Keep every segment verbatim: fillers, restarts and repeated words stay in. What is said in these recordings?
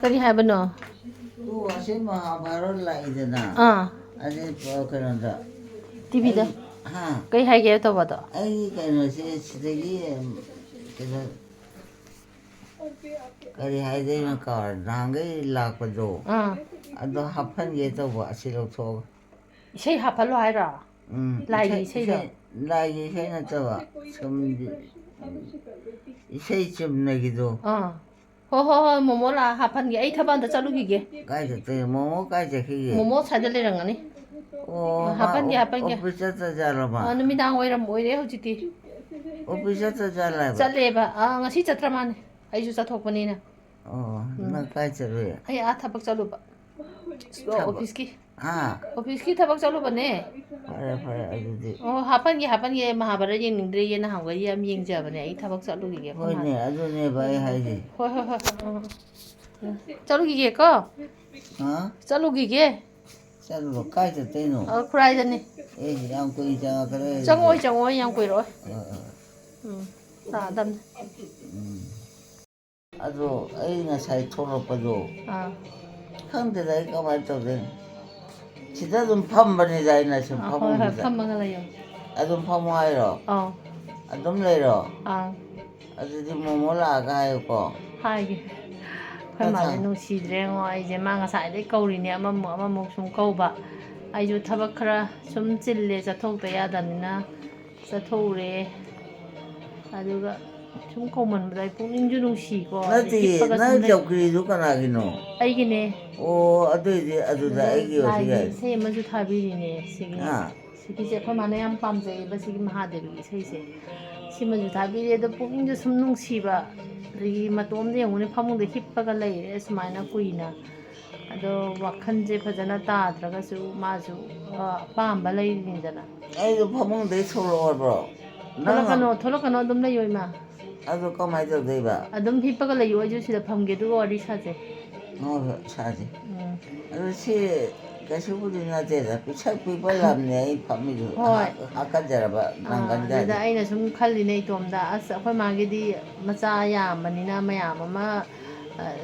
ꯀꯔꯤ ꯍꯥꯏꯕꯅꯣ? ꯇꯨ ꯑꯁꯤ ꯃꯍꯥꯚꯥꯔꯠ ꯂꯥꯛꯏꯗꯅ, ꯑꯥ, ꯑꯗꯩ ꯄ- ꯀꯩꯅꯣꯗ, ꯇꯤꯚꯤꯗ꯫ ꯍꯥ? ꯀꯩ ꯍꯥꯏꯒꯦ ꯇꯧꯕꯗꯣ? ꯑꯩꯒꯤ ꯀꯩꯅꯣꯁꯦ ꯁꯤꯗꯒꯤ ꯀꯩꯅꯣ, ꯀꯔꯤ ꯍꯥꯏꯗꯣꯏꯅꯣ ꯀꯥꯎꯔꯦ, ꯅꯍꯥꯟꯈꯩ ꯂꯥꯛꯄꯗꯣ, ꯑꯥ, ꯑꯗꯣ ꯍꯥꯞꯍꯟꯒꯦ ꯇꯧꯕ ꯑꯁꯤ ꯂꯧꯊꯣꯛꯑꯒ꯫ ꯏꯁꯩ ꯍꯥꯞꯍꯜꯂꯣ ꯍꯥꯏꯔꯣ? ꯎꯝ, ꯂꯥꯏꯒꯤ ꯏꯁꯩ- ꯏꯁꯩꯗꯣ? ꯏꯁꯩ- ꯂꯥꯏꯒꯤ ꯏꯁꯩ ꯅꯠꯇꯕ, ꯁꯨꯝ ꯏꯁꯩ ꯆꯨꯝꯅꯒꯤꯗꯣ꯫ ꯑꯥ, ꯍꯣ ꯍꯣ ꯍꯣꯏ, ꯃꯣꯃꯣ ꯂꯥꯛꯑ ꯍꯥꯞꯍꯟꯒꯦ꯫ ꯑꯩ ꯊꯕꯛ ꯑꯝꯇ ꯆꯠꯂꯨꯈꯤꯒꯦ꯫ ꯀꯥꯏ ꯆꯠꯇꯣꯏꯅꯣ? ꯃꯣꯃꯣ ꯀꯥꯏ ꯆꯠꯈꯤꯒꯦ? ꯃꯣꯃꯣ ꯁ꯭ꯋꯥꯏꯗ ꯂꯩꯔꯝꯒꯅꯤ꯫ ꯑꯣ, ꯃꯥ ꯍꯥꯞꯍꯟꯒꯦ, ꯑꯣ- ꯍꯥꯞꯍꯟꯒꯦ꯫ ꯑꯣꯐꯤꯁ ꯆꯠꯇ꯭ꯔꯖꯥꯠꯂꯣ ꯃꯥ? ꯑꯥ, ꯅꯨꯃꯤꯗꯥꯡ ꯋꯥꯏꯔꯝ ꯑꯣꯏꯔꯦ ꯍꯧꯖꯤꯛꯇꯤ꯫ ꯑꯣꯐꯤꯁ ꯆꯠꯇ꯭ꯔꯖꯥꯠꯂꯕ? ꯆꯠꯂꯦꯕ꯫ ꯑꯥ, ꯉꯁꯤ ꯆꯠꯇ꯭ꯔ ꯃꯥꯅꯦ꯫ ꯑꯩꯁꯨ ꯆꯠꯊꯣꯛꯄꯅꯤꯅ꯫ ꯑꯣ, ꯎꯝ꯫ ꯅꯪ ꯀꯥꯏ ꯆꯠꯂꯨꯏ? ꯑꯩ ꯑꯥ ꯊꯕꯛ ꯆꯠꯂꯨꯕ꯫ ꯊꯕꯛ? ꯑꯣꯐꯤꯁꯀꯤ꯫ ꯍꯥ? ꯑꯣꯐꯤꯁꯀꯤ ꯊꯕꯛ ꯆꯠꯂꯨꯕꯅꯦ꯫ ꯐꯔꯦ, ꯐꯔꯦ, ꯑꯗꯨꯗꯤ꯫ ꯑꯣ, ꯍꯥꯞꯍꯟꯒꯦ, ꯍꯥꯞꯍꯟꯒꯦ꯫ ꯃꯍꯥꯚꯥꯔꯠ ꯌꯦꯡꯅꯤꯡꯗ꯭ꯔꯦꯌꯦ, ꯅꯍꯥꯟꯈꯩ ꯌꯥꯝ ꯌꯦꯡꯖꯕꯅꯦ꯫ ꯑꯩ ꯊꯕꯛ ꯆꯠꯂꯨꯈꯤꯒꯦ ꯑꯩꯈꯣꯏ ꯃꯥ꯫ ꯍꯣꯏꯅꯦ, ꯑꯗꯨꯅꯦꯕ ꯑꯩ ꯍꯥꯏꯁꯦ꯫ ꯍꯣꯏ, ꯍꯣꯏ, ꯍꯣꯏ꯫ ꯎꯝ, ꯎꯝ꯫ ꯆꯠꯂꯨꯈꯤꯒꯦꯀꯣ꯫ ꯍꯥ? ꯆꯠꯂꯨꯈꯤꯒꯦ꯫ ꯆꯠꯂꯨꯔꯣ, ꯀꯥꯏ ꯆꯠꯇꯣꯏꯅꯣ? ꯑ, ꯈꯨꯔꯥꯏꯗꯅꯤ꯫ ꯑꯦ, ꯌꯥꯝ ꯀꯨꯏꯅ ꯆꯪꯉꯛꯀꯗ꯭ꯔꯥ? ꯆꯪꯉꯛꯑꯣꯏ, ꯆꯪꯉꯛꯑꯣꯏ, ꯌꯥꯝ ꯀꯨꯏꯔꯛꯑꯣꯏ꯫ ꯑ, ꯑ, ꯎꯝ, ꯂꯥꯛꯑꯗꯝꯅꯤ꯫ ꯎꯝ꯫ ꯑꯗꯣ ꯑꯩ ꯉꯁꯥꯏ ꯊꯣꯛꯂꯛꯄꯗꯣ, ꯑꯥ꯫ ꯈꯪꯗꯦꯗ ꯑꯩ ꯀꯃꯥꯏꯅ ꯇꯧꯗꯣꯏꯅꯣ꯫ ꯁꯤꯗ ꯑꯗꯨꯝ ꯐꯝꯕꯅꯤꯗ ꯑꯩꯅ ꯁꯨꯝ ꯑꯥ, ꯍꯣꯏ, ꯍꯣꯏ, ꯐꯃꯨꯡꯁꯤꯗ꯫ ꯐꯝꯃꯒ ꯂꯩꯌꯣ꯫ ꯑꯗꯨꯝ ꯐꯝꯃꯣ ꯍꯥꯏꯔꯣ? ꯑꯥꯎ꯫ ꯑꯗꯨꯝ ꯂꯩꯔꯣ? ꯑꯥ꯫ ꯑꯗꯨꯗꯤ ꯃꯣꯃꯣ ꯂꯥꯛꯑꯒ ꯍꯥꯏꯌꯨꯀꯣ꯫ ꯍꯥꯏꯒꯦ꯫ ꯑꯩꯈꯣꯏ ꯃꯥꯁꯦ ꯅꯠꯇ꯭ꯔꯥ? ꯅꯨꯡꯁꯤꯗ꯭ꯔꯦꯉꯣ ꯑꯩꯁꯦ꯫ ꯃꯥ ꯉꯁꯥꯏꯗꯩ ꯀꯧꯔꯤꯅꯦ, ꯑꯃꯃꯨꯛ ꯑꯃꯃꯨꯛ ꯁꯨꯝ ꯀꯧꯕ꯫ ꯑꯩꯁꯨ ꯊꯕꯛ ꯈꯔ ꯁꯨꯝ ꯆꯤꯜꯂꯦ, ꯆꯠꯊꯣꯛꯇ ꯌꯥꯗꯕꯅꯤꯅ ꯆꯠꯊꯣꯛꯎꯔꯦ꯫ ꯑꯗꯨꯒ ꯁꯨꯝ ꯀꯧꯃꯟꯕꯗ ꯑꯩ ꯄꯨꯛꯅꯤꯡꯁꯨ ꯅꯨꯡꯁꯤꯀꯣ꯫ ꯑꯗꯩ ꯅꯠꯇꯤꯌꯦ, ꯍꯤꯞꯄꯒ ꯁꯨꯝ ꯅꯪ ꯂꯩ-, ꯆꯧꯀ꯭ꯔꯤꯗꯨ ꯀꯅꯥꯒꯤꯅꯣ? ꯑꯩꯒꯤꯅꯦ꯫ ꯑꯣ, ꯑꯗꯨꯏꯗꯤ ꯑꯗꯨꯗ ꯑꯗꯣ ꯑꯩꯒꯤ ꯑꯣꯏꯔꯁꯨ ꯂꯥꯏꯒꯤ ꯌꯥꯏ꯫ ꯏꯁꯩ ꯑꯃꯁꯨ ꯊꯥꯕꯤꯔꯤꯅꯦ ꯁꯤꯒꯤ꯫ ꯑꯥ꯫ ꯁꯤꯒꯤꯁꯦ ꯑꯩꯈꯣꯏ ꯃꯥꯅ ꯌꯥꯝ ꯄꯥꯝꯖꯩꯌꯦꯕ, ꯁꯤꯒꯤ ꯃꯍꯥꯗꯦꯕꯒꯤ ꯏꯁꯩꯁꯦ꯫ ꯁꯤꯃꯁꯨ ꯊꯥꯕꯤꯔꯤ꯫ ꯑꯗꯣ ꯄꯨꯛꯅꯤꯡꯁꯨ ꯁꯨꯝ ꯅꯨꯡꯁꯤꯕ, ꯑꯗꯒꯤ ꯃꯇꯣꯝꯗ ꯌꯦꯡꯉꯨꯅꯦ, ꯐꯃꯨꯡꯗ ꯍꯤꯞꯄꯒ ꯂꯩꯔꯦ ꯁꯨꯃꯥꯏꯅ ꯀꯨꯏꯅ꯫ ꯑꯗꯣ ꯋꯥꯈꯜꯁꯦ ꯐꯖꯅ ꯇꯥꯗ꯭ꯔꯒꯁꯨ ꯃꯥꯁꯨ, ꯑ, ꯑꯄꯥꯝꯕ ꯂꯩꯔꯤꯅꯤꯗꯅ꯫ ꯑꯩꯗꯣ ꯐꯃꯨꯡꯗꯩ ꯊꯣꯛꯂꯛꯑꯣ ꯍꯥꯏꯕ꯭ꯔꯣ? ꯅꯪ ꯊꯣꯛꯂꯛꯀꯅꯣ, ꯊꯣꯛꯂꯛꯀꯅꯣ, ꯑꯗꯨꯝ ꯂꯩꯌꯣ ꯏꯃꯥ꯫ ꯑꯗꯨ ꯀꯃꯥꯏꯅ ꯇꯧꯗꯣꯏꯕ? ꯑꯗꯨꯝ ꯍꯤꯞꯄꯒ ꯂꯩꯌꯣ, ꯑꯩꯁꯨ ꯁꯤꯗ ꯐꯝꯒꯦ, ꯑꯗꯨꯒ ꯋꯥꯔꯤ ꯁꯥꯁꯦ꯫ ꯍꯣꯏ, ꯍꯣꯏ, ꯁꯥꯁꯦ꯫ ꯎꯝ꯫ ꯑꯗꯨ ꯁꯤ ꯀꯩꯁꯨꯕꯨꯗꯤ ꯅꯠꯇꯦꯗ, ꯄꯤꯁꯛ ꯄꯤꯛꯄ ꯂꯝꯅꯦ ꯑꯩ ꯐꯝꯃꯤꯗꯨ꯫ ꯍꯣꯏ꯫ ꯍꯥ-, ꯍꯥꯀꯠꯆꯔꯕ ꯑꯥ, ꯅꯪꯒꯟꯒꯗꯤ꯫ ꯑꯗꯨꯗ ꯑꯩꯅ ꯁꯨꯝ ꯈꯜꯂꯤꯅꯦ ꯏꯇꯣꯝꯗ, ꯑꯁ, ꯑꯩꯈꯣꯏ ꯃꯥꯒꯤꯗꯤ ꯃꯆꯥ ꯌꯥꯝꯕꯅꯤꯅ ꯃꯌꯥꯝ ꯑꯃ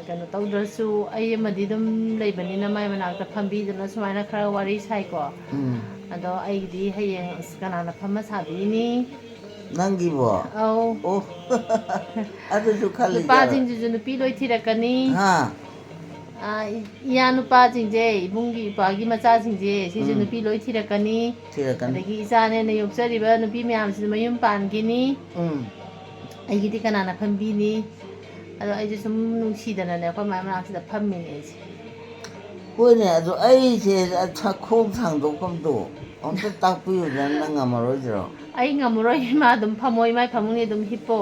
ꯀꯩꯅꯣ ꯇꯧꯗ꯭ꯔꯁꯨ, ꯑꯩ ꯑꯃꯗꯤ ꯑꯗꯨꯝ ꯂꯩꯕꯅꯤꯅ, ꯃꯥꯏ ꯃꯅꯥꯛꯇ ꯐꯝꯕꯤꯗꯅ ꯁꯨꯃꯥꯏꯅ ꯈꯔ ꯋꯥꯔꯤ ꯁꯥꯏꯀꯣ꯫ ꯎꯝ꯫ ꯑꯗꯣ ꯑꯩꯒꯤꯗꯤ ꯍꯌꯦꯡ ꯑꯁ ꯀꯅꯥꯅ ꯐꯝꯃ ꯁꯥꯕꯤꯅꯤ? ꯅꯪꯒꯤꯕꯣ? ꯑꯧ꯫ ꯑꯣ꯫ ꯑꯗꯨꯁꯨ ꯈꯜꯂꯤꯖꯥꯠꯂꯣ? ꯅꯨꯄꯥꯁꯤꯡꯁꯤꯁꯨ ꯅꯨꯄꯤ ꯂꯣꯏ ꯊꯤꯔꯛꯀꯅꯤ꯫ ꯍꯥ? ꯑꯥ, ꯏ-, ꯏꯌꯥ ꯅꯨꯄꯥꯁꯤꯡꯁꯦ, ꯏꯕꯨꯡꯒꯤ ꯏꯄꯥꯒꯤ ꯃꯆꯥꯁꯤꯡꯁꯦ, ꯁꯤꯁꯨ ꯎꯝ꯫ ꯅꯨꯄꯤ ꯂꯣꯏ ꯊꯤꯔꯛꯀꯅꯤ꯫ ꯊꯤꯔꯛꯀꯅꯤ꯫ ꯑꯗꯒꯤ ꯏꯆꯥꯅꯦꯅ ꯌꯣꯛꯆꯔꯤꯕ ꯅꯨꯄꯤ ꯃꯌꯥꯝꯁꯤꯁꯨ ꯃꯌꯨꯝ ꯄꯥꯟꯈꯤꯅꯤ꯫ ꯎꯝ꯫ ꯑꯩꯒꯤꯗꯤ ꯀꯅꯥꯅ ꯐꯝꯕꯤꯅꯤ? ꯑꯗꯣ ꯑꯩꯁꯨ ꯁꯨꯝ ꯅꯨꯡꯁꯤꯗꯅꯅꯦ, ꯑꯩꯈꯣꯏ ꯃꯥꯏ ꯃꯅꯥꯛꯁꯤꯗ ꯐꯝꯃꯤꯅꯦ ꯑꯩꯁꯦ꯫ ꯍꯣꯏꯅꯦ, ꯑꯗꯣ ꯑꯩꯁꯦ ꯈꯣꯡ ꯊꯥꯡꯗꯣꯛꯐꯝꯗꯣ ꯑꯝꯇ ꯇꯥꯛꯄꯤꯌꯨꯗꯅ, ꯅꯪ ꯉꯝꯃꯔꯣꯏꯗ꯭ꯔꯣ? ꯑꯩ ꯉꯝꯃꯔꯣꯏ, ꯏꯃꯥ ꯑꯗꯨꯝ ꯐꯝꯃꯣ, ꯏꯃꯥꯏ ꯐꯃꯨꯡꯅꯤ, ꯑꯗꯨꯝ ꯍꯤꯞꯄꯣ꯫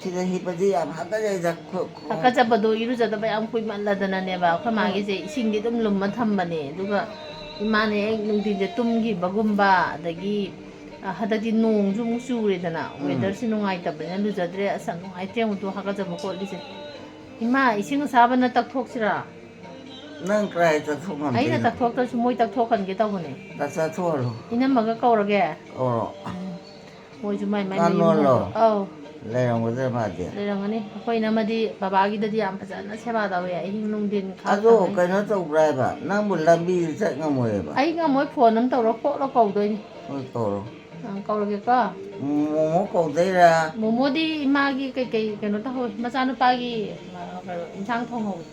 ꯁꯤꯗ ꯍꯤꯞꯄꯗꯤ ꯌꯥꯝ ꯍꯥꯀꯠꯆꯩꯗ, ꯈꯣ-, ꯈꯣꯡ-, ꯍꯥꯀꯠꯆꯕꯗꯣ ꯏꯔꯨꯖꯗꯕ ꯌꯥꯝ ꯀꯨꯏꯃꯜꯂꯗꯅꯅꯦꯕ, ꯑꯩꯈꯣꯏ ꯃꯥꯒꯤꯁꯦ ꯏꯁꯤꯡꯗꯤ ꯑꯗꯨꯝ ꯂꯨꯝꯃ ꯊꯝꯕꯅꯦ꯫ ꯑꯗꯨꯒ ꯏꯃꯥꯅ ꯍꯦꯛ ꯅꯨꯡꯊꯤꯟꯁꯦ ꯇꯨꯝꯈꯤꯕꯒꯨꯝꯕ, ꯑꯗꯒꯤ, ꯑ, ꯍꯟꯗꯛꯇꯤ ꯅꯣꯡꯁꯨ ꯑꯃꯨꯛ ꯆꯨꯔꯦꯗꯅ, ꯎꯝ꯫ Weatherꯁꯤ ꯅꯨꯡꯉꯥꯏꯇꯕꯅꯤꯅ ꯂꯨꯖꯗ꯭ꯔꯦ꯫ ꯑꯁ, ꯌꯥꯝ ꯅꯨꯡꯉꯥꯏꯇ꯭ꯔꯦ ꯑꯃꯨꯛꯇꯣ ꯍꯥꯀꯠꯆꯕ ꯈꯣꯠꯂꯤꯁꯦ꯫ ꯏꯃꯥ, ꯏꯁꯤꯡ ꯑꯁꯥꯕꯅ ꯇꯛꯊꯣꯛꯁꯤꯔꯥ? ꯅꯪ ꯀꯗꯥꯏ ꯇꯛꯊꯣꯛ ꯉꯝꯗꯣꯏꯅꯣ? ꯑꯩꯅ ꯇꯛꯊꯣꯛꯇ꯭ꯔꯁꯨ ꯃꯣꯏ ꯇꯛꯊꯣꯛꯍꯟꯒꯦ ꯇꯧꯕꯅꯦ꯫ ꯇꯛꯊꯣꯛꯍꯜꯂꯣ꯫ ꯏꯅꯝꯃꯒ ꯀꯧꯔꯒꯦ? ꯀꯧꯔꯣ꯫ ꯎꯝ꯫ ꯃꯣꯏꯁꯨ ꯃꯥꯏ ꯃꯥꯏ ꯉꯥ ꯃꯌꯨꯝ ꯅꯣꯜꯂꯣ? ꯍꯣꯡꯗꯣꯛ-, ꯑꯧ꯫ ꯂꯩꯔꯝꯒꯗ꯭ꯔꯥ ꯃꯥꯗꯤ? ꯂꯩꯔꯝꯒꯅꯤ꯫ ꯑꯩꯈꯣꯏ ꯏꯅꯝꯃꯗꯤ ꯕꯕꯥꯒꯤꯗꯗꯤ ꯌꯥꯝ ꯐꯖꯅ ꯁꯦꯕꯥ ꯇꯧꯋꯦ, ꯑꯍꯤꯡ ꯅꯨꯡꯊꯤꯟ ꯑꯗꯣ ꯈꯥꯛꯇꯉꯩ꯫ ꯀꯩꯅꯣ ꯇꯧꯕ꯭ꯔꯥ ꯍꯥꯏꯕ? ꯅꯪꯕꯨ ꯂꯝꯕꯤꯗ ꯆꯠ ꯉꯝꯃꯣꯏꯕ? ꯑꯩ ꯉꯝꯃꯣꯏ, phone ꯑꯃ ꯇꯧꯔ ꯈꯣꯠꯂ ꯀꯧꯗꯣꯏꯅꯤ꯫ ꯍꯣꯏ, ꯀꯧꯔꯣ꯫ ꯑꯪ, ꯀꯧꯔꯒꯦꯀꯣ꯫ ꯃꯣꯃꯣ ꯀꯧꯗꯣꯏꯔꯥ? ꯃꯣꯃꯣꯗꯤ ꯏꯃꯥꯒꯤ ꯀꯩꯀꯩ ꯀꯩꯅꯣ ꯇꯧꯍꯧꯋꯤ, ꯃꯆꯥꯅꯨꯄꯥꯒꯤ, ꯑ, ꯀꯩꯅꯣ, ꯏꯟꯁꯥꯡ ꯊꯣꯡꯍꯧꯋꯤ꯫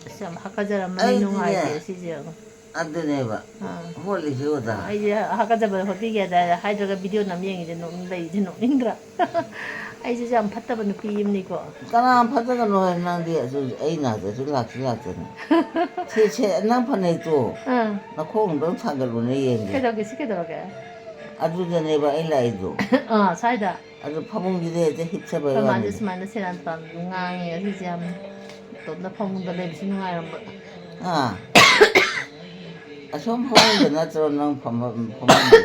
ꯑꯁ, ꯌꯥꯝ ꯍꯥꯀꯠꯆꯔꯝꯃꯅꯤ, ꯑꯩꯗꯤꯅꯦ, ꯅꯨꯡꯉꯥꯏꯇꯦ ꯁꯤꯁꯦ꯫ ꯑꯗꯨꯅꯦꯕ ꯑꯥ꯫ ꯍꯣꯠꯂꯤꯁꯦ ꯑꯣꯖꯥ꯫ ꯑꯩꯁꯦ ꯍꯥꯀꯠꯆꯕ ꯍꯣꯠꯄꯤꯒꯦ ꯍꯥꯏꯗ-, ꯍꯥꯏꯗ꯭ꯔꯒ video ꯅꯝ ꯌꯦꯡꯉꯤꯁꯦ ꯅꯣꯛꯅꯤꯡ-, ꯂꯩꯁꯦ ꯅꯣꯛꯅꯤꯡꯗ꯭ꯔꯥ? ꯑꯩꯁꯤꯁꯨ ꯌꯥꯝ ꯐꯠꯇꯕ ꯅꯨꯄꯤ ꯑꯃꯅꯤꯀꯣ꯫ ꯀꯅꯥ ꯐꯠꯇꯒꯅꯣ ꯍꯥꯏ, ꯅꯪꯗꯤ ꯑꯗꯨ ꯑꯩ ꯅꯥꯛꯇꯁꯨ ꯂꯥꯛꯁꯨ ꯂꯥꯛꯇꯅ꯫ ꯁꯦ, ꯁꯦ, ꯅꯪ ꯐꯅꯦꯛꯇꯣ ꯑꯥ꯫ ꯅꯈꯣꯡ ꯑꯝꯇꯪ ꯊꯥꯡꯒꯠꯂꯨꯅꯦ ꯌꯦꯡꯒꯦ꯫ ꯀꯩꯗꯧꯒꯦ? ꯁꯤ ꯀꯩꯗꯧꯔꯒꯦ? ꯑꯗꯨꯗꯅꯦꯕ ꯑꯩ ꯂꯥꯛꯏꯗꯣ꯫ ꯑꯥ, ꯁ꯭ꯋꯥꯏꯗ? ꯑꯗꯨ ꯐꯃꯨꯡꯁꯤꯗ ꯍꯦꯛꯇ ꯍꯤꯞꯊꯕꯩ ꯑꯩꯈꯣꯏ ꯃꯥꯁꯦ ꯋꯥꯅꯤꯗ꯫ ꯁꯨꯃꯥꯏꯅ ꯁꯦꯔꯥꯟ ꯇꯨꯔꯥꯟ ꯉꯥꯡꯉꯦ ꯉꯁꯤꯁꯦ ꯌꯥꯝꯅ꯫ ꯏꯇꯣꯝꯇ ꯐꯃꯨꯡꯗ ꯂꯩꯕꯁꯨ ꯅꯨꯡꯉꯥꯏꯔꯝꯕ꯫ ꯑꯥ꯫ ꯑꯁꯣꯝ ꯐꯃꯨꯡꯗ ꯅꯠꯇ꯭ꯔꯣ ꯅꯪ ꯐꯝꯕ-, ꯐꯃꯨꯡꯗꯤ?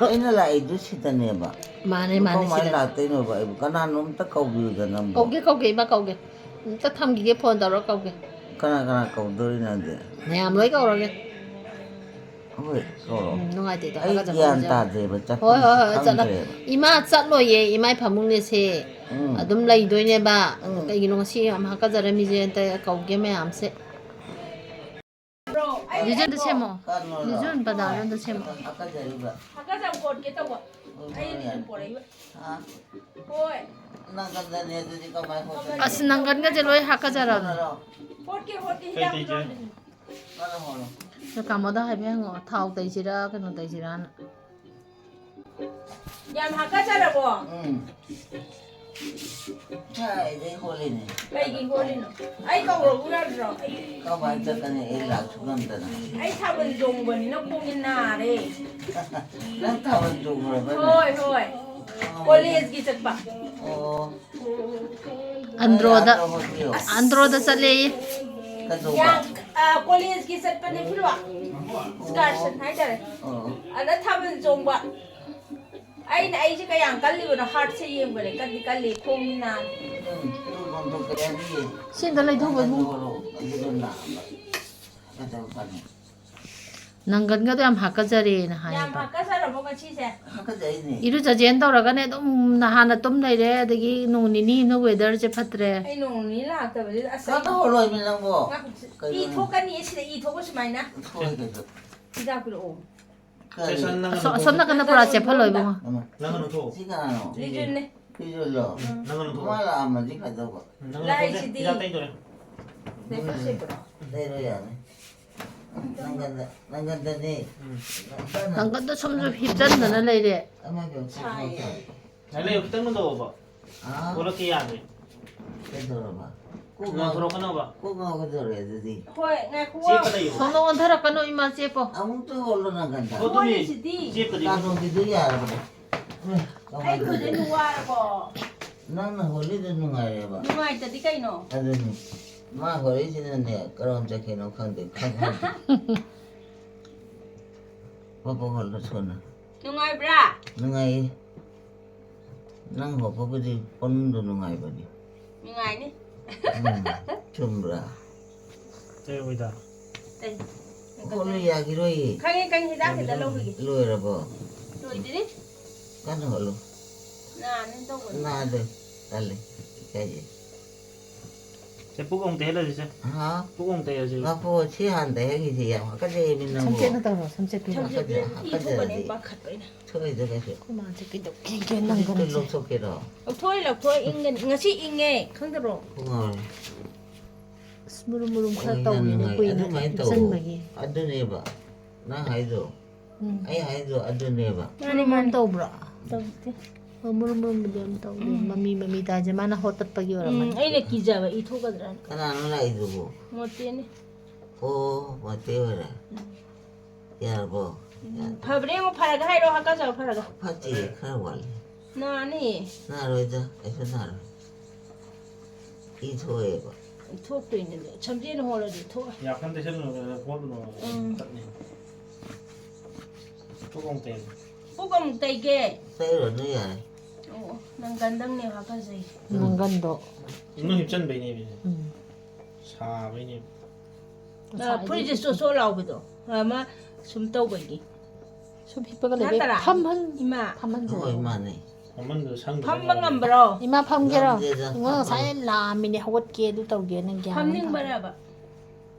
ꯑꯩꯅ ꯂꯥꯛꯏꯗꯨ ꯁꯤꯗꯅꯦꯕ꯫ ꯃꯥꯅꯦ, ꯑꯗꯨ ꯃꯥꯅꯦ, ꯀꯃꯥꯏꯅ ꯁꯤꯗꯅꯦ꯫ ꯂꯥꯛꯇꯣꯏꯅꯣꯕ ꯑꯩꯕꯨ? ꯀꯅꯥꯅꯣꯝꯇ ꯀꯧꯕꯤꯌꯨꯗ ꯅꯪꯕꯨ꯫ ꯀꯧꯒꯦ, ꯀꯧꯒꯦ, ꯏꯃꯥ ꯀꯧꯒꯦ꯫ ꯑꯝꯇ ꯊꯝꯈꯤꯒꯦ, phone ꯇꯧꯔ ꯀꯧꯒꯦ꯫ ꯀꯅꯥ ꯀꯅꯥ ꯀꯧꯗꯣꯔꯤ ꯅꯪꯗꯤ? ꯃꯌꯥꯝ ꯂꯣꯏ ꯀꯧꯔꯒꯦ꯫ ꯍꯣꯏ, ꯀꯧꯔꯣ꯫ ꯎꯝ, ꯅꯨꯡꯉꯥꯏꯇꯦꯗ, ꯑꯩ ꯍꯥꯀꯠꯆꯕ ꯒ꯭ꯌꯥꯟ ꯈꯣꯠꯆꯕ꯫ ꯇꯥꯗꯦꯕ, ꯍꯣꯏ, ꯍꯣꯏ, ꯍꯣꯏ, ꯆꯠꯐꯝꯁꯦ ꯆꯠꯂꯣ꯫ ꯈꯪꯗ꯭ꯔꯦꯕ꯫ ꯏꯃꯥ ꯆꯠꯂꯣꯏꯌꯦ, ꯏꯃꯥꯏ ꯐꯃꯨꯡꯅꯦꯁꯦ꯫ ꯎꯝ꯫ ꯑꯗꯨꯝ ꯂꯩꯗꯣꯏꯅꯦꯕ꯫ ꯎꯝ꯫ ꯀꯩꯒꯤꯅꯣ ꯉꯁꯤ ꯌꯥꯝ ꯍꯥꯀꯠꯆꯔꯝꯃꯤꯁꯦ? ꯑꯝꯇ ꯀꯧꯒꯦ ꯃꯌꯥꯝꯁꯦ꯫ ꯖꯤꯖꯟꯗ ꯁꯦꯝꯃꯣ꯫ ꯀꯩꯅꯣꯔꯣ? ꯖꯤꯖꯟ ꯕꯗꯥꯝꯗ ꯁꯦꯝꯃꯣ꯫ ꯍꯥꯀꯠꯆꯔꯤꯕ? ꯍꯥꯀꯠꯆꯕ ꯈꯣꯠꯀꯦ ꯇꯧꯕ꯫ ꯎꯝ, ꯑꯩꯅ ꯌꯥꯔꯦ꯫ ꯄꯣꯔꯛꯏꯕ꯫ ꯍꯥ? ꯍꯣꯏ꯫ ꯅꯪꯒꯟꯗꯅꯦ ꯑꯗꯨꯗꯤ ꯀꯃꯥꯏ ꯍꯣꯠꯀꯅꯤ? ꯑꯁ, ꯅꯪꯒꯟꯒꯁꯦ ꯂꯣꯏ ꯍꯥꯀꯠꯆꯔꯕꯅꯦ꯫ ꯍꯣꯠꯅꯔꯣ꯫ ꯍꯣꯠꯀꯦ, ꯍꯣꯠꯀꯦ, ꯀꯩ ꯍꯤꯗꯥꯛ ꯀꯩ ꯄꯤꯔꯛꯑꯣ꯫ ꯍꯣꯠꯅꯔꯣ, ꯍꯣꯠꯅꯔꯣ꯫ ꯑꯗꯣ ꯀꯥꯃꯣꯗ ꯍꯥꯏꯐꯦꯠ ꯍꯪꯉꯣ, ꯊꯥꯎ ꯇꯩꯁꯤꯔꯥ ꯀꯩꯅꯣ ꯇꯩꯁꯤꯔꯥꯅ꯫ ꯌꯥꯝ ꯍꯥꯀꯠꯆꯔꯕꯣ? ꯎꯝ꯫ ꯉꯁꯥꯏꯗꯩ ꯍꯣꯠꯂꯤꯅꯦ꯫ ꯀꯩꯒꯤ ꯍꯣꯠꯂꯤꯅꯣ? ꯑꯩ ꯀꯧꯔꯛꯎ ꯌꯥꯗ꯭ꯔꯣ? ꯑꯩ, ꯀꯃꯥꯏꯅ ꯆꯠꯀꯅꯤ? ꯑꯩ ꯂꯥꯛꯁꯨ ꯉꯝꯗꯅ꯫ ꯑꯩ ꯊꯥꯕꯜ ꯆꯣꯡꯕꯅꯤꯅ ꯈꯣꯡꯁꯦ ꯅꯥꯔꯦ꯫ ꯅꯪ ꯊꯥꯕꯜ ꯆꯣꯡꯈ꯭ꯔꯕꯅꯦ? ꯍꯣꯏ, ꯍꯣꯏ꯫ ꯀꯣꯂꯦꯖꯀꯤ ꯆꯠꯄ꯫ ꯑꯣ꯫ ꯑꯟꯗ꯭ꯔꯣꯗ꯫ ꯂꯥꯛꯄ ꯍꯣꯠꯄꯤꯌꯣ꯫ ꯑꯟꯗ꯭ꯔꯣꯗ ꯆꯠꯂꯦꯌꯦ꯫ ꯀꯩꯗꯧꯕ? ꯌꯥꯝ, ꯑ, ꯀꯣꯂꯦꯖꯀꯤ ꯆꯠꯄꯅꯦ ꯐꯤꯜꯋꯥꯛ꯫ Excursion ꯍꯥꯏꯇꯥꯔꯦ꯫ ꯑꯣ꯫ ꯑꯗ ꯊꯥꯕꯜ ꯆꯣꯡꯕ꯫ ꯑꯩꯅ ꯑꯩꯁꯦ ꯀꯌꯥꯝ ꯀꯜꯂꯤꯕꯅꯣ heartꯁꯦ ꯌꯦꯡꯕꯅꯦ꯫ ꯀꯜꯂꯤ, ꯀꯜꯂꯤ, ꯈꯣꯡꯗꯤ ꯅꯥꯔꯦ꯫ ꯎꯝ, ꯇꯨ ꯐꯣꯟ ꯇꯧ ꯀꯌꯥꯗꯤ? ꯁꯤ ꯑꯝꯇ ꯂꯩꯊꯣꯛꯈꯣ ꯏꯕꯨꯡꯉꯣ꯫ ꯑꯗꯨꯒ ꯅꯥꯕ꯫ ꯀꯩꯗꯧꯕ ꯐꯅꯤ? ꯅꯪꯒꯟꯒꯗꯣ ꯌꯥꯝ ꯍꯥꯀꯠꯆꯔꯦꯅ ꯌꯥꯝ ꯍꯥꯏꯌꯦꯕ꯫ ꯍꯥꯀꯠꯆꯔꯕꯣ ꯉꯁꯤꯁꯦ? ꯍꯥꯀꯠꯆꯩꯅꯦ꯫ ꯏꯔꯨꯖꯖꯦꯅ ꯇꯧꯔꯒꯅꯦ ꯑꯗꯨꯝ ꯅꯍꯥꯟꯅ ꯇꯨꯝ ꯂꯩꯔꯦ, ꯑꯗꯒꯤ ꯅꯣꯡ ꯅꯤꯅꯤ ꯑꯃꯅ weatherꯁꯦ ꯐꯠꯇ꯭ꯔꯦ꯫ ꯑꯩ ꯅꯣꯡ ꯅꯤꯅꯤ ꯂꯥꯛꯇꯕꯁꯤꯗ ꯑꯁ ꯑꯩ ꯀꯥꯟꯅ ꯍꯣꯜꯂꯣꯏꯃꯤ ꯅꯪꯕꯣ꯫ ꯉꯥꯏꯈꯣ, ꯏ ꯀꯩꯅꯣ? ꯊꯣꯛꯀꯅꯤ ꯁꯤꯗ, ꯏ ꯊꯣꯛꯄ ꯁꯨꯃꯥꯏꯅ꯫ ꯊꯣꯛꯑꯦ ꯀꯩꯁꯨ꯫ ꯍꯤꯗꯥꯛ ꯄꯤꯔꯛꯑꯣ꯫ ꯀꯔꯤ? ꯁꯦꯁꯟ ꯅꯪ ꯑꯁꯣ-, ꯀꯩꯅꯣ ꯑꯁꯣꯝ ꯅꯥꯀꯟꯗ ꯄꯨꯔꯥ ꯆꯦꯞꯍꯜꯂꯣ ꯏꯕꯨꯡꯉꯣ꯫ ꯑꯃ꯫ ꯅꯪ ꯀꯩꯅꯣ ꯊꯣꯛꯑꯣ꯫ ꯁꯤ ꯀꯅꯥꯅꯣ? ꯂꯤꯖꯨꯟꯅꯦ꯫ ꯄꯤꯖꯨꯜꯂꯣ? ꯎꯝ, ꯅꯪ ꯀꯩꯅꯣ ꯊꯣꯛꯑꯣ꯫ ꯃꯥ ꯂꯥꯛꯑꯝꯃꯗꯤ ꯐꯗꯧꯕ꯫ ꯎꯝ, ꯅꯪ ꯀꯩꯅꯣ ꯊꯣꯛꯑꯣ꯫ ꯂꯥꯛꯏꯁꯤꯗꯤ꯫ ꯍꯤꯗꯥꯛ ꯇꯩꯗꯣꯔꯦ꯫ ꯂꯦꯄꯔ ꯁꯦꯄꯔꯣ? ꯂꯩꯔꯣ ꯌꯥꯅꯤ꯫ ꯅꯪꯒꯟꯗ, ꯅꯪꯒꯟꯗꯅꯦ꯫ ꯎꯝ꯫ ꯀꯟꯅ ꯅꯪꯒꯟꯗꯣ ꯁꯨꯝ ꯁꯨꯝ ꯍꯤꯞꯆꯟꯗꯅ ꯂꯩꯔꯦ꯫ ꯑꯃꯗꯣ ꯆꯠꯊꯣꯛꯑꯣ꯫ ꯉꯥꯏ ꯂꯩꯌꯨ, ꯈꯤꯇꯪ ꯅꯣꯟꯊꯣꯛꯑꯣꯕ꯫ ꯑꯥ? ꯊꯣꯛꯂꯛꯀꯦ ꯌꯥꯗ꯭ꯔꯦ꯫ ꯀꯩꯗꯧꯔꯕ? ꯀꯣꯛ ꯉꯥꯎ-, ꯉꯥꯡꯊꯣꯔꯛꯀꯅꯣꯕ꯫ ꯀꯣꯛ ꯉꯥꯎꯒꯗꯧꯔꯦ ꯑꯗꯨꯗꯤ꯫ ꯍꯣꯏ, ꯉꯥꯏꯈꯣ꯫ ꯆꯦꯞꯄ ꯂꯩꯌꯨ꯫ ꯁꯣꯝꯗ ꯑꯣꯟꯊꯔꯛꯀꯅꯣ, ꯏꯃꯥ ꯆꯦꯞꯄꯣ꯫ ꯑꯃꯨꯛꯇ ꯍꯣꯜꯂꯣ ꯅꯪꯒꯟꯗ꯫ ꯍꯣ, ꯑꯗꯨꯅꯤ꯫ ꯍꯣꯏꯁꯤꯗꯤ꯫ ꯆꯦꯞꯄꯗꯤ꯫ ꯀꯥꯗꯣꯡꯒꯤꯗꯨ ꯌꯥꯔꯕꯅꯦ꯫ ꯀꯃꯥꯏꯅ ꯑꯩ ꯈꯨꯗꯩ ꯇꯧꯗꯣꯏꯅꯣ? ꯋꯥꯔꯕꯣ? ꯅꯪꯅ ꯍꯣꯜꯂꯤꯗꯣ ꯅꯨꯡꯉꯥꯏꯔꯦꯕ꯫ ꯅꯨꯡꯉꯥꯏꯇꯗꯤ ꯀꯩꯅꯣ? ꯑꯗꯨꯅꯤ꯫ ꯃꯥ ꯍꯣꯜꯂꯤꯁꯤꯅꯅꯦ, ꯀꯔꯣꯝ ꯆꯠꯈꯤꯅꯣ ꯈꯪꯗꯦ, ꯈꯪꯍꯧꯗꯦ꯫ ꯄꯣꯄꯣ ꯍꯣꯜꯂꯣ ꯊꯨꯅ꯫ ꯅꯨꯡꯉꯥꯏꯕ꯭ꯔꯥ? ꯅꯨꯡꯉꯥꯏꯌꯦ꯫ ꯅꯪ ꯍꯣꯄꯕꯨꯗꯤ ꯄꯣꯅꯨꯡꯗꯣ ꯅꯨꯡꯉꯥꯏꯕꯅꯤ꯫ ꯅꯨꯡꯉꯥꯏꯅꯤ꯫ ꯎꯝ, ꯆꯨꯝꯕ꯭ꯔꯥ? ꯀꯩ ꯑꯣꯏꯗ? ꯀꯩ? ꯍꯣꯠꯂꯨ ꯌꯥꯈꯤꯔꯣꯏꯌꯦ꯫ ꯈꯪꯉꯦ, ꯈꯪꯉꯦ, ꯍꯤꯗꯥꯛ ꯈꯤꯇ ꯂꯧꯈꯤꯒꯦ꯫ ꯂꯣꯏꯔꯕꯣ? ꯂꯣꯏꯗ꯭ꯔꯤ꯫ ꯀꯟꯅ ꯍꯣꯠꯂꯨ꯫ ꯅꯥꯅꯤ ꯇꯧꯕꯅꯤ꯫ ꯅꯥꯗꯦ꯫ ꯇꯜꯂꯦ꯫ ꯏꯀꯥꯏꯖꯩ꯫ ꯁꯦ, ꯄꯨꯛ ꯑꯃꯨꯛ ꯇꯩꯍꯜꯂꯁꯤ, ꯁꯦ꯫ ꯍꯥ? ꯄꯨꯛ ꯑꯃꯨꯛ ꯇꯩꯍꯜꯂꯁꯤ꯫ ꯉꯥꯏꯈꯣ, ꯁꯤ ꯍꯥꯟꯅ ꯇꯩꯍꯟꯈꯤꯁꯤ꯫ ꯌꯥꯝ ꯍꯥꯀꯠꯆꯩꯌꯦ, ꯃꯤ ꯅꯪꯕꯨ꯫ ꯁꯝꯆꯦꯠꯅ ꯇꯧꯔꯣ, ꯁꯝꯆꯦꯠꯇꯨ꯫ ꯁꯝꯆꯦꯠꯇꯨ ꯍꯥꯀꯠꯆ-, ꯏ ꯊꯣꯛꯀꯅꯤ, ꯍꯥꯀꯠꯆꯔꯗꯤ꯫ ꯄꯥꯈꯠꯄ ꯑꯩꯅ꯫ ꯊꯣꯛꯑꯣꯏꯗ ꯀꯩꯁꯨ꯫ ꯑꯩꯈꯣꯏ ꯃꯥꯁꯦ ꯀꯩꯗꯧꯒꯦ, ꯍꯧꯖꯤꯛꯇ ꯅꯪꯒꯟꯁꯦ꯫ ꯂꯧꯊꯣꯛꯀꯦꯔꯣ? ꯂꯧꯊꯣꯛꯑꯣꯏ, ꯂꯧꯊꯣꯛꯑꯣꯏ, ꯏꯪꯒꯅꯤ꯫ ꯉꯁꯤ ꯏꯪꯉꯦ, ꯈꯪꯗꯕ꯭ꯔꯣ? ꯄꯨꯡ ꯉꯥꯎꯔꯦ꯫ ꯑꯁ, ꯃꯨꯔꯨꯝ ꯃꯨꯔꯨꯝ ꯈꯔ ꯑꯣ, ꯌꯥꯝ ꯇꯧꯋꯤꯅꯦ, ꯅꯨꯡꯉꯥꯏ꯫ ꯀꯨꯏꯅ ꯑꯗꯨꯃꯥꯏꯅ ꯇꯧꯋꯣ꯫ ꯊꯨꯞꯆꯟꯕꯒꯤ꯫ ꯑꯗꯨꯅꯦꯕ ꯅꯪ ꯍꯥꯏꯗꯣ꯫ ꯎꯝ꯫ ꯑꯩ ꯍꯥꯏꯗꯣ ꯑꯗꯨꯅꯦꯕ꯫ ꯃꯥꯅꯦ, ꯃꯥꯅꯦ꯫ ꯇꯧꯕ꯭ꯔꯣ? ꯇꯧꯗꯦ꯫ ꯑꯣ, ꯃꯨꯔꯨꯝ ꯃꯨꯔꯨꯝꯕꯨꯗꯤ ꯌꯥꯝ ꯇꯧꯗꯦ꯫ ꯎꯝ꯫ ꯃꯃꯤ ꯃꯃꯤ ꯇꯥꯏꯁꯦ, ꯃꯥꯅ ꯍꯣꯠꯇꯠꯄꯒꯤ ꯎꯝ, ꯑꯣꯏꯔꯝꯃꯅꯤ꯫ ꯑꯩꯅ ꯀꯤꯖꯕ ꯏ ꯊꯣꯛꯀꯗ꯭ꯔꯥꯅ꯫ ꯀꯅꯥꯅꯣ ꯂꯥꯛꯏꯗꯨꯕꯨ? ꯃꯣꯇꯦꯅꯦ꯫ ꯑꯣ, ꯃꯣꯇꯦ ꯑꯣꯏꯔꯦ꯫ ꯎꯝ꯫ ꯌꯥꯔꯕꯣ? ꯎꯝ, ꯌꯥꯔꯦ꯫ ꯐꯕ꯭ꯔꯥ ꯌꯦꯡꯉꯣ, ꯐꯔꯒ ꯍꯥꯏꯔꯛꯑꯣ, ꯍꯥꯀꯠꯆꯕ ꯐꯔꯒ꯫ ꯐꯠꯇꯦ, ꯈꯔ ꯋꯥꯠꯂꯤ꯫ ꯅꯥꯅꯤ꯫ ꯅꯥꯔꯣꯏꯗ, ꯀꯩꯁꯨ ꯅꯥꯔꯣꯏ꯫ ꯏ ꯊꯣꯛꯑꯦꯕ꯫ ꯊꯣꯛꯇꯣꯏꯅꯦ, ꯁꯝꯖꯦꯅ ꯍꯣꯜꯂꯗꯤ ꯊꯣꯛꯑꯦ꯫ ꯌꯥꯝ ꯀꯟꯅ ꯇꯩꯁꯜꯂꯨꯅꯣ, ꯍꯣꯠꯂꯨꯅꯣ, ꯎꯝ꯫ ꯇꯠꯅꯤ꯫ ꯄꯨꯛ ꯑꯃꯨꯛ ꯇꯩ꯫ ꯄꯨꯛ ꯑꯃꯨꯛ ꯇꯩꯒꯦ꯫ ꯇꯩꯔꯨꯔꯅꯨ ꯌꯥꯔꯦ꯫ ꯑꯣ, ꯅꯪꯒꯟꯗꯪꯅꯦ ꯍꯥꯀꯠꯆꯩ꯫ ꯎꯝ꯫ ꯅꯪꯒꯟꯗꯣ꯫ ꯅꯪ ꯍꯤꯞꯆꯟꯕꯩꯅꯦ, ꯏꯕꯦꯝꯃ꯫ ꯎꯝ꯫ ꯁꯥꯕꯩꯅꯦ꯫ ꯉꯁꯥꯏꯗꯤ ꯐꯨꯔꯤꯠꯁꯦ ꯆꯣꯠ ꯆꯣꯠ ꯂꯥꯎꯕꯗꯣ, ꯑꯃ ꯁꯨꯝ ꯇꯧꯕꯒꯤ꯫ ꯁꯨꯝ ꯍꯤꯞꯄꯒ ꯂꯩꯕꯩ ꯅꯠꯇ꯭ꯔꯥ? ꯐꯝꯍꯟ-, ꯏꯃꯥ꯫ ꯐꯝꯍꯟꯁꯦ꯫ ꯍꯣꯏ, ꯃꯥꯅꯦ꯫ ꯐꯝꯍꯟꯗꯣ ꯁꯪꯗꯕ ꯐꯝꯕ ꯃꯥꯜꯂꯦ꯫ ꯉꯝꯕ꯭ꯔꯣ? ꯏꯃꯥ ꯐꯝꯒꯦꯔꯣ? ꯉꯝꯗꯦꯗ, ꯏꯉꯣ ꯉꯁꯥꯏ ꯐꯝꯕ꯫ ꯂꯥꯝꯃꯤꯅꯦ, ꯍꯧꯒꯠꯀꯦ, ꯑꯗꯨ ꯇꯧꯒꯦꯅ ꯒ꯭ꯌꯥꯟ ꯑꯃ ꯇꯥꯗꯦ꯫ ꯐꯝꯅꯤꯡꯕꯔꯕ?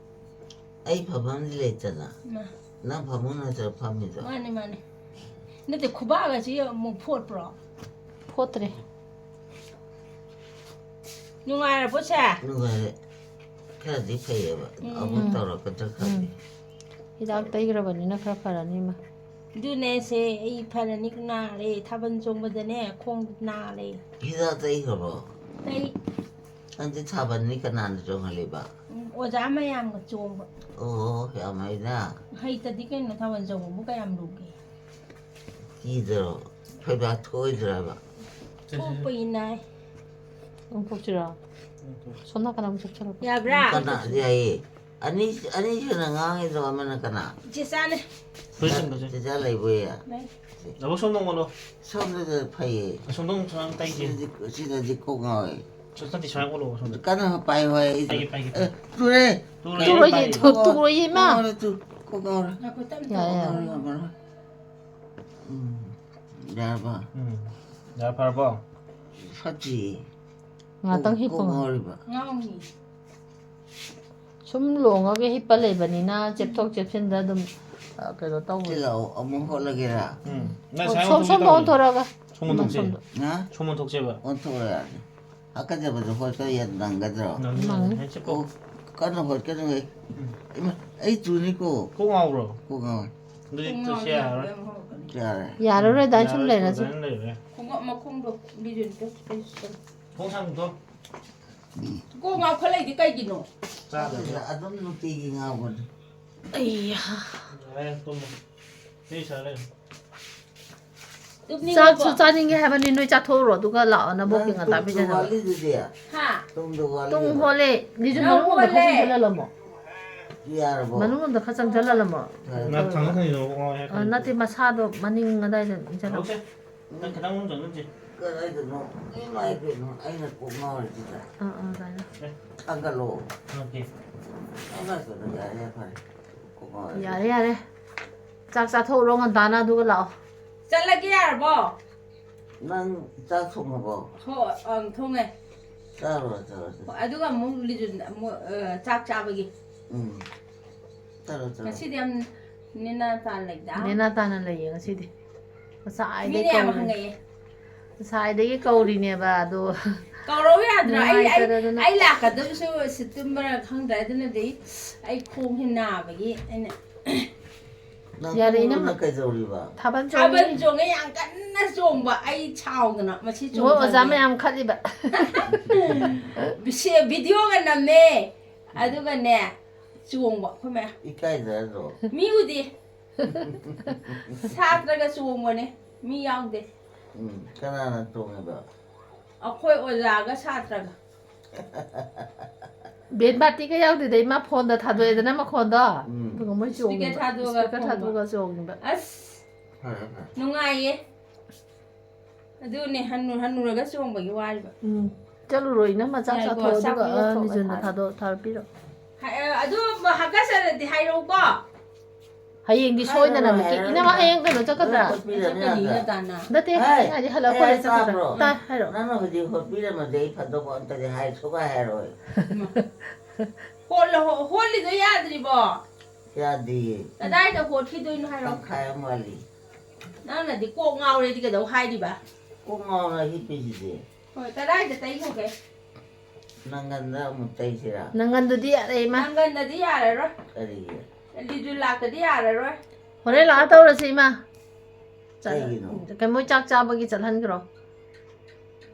ꯑꯩ ꯐꯝꯐꯝꯗꯤ ꯂꯩꯇꯅ꯫ ꯏꯃꯥ꯫ ꯅꯪ ꯐꯃꯨꯡ ꯅꯠꯇ꯭ꯔ ꯐꯝꯃꯤꯗꯣ? ꯃꯥꯅꯦ, ꯃꯥꯅꯦ꯫ ꯅꯠꯇꯦ, ꯈꯨꯕꯥꯛ ꯑꯁꯤ ꯑꯃꯨꯛ ꯐꯣꯠꯄ꯭ꯔꯣ? ꯐꯣꯠꯇ꯭ꯔꯦ꯫ ꯅꯨꯡꯉꯥꯏꯔꯕꯣ, ꯁꯦ? ꯅꯨꯡꯉꯥꯏꯔꯦ꯫ ꯈꯔꯗꯤ ꯐꯩꯌꯦꯕ꯫ ꯎꯝ꯫ ꯑꯃꯨꯛ ꯎꯝ꯫ ꯇꯧꯔꯛꯀꯗ꯭ꯔꯥ ꯈꯪꯗꯦ꯫ ꯎꯝ꯫ ꯍꯤꯗꯥꯛ ꯇꯩꯈ꯭ꯔꯕꯅꯤꯅ ꯈꯔ ꯐꯔꯅꯤ, ꯏꯃꯥ꯫ ꯑꯗꯨꯅꯦ, ꯁꯦ, ꯑꯩ ꯐꯔꯅꯤ, ꯅꯥꯔꯦ꯫ ꯊꯥꯕꯜ ꯆꯣꯡꯕꯗꯅꯦ, ꯈꯣꯡ ꯅꯥꯔꯦ꯫ ꯍꯤꯗꯥꯛ ꯇꯩꯈ꯭ꯔꯕꯣ? ꯇꯩ꯫ ꯅꯪꯗꯤ ꯊꯥꯕꯜꯗꯤ ꯀꯅꯥꯅ ꯆꯣꯡꯍꯜꯂꯤꯕ? ꯎꯝ, ꯑꯣꯖꯥ ꯃꯌꯥꯝꯒ ꯆꯣꯡꯕ꯫ ꯑꯣ, ꯌꯥꯝ ꯍꯩꯅ꯫ ꯍꯩꯇꯗꯤ ꯀꯩꯅꯣ, ꯊꯥꯕꯜ ꯆꯣꯡꯕꯕꯨ ꯀꯌꯥꯝ ꯂꯨꯒꯦ? ꯀꯤꯗ꯭ꯔꯣ? ꯐꯩꯕꯥꯛ ꯊꯣꯛꯑꯣꯏꯗ꯭ꯔꯕ? ꯊꯣꯛꯄꯒꯤ ꯅꯥꯏ꯫ ꯑꯣꯟꯊꯣꯛꯁꯤꯔꯣ? ꯁꯣꯝ ꯅꯥꯀꯟ ꯑꯃꯨꯛ ꯆꯠꯁꯤꯜꯂꯣ꯫ ꯌꯥꯕ꯭ꯔꯥ? ꯀꯅꯥ? ꯌꯥꯏꯌꯦ꯫ ꯑꯅꯤ, ꯑꯅꯤꯁꯤꯅ ꯉꯥꯡꯉꯤꯗꯣ ꯑꯃꯅ ꯀꯅꯥ? ꯆꯦꯆꯥꯅꯦ꯫ ꯐꯨꯔꯤꯠ ꯆꯤꯡꯕꯁꯦ꯫ ꯆꯦꯆꯥ ꯂꯩꯕꯣꯏꯌꯦ? ꯂꯩ꯫ ꯑꯕꯣꯛ ꯁꯣꯝꯗ ꯑꯣꯜꯂꯣ꯫ ꯁꯣꯝꯗ ꯐꯩꯌꯦ꯫ ꯑꯁꯣꯝꯗ ꯑꯃꯨꯛ ꯁꯨꯃꯥꯏꯅ ꯇꯩꯁꯦ꯫ ꯁꯤꯗꯗꯤ, ꯁꯤꯗꯗꯤ ꯀꯣꯛ ꯉꯥꯎꯋꯦ꯫ ꯁꯣꯝꯗ ꯁꯨꯃꯥꯏꯅ ꯑꯣꯜꯂꯣ, ꯁꯣꯝꯗ꯫ ꯀꯟꯅ ꯄꯥꯏꯌꯨ ꯍꯥꯏ꯫ ꯄꯥꯏꯒꯦ, ꯄꯥꯏꯒꯦ, ꯑꯦ, ꯄꯥꯏꯒꯦ꯫ ꯇꯨꯔꯦ꯫ ꯇꯨꯔꯦ, ꯇꯨꯔꯣꯏꯌꯦ, ꯄꯥꯏꯒꯦ꯫ ꯇꯨ-, ꯇꯨꯔꯣꯏꯌꯦ, ꯏꯃꯥ꯫ ꯇꯨꯔꯦ, ꯇꯨ-, ꯀꯣꯛ ꯉꯥꯎꯔꯦ꯫ ꯉꯥꯏꯈꯣ, ꯇꯞꯅ ꯌꯥꯔꯦ, ꯇꯧꯔꯣ꯫ ꯌꯥꯔꯦ꯫ ꯉꯥꯎꯔꯦ, ꯉꯥꯎꯔꯦ꯫ ꯎꯝ꯫ ꯌꯥꯔꯕ? ꯎꯝ꯫ ꯌꯥꯔꯦ, ꯐꯔꯕꯣ? ꯐꯠꯇꯦ꯫ ꯉꯥꯛꯇꯪ ꯀꯣꯛ, ꯍꯤꯞꯄꯣ꯫ ꯀꯣꯛ ꯉꯥꯎꯔꯤꯕ꯫ ꯉꯥꯎꯅꯤ꯫ ꯁꯨꯝ ꯂꯣꯡꯉꯒ ꯍꯤꯞꯄ ꯂꯩꯕꯅꯤꯅ ꯆꯦꯞꯊꯣꯛ ꯆꯦꯞꯁꯤꯟꯗ ꯑꯗꯨꯝ, ꯑ, ꯀꯩꯅꯣ ꯇꯧꯕ꯫ ꯁꯤ ꯂꯥꯛꯑꯣ, ꯑꯃꯨꯛ ꯍꯣꯠꯂꯒꯦꯔꯥ? ꯎꯝ꯫ ꯅꯪ ꯑꯣ, ꯁꯥꯏ ꯁꯣꯝ-, ꯑꯣꯟꯊꯣꯛꯀꯦ ꯁꯣꯝꯗ ꯇꯧꯔꯤ꯫ ꯑꯣꯟꯊꯣꯔꯛꯑꯒ꯫ ꯁꯣꯝ ꯑꯣꯟꯊꯣꯛꯁꯦ꯫ ꯁꯣꯝꯗ꯫ ꯍꯥ? ꯁꯣꯝ ꯑꯣꯟꯊꯣꯛꯁꯦꯕ꯫ ꯑꯣꯟꯊꯣꯛꯑꯣ ꯌꯥꯔꯦ꯫ ꯍꯥꯀꯠꯆꯕꯗꯣ ꯍꯣꯠꯄ ꯌꯥ-, ꯅꯪꯒꯗ꯭ꯔꯣ? ꯅꯪꯅꯤ, ꯅꯪꯅꯤ꯫ ꯅꯪꯅꯤ꯫ ꯍꯦꯛ ꯆꯠꯄꯣ꯫ ꯑꯣ, ꯀꯟꯅ ꯍꯣꯠꯀꯅꯨꯍꯦ꯫ ꯎꯝ꯫ ꯏꯃꯥ, ꯑꯩ ꯇꯨꯅꯤꯀꯣ꯫ ꯀꯣꯛ ꯉꯥꯎꯕ꯭ꯔꯣ? ꯀꯣꯛ ꯉꯥꯎꯋꯦ꯫ ꯑꯗꯨꯗꯤ ꯈꯣꯡ ꯇꯨꯁꯦ ꯉꯥꯎꯔꯗꯤ ꯌꯥꯔꯔꯣꯏ꯫ ꯌꯥꯝ ꯍꯧꯔꯛꯀꯅꯤ꯫ ꯌꯥꯔꯦ꯫ ꯌꯥꯔꯔꯣꯏ, ꯑꯗꯥꯏꯅ ꯁꯨꯝ ꯌꯥꯔꯔꯣꯏ, ꯂꯩꯔꯁꯨ꯫ ꯑꯗꯥꯏꯅ ꯂꯩꯔꯦ꯫ ꯈꯣꯡꯎꯞ ꯃꯈꯣꯡꯗꯣ ꯂꯤꯖꯤꯟꯗꯣ ꯀꯩꯁꯨ ꯇꯧ-꯫ ꯊꯣꯡ ꯍꯥꯡꯗꯣ꯫ ꯀꯣꯛ ꯉꯥꯎꯈꯠꯂꯛꯏꯗꯤ ꯀꯩꯒꯤꯅꯣ? ꯆꯥꯗꯕ꯭ꯔꯣ? ꯑꯗꯨꯝ ꯅꯨꯡꯇꯤꯒꯤ ꯉꯥꯎꯕꯅꯦ꯫ ꯑꯩꯌꯥ꯫ ꯌꯥꯔꯦ, ꯇꯨꯝꯃꯣ꯫ ꯏꯁꯩ ꯁꯥ ꯂꯩꯔꯣ꯫ ꯇꯨꯝꯅꯤꯡꯉꯕꯣ? ꯆꯥꯛꯁꯨ ꯆꯥꯅꯤꯡꯉꯦ ꯍꯥꯏꯕꯅꯤ, ꯅꯣꯏ ꯆꯥꯊꯣꯛꯎꯔꯣ, ꯑꯗꯨꯒ ꯂꯥꯛꯑꯣ, ꯅꯕꯣꯛꯀꯤ ꯅꯪ ꯉꯟꯇꯥ ꯇꯨꯝꯗ꯭ꯔꯣ ꯄꯤꯖꯅꯕ꯫ ꯋꯥꯠꯂꯤꯗꯨꯗꯤ? ꯍꯥ? ꯇꯨꯝꯗ꯭ꯔꯣ ꯋꯥꯠꯂꯤꯗꯨꯗꯤ? ꯇꯨꯝ ꯍꯣꯜꯂꯦ꯫ ꯂꯤꯖꯨ ꯅꯪ ꯃꯅꯨꯡ ꯑꯝꯗ ꯈꯔ ꯍꯣꯜꯂꯦ꯫ ꯆꯪꯁꯤꯜꯍꯜꯂꯝꯃꯣ꯫ ꯌꯥꯔꯕꯣ? ꯃꯅꯨꯡ ꯑꯝꯗ ꯈꯔ ꯆꯪꯁꯤꯜꯍꯜꯂꯝꯃꯣ꯫ ꯌꯥꯔꯦ꯫ ꯅꯪ ꯊꯥꯡꯒꯠꯈ꯭ꯔꯗꯤ ꯅꯕꯣꯛ ꯉꯥꯎꯋꯦ ꯑ, ꯍꯥꯏꯔꯛꯀꯅꯤ꯫ ꯅꯠꯇꯦ, ꯃꯁꯥꯗꯣ ꯃꯅꯤꯡ ꯑꯗꯥꯏꯗ ꯏꯟꯁꯤꯜꯂꯝꯃꯣ꯫ ꯇꯧꯁꯦ꯫ ꯅꯪ ꯈꯤꯇꯪ ꯃꯅꯨꯡ ꯆꯪꯁꯤꯟꯁꯦ꯫ ꯀꯗꯥꯏꯗꯅꯣ? ꯏꯃꯥꯏ ꯄꯦꯝꯃ, ꯑꯩꯅ ꯀꯣꯛ ꯉꯥꯎꯔꯤꯁꯤꯗ꯫ ꯑꯥ, ꯑꯥ, ꯑꯗꯥꯏꯅ꯫ ꯑꯦ꯫ ꯊꯥꯡꯒꯠꯂꯣ꯫ ꯊꯥꯡꯒꯠꯀꯦ꯫ ꯊꯥꯡꯒꯠꯀꯅꯨ, ꯌꯥꯔꯦ, ꯌꯥꯔꯦ, ꯐꯔꯦ꯫ ꯀꯣꯛ ꯉꯥꯎꯔꯦ꯫ ꯌꯥꯔꯦ, ꯌꯥꯔꯦ꯫ ꯆꯥꯛ ꯆꯥꯊꯣꯛꯎꯔꯣ ꯉꯟꯇꯥꯅ, ꯑꯗꯨꯒ ꯂꯥꯛꯑꯣ꯫ ꯆꯠꯂꯒꯦ ꯌꯥꯔꯕꯣ? ꯅꯪ ꯆꯥꯛ ꯊꯣꯡꯉꯕꯣ? ꯍꯣ, ꯑꯪ, ꯊꯣꯡꯉꯦ꯫ ꯆꯥꯔꯣ, ꯆꯥꯔꯣ, ꯆꯥꯔꯣ꯫ ꯑꯗꯨꯒ ꯑꯃꯨꯛ ꯂꯤꯖꯨꯟ ꯑꯃꯨꯛ, ꯑ, ꯆꯥꯛ ꯆꯥꯕꯒꯤ꯫ ꯎꯝ꯫ ꯆꯠꯂꯣ, ꯆꯠꯂꯣ꯫ ꯉꯁꯤꯗꯤ ꯌꯥꯝ ꯅꯦꯅꯥ ꯇꯥꯅ ꯂꯩꯗ꯫ ꯅꯦꯅꯥ ꯇꯥꯅ ꯂꯩꯌꯦ ꯉꯁꯤꯗꯤ꯫ ꯉꯁꯥꯏꯗꯩ ꯃꯤꯅ ꯌꯥꯝ ꯀꯧꯔꯤ-, ꯍꯪꯉꯛꯑꯦ꯫ ꯉꯁꯥꯏꯗꯒꯤ ꯀꯧꯔꯤꯅꯦꯕ ꯑꯗꯣ꯫ ꯀꯧꯔꯧ ꯌꯥꯗ꯭ꯔꯥ? ꯑꯩ, ꯑꯩ, ꯅꯨꯡꯉꯥꯏꯇꯗꯅ꯫ ꯑꯩ ꯂꯥꯛꯀꯗꯕꯁꯨ ꯁꯤ ꯇꯨꯝꯕ꯭ꯔꯥ ꯈꯪꯗ꯭ꯔꯦ, ꯑꯗꯨꯅꯗꯤ ꯑꯩ ꯈꯣꯡꯁꯦ ꯅꯥꯕꯒꯤ ꯑꯩꯅ ꯅꯪ ꯌꯥꯔꯦ, ꯈꯣꯡ ꯏꯅꯝꯃ꯫ ꯅꯥ ꯀꯩꯗꯧꯔꯤꯕ? ꯊꯥꯕꯜ ꯊꯥꯕꯜ ꯆꯣꯡꯉꯤ꯫ ꯆꯣꯡꯉꯦ, ꯌꯥꯝ ꯀꯟꯅ ꯆꯣꯡꯕ꯫ ꯑꯩ ꯁꯥꯎꯗꯅ ꯃꯁꯤ ꯃꯣꯏ ꯑꯣꯖꯥ ꯆꯣꯡꯊꯒꯦ꯫ ꯃꯌꯥꯝ ꯈꯠꯂꯤꯕ꯫ ꯕꯤꯁꯦ-, ꯚꯤꯗꯤꯑꯣꯒ ꯅꯝꯃꯦ꯫ ꯑꯗꯨꯒꯅꯦ, ꯆꯣꯡꯕ ꯑꯩꯈꯣꯏ ꯃꯌꯥꯝ꯫ ꯏꯀꯥꯏꯗ꯭ꯔꯗ꯭ꯔꯣ? ꯃꯤ ꯎꯗꯦ꯫ ꯁꯥꯇ꯭ꯔꯒ ꯆꯣꯡꯕꯅꯦ, ꯃꯤ ꯌꯥꯎꯗꯦ꯫ ꯎꯝ, ꯀꯅꯥꯅ ꯆꯣꯡꯉꯤꯕ? ꯑꯩꯈꯣꯏ ꯑꯣꯖꯥꯒ ꯁꯥꯇ꯭ꯔꯒ꯫ ꯕꯦꯟ ꯄꯥꯔꯇꯤꯒ ꯌꯥꯎꯗꯦꯗ, ꯏꯃꯥ, ꯐꯣꯟꯗ ꯊꯥꯗꯣꯛꯑꯦꯗꯅ ꯃꯈꯣꯟꯗꯣ꯫ ꯎꯝ꯫ ꯑꯗꯨꯒ ꯃꯣꯏ ꯆꯣꯡꯉꯤꯕ꯫ ꯏꯁꯄꯤꯀꯔ ꯊꯥꯗꯣꯛꯑꯒ ꯏꯁꯄꯤꯀꯔ ꯈꯣꯡꯕ꯫ ꯊꯥꯗꯣꯛꯑꯒ ꯆꯣꯡꯉꯤꯕ꯫ ꯑꯁ, ꯐꯔꯦ, ꯐꯔꯦ꯫ ꯅꯨꯡꯉꯥꯏꯌꯦ꯫ ꯑꯗꯨꯅꯦ, ꯍꯟꯅꯨ-, ꯍꯟꯅꯨꯔꯒ ꯆꯣꯡꯕꯒꯤ ꯋꯥꯔꯤꯕ꯫ ꯎꯝ꯫ ꯆꯠꯂꯨꯔꯣ, ꯏꯅꯝꯃ, ꯆꯥꯛ ꯌꯥꯏꯀꯣ, ꯆꯥꯊꯣꯛꯑꯣ, ꯆꯥꯛ ꯑꯗꯨꯒ, ꯑ, ꯄꯤꯖꯊꯣꯛꯑꯒ ꯅꯤꯖꯨꯟꯗ ꯊꯥꯔꯣ꯫ ꯊꯥꯗꯣꯛ-, ꯊꯥꯔꯛꯄꯤꯔꯣ꯫ ꯍꯥꯏ-, ꯑ, ꯑꯗꯨ ꯍꯥꯀꯠꯆꯔꯗꯤ ꯍꯥꯏꯔꯛꯎꯀꯣ꯫ ꯍꯌꯦꯡꯗꯤ ꯁꯣꯏꯗꯅꯃꯛꯀꯤ ꯍꯥꯏꯔꯣꯏ, ꯏꯅꯝꯃ ꯍꯥꯏꯔꯣꯏ꯫ ꯍꯌꯦꯡ ꯀꯩꯅꯣ ꯆꯠꯀꯗ꯭ꯔꯥ? ꯂꯣꯏ ꯍꯣꯠꯄꯤꯔꯅꯤ ꯆꯠꯀꯅꯤ ꯑꯗ꯫ ꯅꯠꯇꯅ꯫ ꯅꯠꯇꯦ꯫ ꯑꯩ ꯍꯥꯏꯗꯤ ꯍꯜꯂꯛꯑ ꯑꯩ ꯀꯣꯂꯦꯖ ꯆꯠꯀꯗ꯭ꯔꯥ? ꯇꯥꯕ꯭ꯔꯣ? ꯇꯥꯏ, ꯍꯥꯏꯔꯣ꯫ ꯅꯪꯅ ꯍꯧꯖꯤꯛ ꯍꯣꯠꯄꯤꯔꯝꯃꯗꯤ ꯑꯩ ꯐꯗꯧꯕ ꯑꯝꯇꯗꯤ ꯍꯥꯏ ꯁꯨꯡꯍꯥꯏ ꯍꯥꯏꯔꯣꯏ꯫ ꯍꯣꯠꯂꯣ, ꯍꯣ-, ꯍꯣꯠꯂꯤꯗꯣ ꯌꯥꯗ꯭ꯔꯤꯕꯣ? ꯌꯥꯗꯤꯌꯦ꯫ ꯀꯗꯥꯏꯗ ꯍꯣꯠꯈꯤꯗꯣꯏꯅꯣ ꯍꯥꯏꯔꯣ? ꯇꯪꯈꯥꯏ ꯑꯃ ꯋꯥꯠꯂꯤ꯫ ꯅꯪꯅꯗꯤ ꯀꯣꯛ ꯉꯥꯎꯔꯦꯗꯤ ꯀꯩꯗꯧ ꯍꯥꯏꯔꯤꯕ? ꯀꯣꯛ ꯉꯥꯎꯔ ꯍꯤꯞꯄꯤꯁꯤꯗꯤ꯫ ꯍꯣꯏ, ꯀꯗꯥꯏꯗ ꯇꯩꯈ꯭ꯔꯒꯦ? ꯅꯪꯒꯟꯗ ꯑꯃꯨꯛ ꯇꯩꯁꯤꯔꯥ? ꯅꯪꯒꯟꯗꯨꯗꯤ ꯌꯥꯔꯦ, ꯏꯃꯥ꯫ ꯅꯪꯒꯟꯗꯗꯤ ꯌꯥꯔꯔꯣꯏ꯫ ꯀꯔꯤꯒꯤ? ꯂꯤꯗꯨ ꯂꯥꯛꯇꯗꯤ ꯌꯥꯔꯔꯣꯏ꯫ ꯍꯣꯔꯦꯟ ꯂꯥꯛꯑ ꯇꯧꯔꯁꯤ, ꯏꯃꯥ꯫ ꯆꯠ-, ꯀꯩꯒꯤꯅꯣ? ꯀꯩ ꯃꯣꯏ ꯆꯥꯛ ꯆꯥꯕꯒꯤ ꯆꯠꯍꯟꯈ꯭ꯔꯣ꯫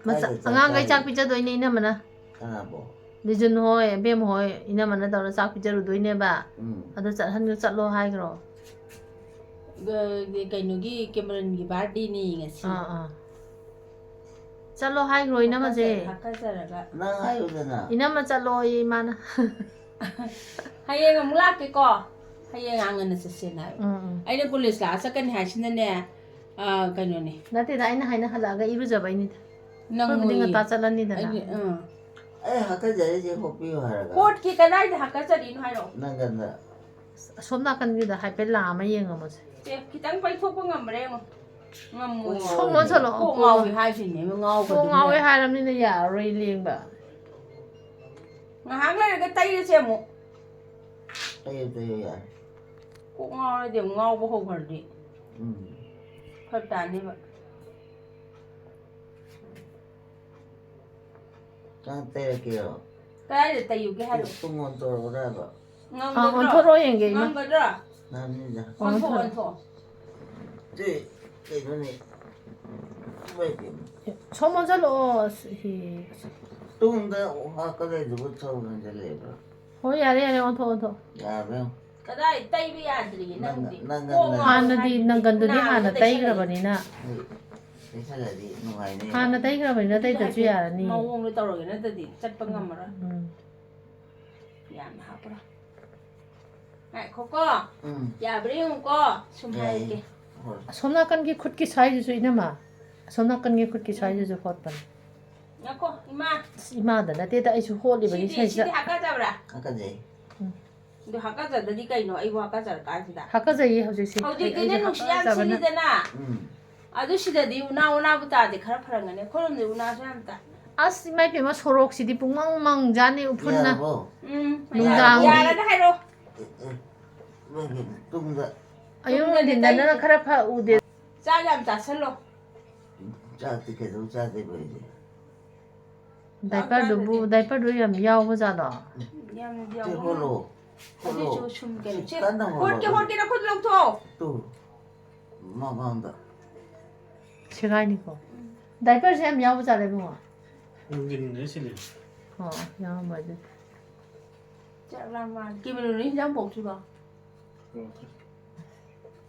ꯃꯆꯥ-, ꯀꯥꯏꯗ ꯆꯥꯛ ꯑꯉꯥꯡꯈꯩ ꯆꯥꯛ ꯆꯥꯔꯤꯕ? ꯄꯤꯖꯗꯣꯏꯅꯦ, ꯏꯅꯝꯃꯅ꯫ ꯀꯅꯥꯕꯣ? ꯂꯤꯖꯨꯟ ꯍꯣꯏ, ꯑꯕꯦꯝ ꯍꯣꯏ, ꯏꯅꯝꯃꯅ ꯇꯧꯔ ꯆꯥꯛ ꯄꯤꯖꯔꯨꯗꯣꯏꯅꯦꯕ꯫ ꯎꯝ꯫ ꯑꯗꯨ ꯆꯠꯍꯟ-, ꯆꯠꯂꯣ ꯍꯥꯏꯈ꯭ꯔꯣ꯫ ꯒ-, ꯀꯩꯅꯣꯒꯤ ꯀꯦꯃꯔꯟꯒꯤ ꯕꯥꯔꯗꯦꯅꯤ ꯉꯁꯤ꯫ ꯑꯥ, ꯑꯥ꯫ ꯆꯠꯂꯣ ꯍꯥꯏꯈ꯭ꯔꯣ, ꯏꯅꯝꯃꯁꯦ꯫ ꯍꯥꯀꯠꯆ-, ꯍꯥꯀꯠꯆꯔꯒ꯫ ꯅꯪ ꯍꯥꯏꯌꯨꯗꯅ꯫ ꯏꯅꯝꯃ ꯆꯠꯂꯣꯌꯦ ꯏꯃꯥꯅ꯫ ꯍꯌꯦꯡ ꯑꯃꯨꯛ ꯂꯥꯛꯀꯦꯀꯣ꯫ ꯍꯌꯦꯡ ꯉꯟꯅ ꯆꯠꯁꯦꯅ ꯍꯥꯏꯌꯨ꯫ ꯎꯝ, ꯎꯝ꯫ ꯑꯩꯅ ꯀꯣꯂꯦꯖ ꯂꯥꯛꯑ ꯆꯠꯀꯅꯤ ꯍꯥꯏꯁꯤꯅꯅꯦ, ꯑ, ꯀꯩꯅꯣꯅꯦ꯫ ꯅꯠꯇꯦꯗ, ꯑꯩꯅ ꯍꯥꯏꯅ ꯍꯜꯂꯛꯑꯒ ꯏꯔꯨꯖꯕꯩꯅꯤꯗ꯫ ꯅꯪ ꯑꯩꯈꯣꯏꯕꯨꯗꯤ ꯃꯣꯏ-, ꯉꯟꯇꯥ ꯆꯠꯂꯅꯤꯗꯅ꯫ ꯑꯩꯗꯤ, ꯑꯥ꯫ ꯑꯩ ꯍꯥꯀꯠꯆꯔꯤꯁꯦ ꯍꯣꯄꯤꯌꯨ ꯍꯥꯏꯔꯒ꯫ ꯀꯣꯠꯀꯤ ꯀꯗꯥꯏꯗ ꯍꯥꯀꯠꯆꯔꯤꯅꯣ ꯍꯥꯏꯔꯛꯑꯣ꯫ ꯅꯪꯒꯟꯗ꯫ ꯑꯁꯣꯝ ꯅꯥꯀꯟꯒꯤꯗ ꯍꯥꯏꯐꯦꯠ ꯂꯥꯝꯃ ꯌꯦꯡꯉꯝꯃꯣꯁꯦ꯫ ꯁꯦ, ꯈꯤꯇꯪ ꯄꯩꯊꯣꯛꯄ ꯉꯝꯕ꯭ꯔꯥ ꯌꯦꯡꯉꯣ꯫ ꯉꯝꯃꯣꯏ꯫ ꯁꯣꯝ ꯑꯣꯟꯁꯜꯂꯣ, ꯀꯣꯛ ꯉꯥꯎꯋꯦ ꯍꯥꯏꯁꯤꯅꯦ, ꯉꯥꯎꯕꯗꯨꯅꯦ꯫ ꯀꯣꯛ ꯉꯥꯎꯋꯦ ꯍꯥꯏꯔꯕꯅꯤꯅ ꯌꯥꯔꯔꯣꯏ ꯂꯦꯡꯕ꯫ ꯉꯥꯏꯍꯥꯛ ꯂꯩꯔꯒ ꯇꯩꯔꯁꯦ ꯑꯃꯨꯛ꯫ ꯇꯩꯌꯨ, ꯇꯩꯌꯨ, ꯌꯥꯔꯦ꯫ ꯀꯣꯛ ꯉꯥꯎꯔꯗꯤ ꯑꯃꯨꯛ ꯉꯥꯎꯕ ꯍꯧꯈ꯭ꯔꯗꯤ ꯎꯝ꯫ ꯐꯔꯛ ꯇꯥꯅꯦꯕ꯫ ꯅꯪ ꯇꯩꯔꯛꯀꯦꯔꯣ? ꯀꯗꯥꯏꯗ ꯇꯩꯌꯨꯒꯦ ꯍꯥꯏꯅꯣ? ꯇꯨꯡ ꯑꯣꯟꯊꯣꯔꯛꯎꯔꯕ? ꯉꯝꯒꯗ꯭ꯔꯣ? ꯑꯥ, ꯑꯣꯟꯊꯣꯔꯛꯑꯣ ꯌꯦꯡꯒꯦ, ꯏꯃꯥ꯫ ꯉꯝꯒꯗ꯭ꯔꯣ? ꯉꯝꯅꯤꯗ꯫ ꯑꯣꯟꯊꯣꯛ, ꯑꯣꯟꯊꯣꯔꯛꯑꯣ꯫ ꯑꯣꯟꯊꯣꯛ꯫ ꯇꯦ, ꯀꯩꯅꯣꯅꯦ? ꯏꯃꯥꯏ ꯄꯦꯝꯃ꯫ ꯁꯣꯝ ꯑꯣꯟꯁꯤꯜꯂꯛꯑꯣ꯫ ꯑꯁ, ꯍꯤ, ꯑꯁ꯫ ꯇꯨꯡꯗ ꯍꯥꯞꯀꯗꯣꯏꯗꯨꯕꯨ ꯊꯧ ꯍꯟꯖꯤꯜꯂꯛꯑꯦꯕ꯫ ꯍꯣꯏ, ꯌꯥꯔꯦ, ꯌꯥꯔꯦ, ꯑꯣꯟꯊꯣꯛ, ꯑꯣꯟꯊꯣꯛ꯫ ꯌꯥꯔꯕ ꯌꯦꯡꯉꯨ꯫ ꯀꯗꯥꯏ ꯇꯩꯕ ꯌꯥꯗ꯭ꯔꯤꯌꯦ ꯅꯪ-, ꯅꯪꯗꯤ? ꯅꯪ-, ꯀꯣꯛ ꯅꯪ-, ꯉꯥꯎꯔꯦ ꯍꯥꯟꯅꯗꯤ ꯍꯥꯏꯗꯨꯗꯤ ꯅꯪꯒꯟꯗꯨꯗꯤ ꯅꯥꯕꯗ ꯍꯥꯟꯅ ꯇꯩꯁꯜꯂꯛꯏ꯫ ꯇꯩꯈ꯭ꯔꯕꯅꯤꯅ꯫ ꯍꯣꯏ, ꯇꯩꯁꯜꯂꯗꯤ ꯅꯨꯡꯉꯥꯏꯅꯤ꯫ ꯍꯥꯟꯅ ꯇꯩꯈ꯭ꯔꯕꯅꯤꯅ ꯑꯗꯨꯗꯤ ꯇꯩꯗ꯭ꯔꯁꯨ ꯍꯥꯏꯐꯦꯠ ꯌꯥꯔꯅꯤ꯫ ꯃꯑꯣꯡꯗꯣ ꯇꯧꯔꯒꯦ, ꯅꯠꯇ꯭ꯔꯗꯤ ꯆꯠꯄ ꯉꯝꯃꯔꯣꯏ꯫ ꯎꯝ꯫ ꯌꯥꯝꯅ ꯍꯥꯞꯄ꯭ꯔꯥ? ꯉꯥꯏꯈꯣꯀꯣ꯫ ꯎꯝ꯫ ꯌꯥꯕ꯭ꯔꯥ ꯌꯦꯡꯉꯨꯀꯣ꯫ ꯁꯨꯝ ꯌꯥꯏꯌꯦ꯫ ꯍꯥꯏꯔꯛꯀꯦ꯫ ꯍꯣꯏ꯫ ꯑꯁꯣꯝ ꯅꯥꯀꯟꯒꯤ ꯈꯨꯠꯀꯤ ꯁ꯭ꯋꯥꯏꯁꯤꯁꯨ, ꯏꯅꯝꯃ꯫ ꯑꯁꯣꯝ ꯅꯥꯀꯟꯒꯤ ꯈꯨꯠꯀꯤ ꯎꯝ꯫ ꯁ꯭ꯋꯥꯏꯁꯤꯁꯨ ꯍꯣꯠꯄꯅꯤ꯫ ꯉꯥꯏꯈꯣ, ꯏꯃꯥ꯫ ꯑꯁ, ꯏꯃꯥꯗ ꯅꯠꯇꯦꯗ, ꯑꯩꯁꯨ ꯍꯣꯠꯂꯤꯕꯅꯤ ꯁꯤꯗꯤ, ꯁ꯭ꯋꯥꯏꯁꯤꯗ꯫ ꯁꯤꯗꯤ ꯍꯥꯀꯠꯆꯕ꯭ꯔꯥ? ꯍꯥꯀꯠꯆꯩ꯫ ꯎꯝ꯫ ꯑꯗꯨ ꯍꯥꯀꯠꯆꯗꯗꯤ ꯀꯩꯅꯣ? ꯑꯩꯕꯨ ꯍꯥꯀꯠꯆꯔ ꯀꯥꯟꯁꯤꯗ꯫ ꯍꯥꯀꯠꯆꯩꯌꯦ ꯍꯧꯖꯤꯛꯁꯦ꯫ ꯍꯧꯖꯤꯛꯇꯤ ꯑꯩ ꯅꯪ ꯅꯨꯡꯁꯤꯠ ꯌꯥꯝ ꯍꯥꯀꯠꯆꯕꯅ꯫ ꯁꯤꯠꯂꯤꯗꯅ꯫ ꯎꯝ꯫ ꯑꯗꯨ ꯁꯤꯗꯗꯤ ꯎꯅꯥ ꯎꯅꯥꯕꯨ ꯇꯥꯗꯦ, ꯈꯔ ꯐꯔꯝꯒꯅꯤ꯫ ꯑꯩꯈꯣꯏꯔꯣꯝꯗꯗꯤ ꯎꯅꯥꯁꯨ ꯌꯥꯝ ꯇꯥꯏ꯫ ꯑꯁ ꯏꯃꯥ ꯏꯄꯦꯝꯃ, ꯁꯣꯔꯣꯛꯁꯤꯗꯤ ꯄꯨꯡꯃꯪ ꯃꯪꯖꯥꯠꯅꯤ ꯎꯐꯨꯟꯅ꯫ ꯌꯥꯔꯕꯣ? ꯎꯝ, ꯅꯨꯡꯗꯥꯡꯗꯤ꯫ ꯌꯥꯔꯒ ꯍꯥꯏꯔꯣ꯫ ꯅꯣꯏꯒꯤ ꯇꯨꯡꯗ ꯑꯌꯨꯛ ꯇꯨꯝꯗꯗꯤ ꯅꯨꯡꯊꯤꯟꯗꯅ ꯇꯩꯗꯦ꯫ ꯈꯔ ꯐ ꯎꯗꯦ꯫ ꯆꯥꯛ ꯌꯥꯝ ꯆꯥꯁꯜꯂꯣ꯫ ꯆꯥꯛꯇꯤ ꯀꯩꯗꯧ ꯆꯥꯗꯣꯏꯕ ꯑꯩꯗꯤ? ꯗꯥꯏꯄꯔꯗꯨꯕꯨ, ꯗꯥꯏꯄꯔꯗꯨ ꯌꯥꯝ ꯌꯥꯎꯕ ꯖꯥꯠꯂꯣ? ꯌꯥꯝꯅꯗꯤ ꯁꯤ ꯌꯥꯎꯕ ꯍꯣꯠꯂꯣ꯫ ꯍꯣꯠꯂꯣ꯫ ꯑꯗꯨꯏꯁꯨ ꯁꯨꯝ ꯀꯩꯅꯣ꯫ ꯁꯤ ꯁꯦ, ꯀꯟꯅ ꯍꯣꯠꯂꯣ꯫ ꯍꯣꯠꯀꯦ, ꯍꯣꯠꯀꯦ, ꯅꯈꯨꯠ ꯂꯧꯊꯣꯛꯑꯣ꯫ ꯇꯨ꯫ ꯃꯃꯥꯡꯗ꯫ ꯁꯦꯒꯥꯏꯅꯤꯀꯣ꯫ ꯗꯥꯏꯄꯔꯁꯦ ꯌꯥꯝ ꯌꯥꯎꯕ ꯖꯥꯠꯂ ꯏꯕꯨꯡꯉꯣ? ꯅꯨꯡꯊꯤꯟꯗ ꯁꯤꯜꯂꯤ꯫ ꯑꯣ, ꯌꯥꯎꯔꯝꯃꯣꯏ ꯑꯗꯨꯗꯤ꯫ ꯆꯥꯛ ꯂꯥꯝꯃꯛꯑꯅꯤ꯫ ꯀꯦꯃꯦꯔꯨꯟ ꯍꯤꯟꯖꯥꯡ ꯄꯣꯛꯇ꯭ꯔꯤꯕꯣ? ꯊꯦꯡꯉꯦ꯫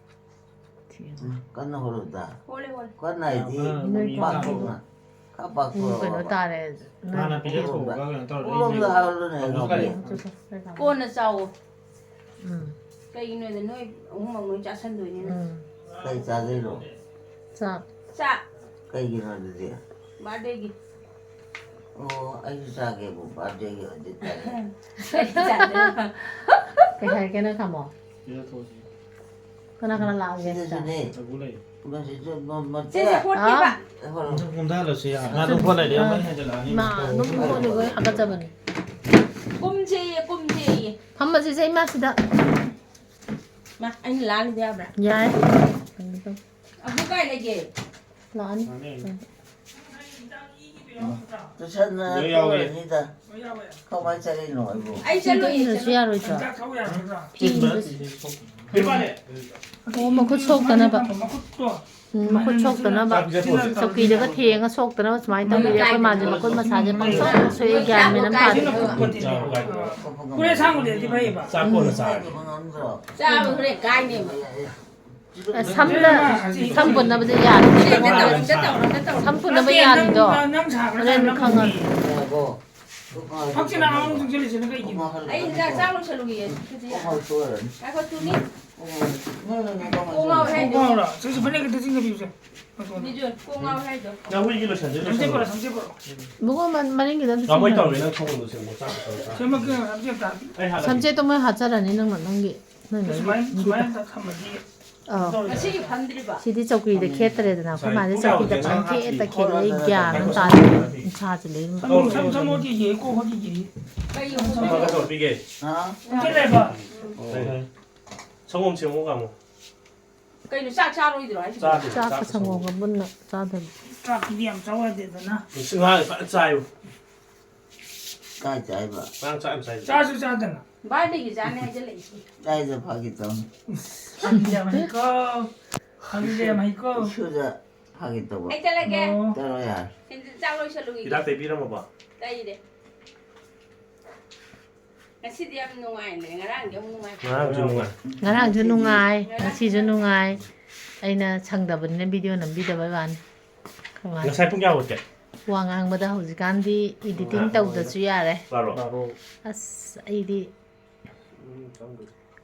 ꯎꯝ, ꯀꯟꯅ ꯍꯣꯠꯂꯣꯗ꯫ ꯍꯣꯠꯂꯦ, ꯍꯣꯠꯂꯦ꯫ ꯀꯟꯅ ꯍꯥꯏꯗꯤ ꯌꯥꯝ ꯀꯟꯅ ꯅꯣꯏ ꯄꯥꯛꯊꯣꯛꯅ꯫ ꯈꯔ ꯄꯨꯡ ꯀꯩꯅꯣ ꯄꯥꯛꯊꯣꯛꯑꯒ꯫ ꯇꯥꯔꯦ꯫ ꯍꯥꯟꯅ ꯄꯤꯖꯊꯣꯛꯑꯒ ꯀꯩꯅꯣ ꯇꯧꯔ ꯄꯨꯡꯂꯣꯝꯗ ꯍꯥꯏꯔꯨꯅꯦ, ꯉꯥꯎꯕꯤ꯫ ꯀꯣꯟꯅ ꯆꯥꯎꯋꯣ꯫ ꯎꯝ, ꯀꯩꯒꯤꯅꯣꯗ ꯅꯣꯏ ꯑꯍꯨꯝꯃꯛ ꯂꯣꯏ ꯆꯥꯁꯟꯗꯣꯏꯅꯤꯅ꯫ ꯎꯝ꯫ ꯀꯩ ꯆꯥꯗꯣꯏꯅꯣ? ꯆꯥꯛ꯫ ꯆꯥꯛ꯫ ꯀꯩꯒꯤꯅꯣ ꯑꯗꯨꯗꯤ? ꯕꯥꯔꯗꯦꯒꯤ꯫ ꯑꯣ, ꯑꯩꯁꯨ ꯆꯥꯒꯦꯕꯨ, ꯕꯥꯔꯗꯦꯒꯤ ꯑꯣꯏꯗꯤ ꯇꯥꯔꯦ꯫ ꯀꯩ ꯆꯥꯗꯣꯏꯅꯣ? ꯀꯩ ꯍꯥꯏꯔꯛꯀꯦ ꯅꯣꯏ ꯈꯥꯃꯣ? ꯄꯤꯖꯊꯣꯛꯑꯁꯤ꯫ ꯀꯅꯥ ꯀꯅꯥ ꯂꯥꯛꯑꯒꯦ? ꯁꯤꯗꯁꯨꯅꯦ꯫ ꯑꯒꯨ ꯂꯩ꯫ ꯃꯁꯤꯁꯨ ꯃ-, ꯃ-, ꯁꯦ, ꯁꯦ, ꯍꯣꯠꯀꯦꯕ꯫ ꯍꯣꯠꯂꯣ꯫ ꯑꯗꯨ ꯀꯨꯝꯊꯍꯜꯂꯁꯤ, ꯌꯥ-, ꯉꯥ ꯑꯗꯨꯝ ꯐꯣꯠ ꯂꯩꯔꯗꯤ ꯑꯃ ꯍꯦꯟꯖꯜꯂꯛꯑꯅꯤ꯫ ꯃꯥ ꯑꯗꯨꯝ ꯍꯣꯠꯂꯒ ꯍꯥꯀꯠꯆꯕꯅꯤ꯫ ꯀꯨꯝꯁꯦꯌꯦ, ꯀꯨꯝꯁꯦꯌꯦ꯫ ꯐꯝꯃꯁꯤꯁꯦ ꯏꯃꯥꯁꯤꯗ꯫ ꯃꯥ, ꯑꯩꯅ ꯂꯥꯜꯂꯤꯗꯣ ꯌꯥꯕ꯭ꯔꯥ? ꯌꯥꯏ꯫ ꯑꯕꯨ ꯀꯥꯏ ꯂꯩꯒꯦ? ꯂꯥꯛꯑꯅꯤ꯫ ꯃꯥꯅꯦ꯫ ꯇꯨꯏꯁꯟ ꯂꯣꯏ ꯌꯥꯎꯋꯦ꯫ ꯇꯧꯔꯅꯤꯗ꯫ ꯀꯃꯥꯏꯅ ꯆꯠꯂꯤꯅꯣ ꯑꯩꯕꯨ? ꯑꯩ ꯆꯠꯂꯣꯏꯌꯦ, ꯏꯪꯕꯁꯨ ꯆꯠꯂꯣꯏ꯫ ꯌꯥꯔꯣꯏꯗ꯭ꯔꯣ? ꯆꯤꯟꯕ ꯅꯠꯇꯦ, ꯁꯤ ꯁꯣꯛꯄꯅꯤ꯫ ꯑꯣ, ꯃꯈꯨꯠ ꯁꯣꯛꯇꯅꯕ꯫ ꯎꯝ, ꯃꯈꯨꯠ ꯁꯣꯛꯇꯅꯕ꯫ ꯆꯥꯛ ꯄꯤꯖꯊꯣꯛꯑꯁꯤ꯫ ꯆꯧꯀꯤꯗꯒ ꯊꯦꯡꯉ ꯁꯣꯛꯇꯅꯕ ꯁꯨꯃꯥꯏꯅ ꯇꯧꯕꯤꯔꯦ꯫ ꯑꯩꯈꯣꯏ ꯃꯥꯁꯦ ꯃꯈꯨꯠ ꯃꯁꯥꯁꯦ ꯄꯪꯁꯣꯛ ꯁꯣꯛꯑꯦ, ꯒ꯭ꯌꯥꯟ ꯃꯦꯟ ꯑꯃ ꯇꯥꯗꯦ꯫ ꯆꯥꯕ ꯀꯥꯏꯗꯦ꯫ ꯀꯨꯔꯦ ꯁꯥꯡꯕꯗꯤ ꯐꯩꯌꯦꯕ꯫ ꯆꯥꯛ ꯀꯣꯟꯅ ꯆꯥꯔꯒꯦ꯫ ꯆꯥꯕ ꯍꯣꯔꯦꯟ ꯀꯥꯏꯅꯦꯕ꯫ ꯑ, ꯁꯝꯗ, ꯁꯝ ꯄꯨꯟꯅꯕꯗꯤ ꯌꯥꯗꯦ꯫ ꯑꯝꯇ ꯇꯧꯔꯣ, ꯑꯝꯇ ꯇꯧꯔꯣ, ꯑꯝꯇ ꯇꯧꯔꯣ꯫ ꯁꯝ ꯄꯨꯟꯅꯕ ꯌꯥꯗ꯭ꯔꯤꯗꯣ꯫ ꯍꯣꯔꯦꯟ ꯈꯪꯉꯒꯦ꯫ ꯌꯥꯔꯕꯣ? ꯐꯛꯁꯤꯅ ꯑꯥ ꯃꯅꯨꯡ ꯆꯪꯁꯤꯜꯂꯤꯁꯤꯅ ꯀꯩꯒꯤꯅꯣ? ꯑꯩ ꯍꯤꯟꯖꯥꯡ ꯆꯥꯛ ꯂꯣꯏꯁꯜꯂꯨꯈꯤꯒꯦ, ꯑꯗꯨꯗꯤ ꯌꯥꯔꯦ꯫ ꯉꯥꯏꯈꯣ, ꯇꯨꯅꯤ꯫ ꯀꯣꯛ ꯉꯥꯎꯋꯦ ꯍꯥꯏꯗꯣ꯫ ꯀꯣꯛ ꯉꯥꯎꯔꯣ? ꯁꯤꯁꯨ ꯐꯅꯦꯛ ꯈꯤꯇ ꯆꯤꯡꯅꯕꯤꯌꯨꯁꯦ꯫ ꯕꯤꯖꯨ, ꯀꯣꯛ ꯉꯥꯎꯋꯦ ꯍꯥꯏꯗꯣ꯫ ꯅꯪ ꯍꯨꯏꯒꯤ ꯂꯣꯏꯁꯟꯁꯦ, ꯁꯝꯆꯦꯠ ꯄꯨꯔꯛꯑꯣ, ꯂꯣꯏꯁꯜꯂꯣ꯫ ꯁꯝꯆꯦꯠ ꯄꯨꯔꯛꯑꯣ꯫ ꯏꯕꯨꯡꯉꯣ, ꯃ-, ꯃꯅꯤꯡꯒꯤꯗ ꯑꯝꯇ ꯉꯥꯃꯣꯏ ꯁꯦꯝꯃꯣ꯫ ꯇꯧꯔꯦ, ꯅꯪ ꯁꯪꯒꯣꯝꯗꯣ ꯁꯦꯝꯃꯣ, ꯆꯥꯛ ꯈꯛꯇꯪ ꯆꯥ꯫ ꯁꯦꯝꯃꯛꯀꯦ, ꯁꯝꯆꯦꯠ ꯇꯥ꯫ ꯑꯩ ꯍꯥꯟꯅ ꯁꯝꯆꯦꯠꯇꯣ ꯃꯣꯏ ꯍꯥꯞꯆꯔꯅꯤ, ꯅꯪꯅ ꯅꯪꯒꯤ, ꯅꯪ ꯁꯨꯃꯥꯏꯅ, ꯅꯪꯒꯤ꯫ ꯁꯨꯃꯥꯏꯅ ꯊꯝꯃꯗꯤ ꯑꯧ꯫ ꯉꯁꯤꯒꯤ ꯐꯝꯗ꯭ꯔꯤꯕ? ꯁꯤꯗꯤ ꯆꯧꯀ꯭ꯔꯤꯗ ꯈꯦꯠꯇ꯭ꯔꯦꯗꯅ, ꯑꯩꯈꯣꯏ ꯃꯥꯗꯤ ꯆꯧꯀ꯭ꯔꯤꯗ ꯄꯪꯈꯦꯠꯇ ꯈꯦꯠꯂꯦ, ꯑꯩ ꯒ꯭ꯌꯥꯟ ꯑꯃ ꯇꯥꯗꯦ꯫ ꯏꯁꯥꯁꯦ ꯂꯣꯏ ꯁꯪ-, ꯁꯪ-, ꯁꯪꯒꯣꯝꯒꯤ ꯌꯦ, ꯀꯣꯛ ꯍꯣꯠꯈꯤꯒꯦ꯫ ꯀꯩ ꯁꯪꯒꯣꯝ ꯄꯤꯒꯦ꯫ ꯍꯥ? ꯁꯪꯒꯣꯝ ꯁꯦꯝꯃꯣ ꯀꯥꯃꯣ꯫ ꯀꯩꯅꯣ, ꯆꯥꯛ ꯆꯥꯔꯣꯏꯗ꯭ꯔꯣ ꯍꯥꯏꯁꯤꯕꯣ? ꯆꯥꯗꯦ, ꯆꯥꯛꯀ ꯆꯥꯛꯀ ꯁꯪꯒꯣꯝꯒ ꯄꯨꯟꯅ ꯆꯥꯗꯕ꯫ ꯆꯥꯛꯇꯨꯗꯤ ꯌꯥꯝ ꯆꯥꯎ ꯌꯥꯗꯦꯗꯅ꯫ ꯉꯁꯤ ꯉꯥ ꯐꯖꯅ ꯆꯥꯏꯕ꯫ ꯀꯥꯏ ꯆꯥꯏꯕ? ꯉꯔꯥꯡ ꯆꯥꯛ ꯌꯥꯝ ꯆꯥꯏ꯫ ꯆꯥꯁꯨ ꯆꯥꯗꯅ꯫ ꯕꯥꯔꯗꯦꯒꯤ ꯆꯥꯅꯤ ꯍꯥꯏꯖꯜꯂꯛꯏꯁꯤ꯫ ꯆꯥꯏꯗ ꯐꯥꯒꯤ ꯇꯧꯅꯤ꯫ ꯐꯥꯒꯤꯗꯤ ꯌꯥꯝ ꯍꯩꯀꯣ꯫ ꯐꯥꯒꯤꯗꯤ ꯌꯥꯝ ꯍꯩꯀꯣ꯫ ꯏꯁꯨꯗ ꯐꯥꯒꯤ ꯇꯧꯕ꯫ ꯑꯩ ꯆꯠꯂꯒꯦ꯫ ꯑꯣ꯫ ꯆꯠꯂꯣ ꯌꯥꯔꯦ꯫ ꯁꯤꯟ-, ꯆꯥꯛ ꯂꯣꯏꯁꯜꯂꯨꯈꯤꯒꯦ꯫ ꯍꯤꯗꯥꯛ ꯇꯩꯕꯤꯔꯝꯃꯕꯣ? ꯇꯩꯔꯦ꯫ ꯉꯁꯤꯗꯤ ꯌꯥꯝ ꯅꯨꯡꯉꯥꯏꯅꯦ, ꯉꯔꯥꯡꯗꯤ ꯑꯃꯨꯛ ꯅꯨꯡꯉꯥꯏ꯫ ꯉꯔꯥꯡꯁꯨ ꯅꯨꯡꯉꯥꯏ꯫ ꯉꯔꯥꯡꯁꯨ ꯅꯨꯡꯉꯥꯏ, ꯉꯁꯤꯁꯨ ꯅꯨꯡꯉꯥꯏ꯫ ꯑꯩꯅ ꯁꯪꯗꯕꯅꯤꯅ ꯚꯤꯗꯤꯑꯣ ꯅꯝꯕꯤꯗꯕꯩ ꯋꯥꯅꯤ꯫ ꯀꯃꯥꯏ? ꯉꯁꯥꯏ ꯄꯨꯡ ꯀꯌꯥ ꯍꯧꯒꯠꯀꯦ? ꯋꯥ ꯉꯥꯡꯕꯗ ꯍꯧꯖꯤꯛꯀꯥꯟꯗꯤ editing ꯇꯧꯗꯁꯨ ꯌꯥꯔꯦ꯫ ꯕꯥꯔꯣ꯫ ꯑꯁ, ꯑꯩꯗꯤ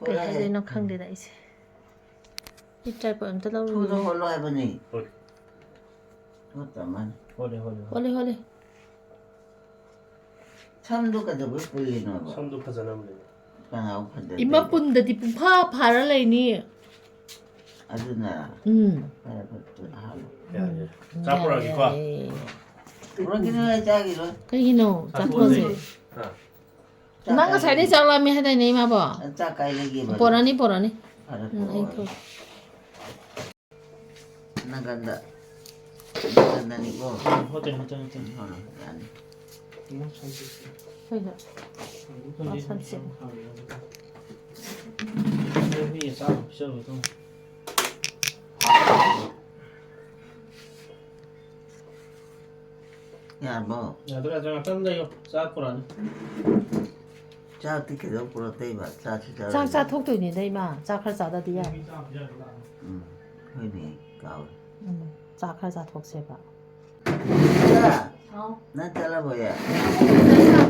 ꯀꯩ ꯍꯣꯏ, ꯍꯣꯏ꯫ ꯍꯥꯏꯗꯣꯏꯅꯣ ꯈꯪꯗꯦꯗ ꯑꯩꯁꯦ꯫ ꯑꯩ tripod ꯑꯝꯇ ꯂꯧꯔꯨꯒꯦ꯫ ꯊꯨꯅ ꯍꯣꯠꯂꯣ ꯍꯥꯏꯕꯅꯤ꯫ ꯍꯣꯏ꯫ ꯍꯣꯠꯇ ꯃꯥꯅꯤ꯫ ꯍꯣꯠꯂꯦ, ꯍꯣꯠꯂꯦ, ꯍꯣꯠꯂꯦ꯫ ꯍꯣꯠꯂꯦ, ꯍꯣꯠꯂꯦ꯫ ꯁꯝꯗꯣ ꯀꯩꯗꯧꯕꯩ ꯄꯨꯜꯂꯤꯅꯣꯕ? ꯁꯝꯗꯣ ꯐꯖꯅꯕꯅꯦ꯫ ꯀꯅꯥꯕꯨ ꯐꯖꯗꯣꯏꯕ? ꯏꯃꯥ ꯄꯨꯟꯗꯗꯤ ꯄꯨꯡꯐꯥ ꯐꯥꯔ ꯂꯩꯅꯤ꯫ ꯑꯗꯨꯅ ꯎꯝ꯫ ꯐꯔꯦ, ꯐꯔꯦ, ꯐꯔꯦ, ꯍꯥꯜꯂꯣ꯫ ꯌꯥꯔꯦ, ꯌꯥꯔꯦ꯫ ꯆꯥꯛ ꯄꯨꯔꯛꯑꯒꯦꯀꯣ꯫ ꯌꯥꯔꯦ꯫ ꯄꯨꯔꯛꯈꯤꯅꯨ, ꯑꯩ ꯆꯥꯈꯤꯔꯣꯏ꯫ ꯀꯩꯒꯤꯅꯣ? ꯆꯥꯊꯣꯛꯑꯁꯦ꯫ ꯆꯥꯊꯣꯛꯑꯁꯦ꯫ ꯑꯥ꯫ ꯆꯥꯛ ꯏꯃꯥ ꯉꯁꯥꯏꯗꯩ ꯀꯥꯏꯗꯒꯤ-, ꯆꯥꯛ ꯂꯥꯝꯃꯦ ꯍꯥꯏꯗꯥꯏꯅꯦ, ꯏꯃꯥꯕꯣ? ꯆꯥꯛ ꯀꯥꯏ ꯂꯩꯒꯦꯕ? ꯄꯣꯔꯛꯑꯅꯤ, ꯄꯣꯔꯛꯑꯅꯤ꯫ ꯐꯔꯦ, ꯎꯝ, ꯑꯩ ꯄꯣꯔꯛꯑꯣ꯫ ꯊꯣꯛ-, ꯅꯥꯀꯟꯗ꯫ ꯅꯥꯀꯟꯗꯅꯤꯀꯣ꯫ ꯎꯝ, ꯍꯣꯇꯦꯜ, ꯍꯣꯇꯦꯜ, ꯍꯣꯇꯦꯜ꯫ ꯍꯣꯏ, ꯌꯥꯅꯤ꯫ ꯎꯝ, ꯁꯝꯁꯦ꯫ ꯍꯣꯏ, ꯍꯣꯏ꯫ ꯁꯝꯁꯦ꯫ ꯑꯣ, ꯁꯝꯁꯦ꯫ ꯍꯨꯏ ꯑꯆꯥꯕ ꯄꯤꯖꯕꯗꯣ꯫ ꯌꯥꯔꯕꯣ? ꯌꯥꯗ꯭ꯔꯦ, ꯌꯥꯗ꯭ꯔꯦ, ꯉꯥꯛꯇꯪ ꯂꯩꯌꯣ꯫ ꯆꯥꯛ ꯄꯨꯔꯛꯑꯅꯤ꯫ ꯆꯥꯛꯇꯤ ꯀꯩꯗꯧ ꯄꯨꯔꯛꯇꯣꯏꯕ? ꯆꯥꯛꯁꯨ ꯆꯥꯛ ꯆꯥꯔꯣꯏꯗꯕ꯫ ꯆꯥꯊꯣꯛꯇꯣꯏꯅꯤꯗ, ꯏꯃꯥ꯫ ꯆꯥꯛ ꯈꯔ ꯆꯥꯗꯗꯤ ꯌꯥꯔꯣꯏ꯫ ꯎꯝ, ꯍꯣꯏꯅꯦ, ꯀꯥꯎꯔꯦ꯫ ꯎꯝ, ꯆꯥꯛ ꯈꯔ ꯆꯥꯊꯣꯛꯁꯦꯕ꯫ ꯏꯆꯥ, ꯍꯥꯎ꯫ ꯅꯪ ꯆꯠꯂꯕꯣꯌꯦ? ꯆꯥꯛ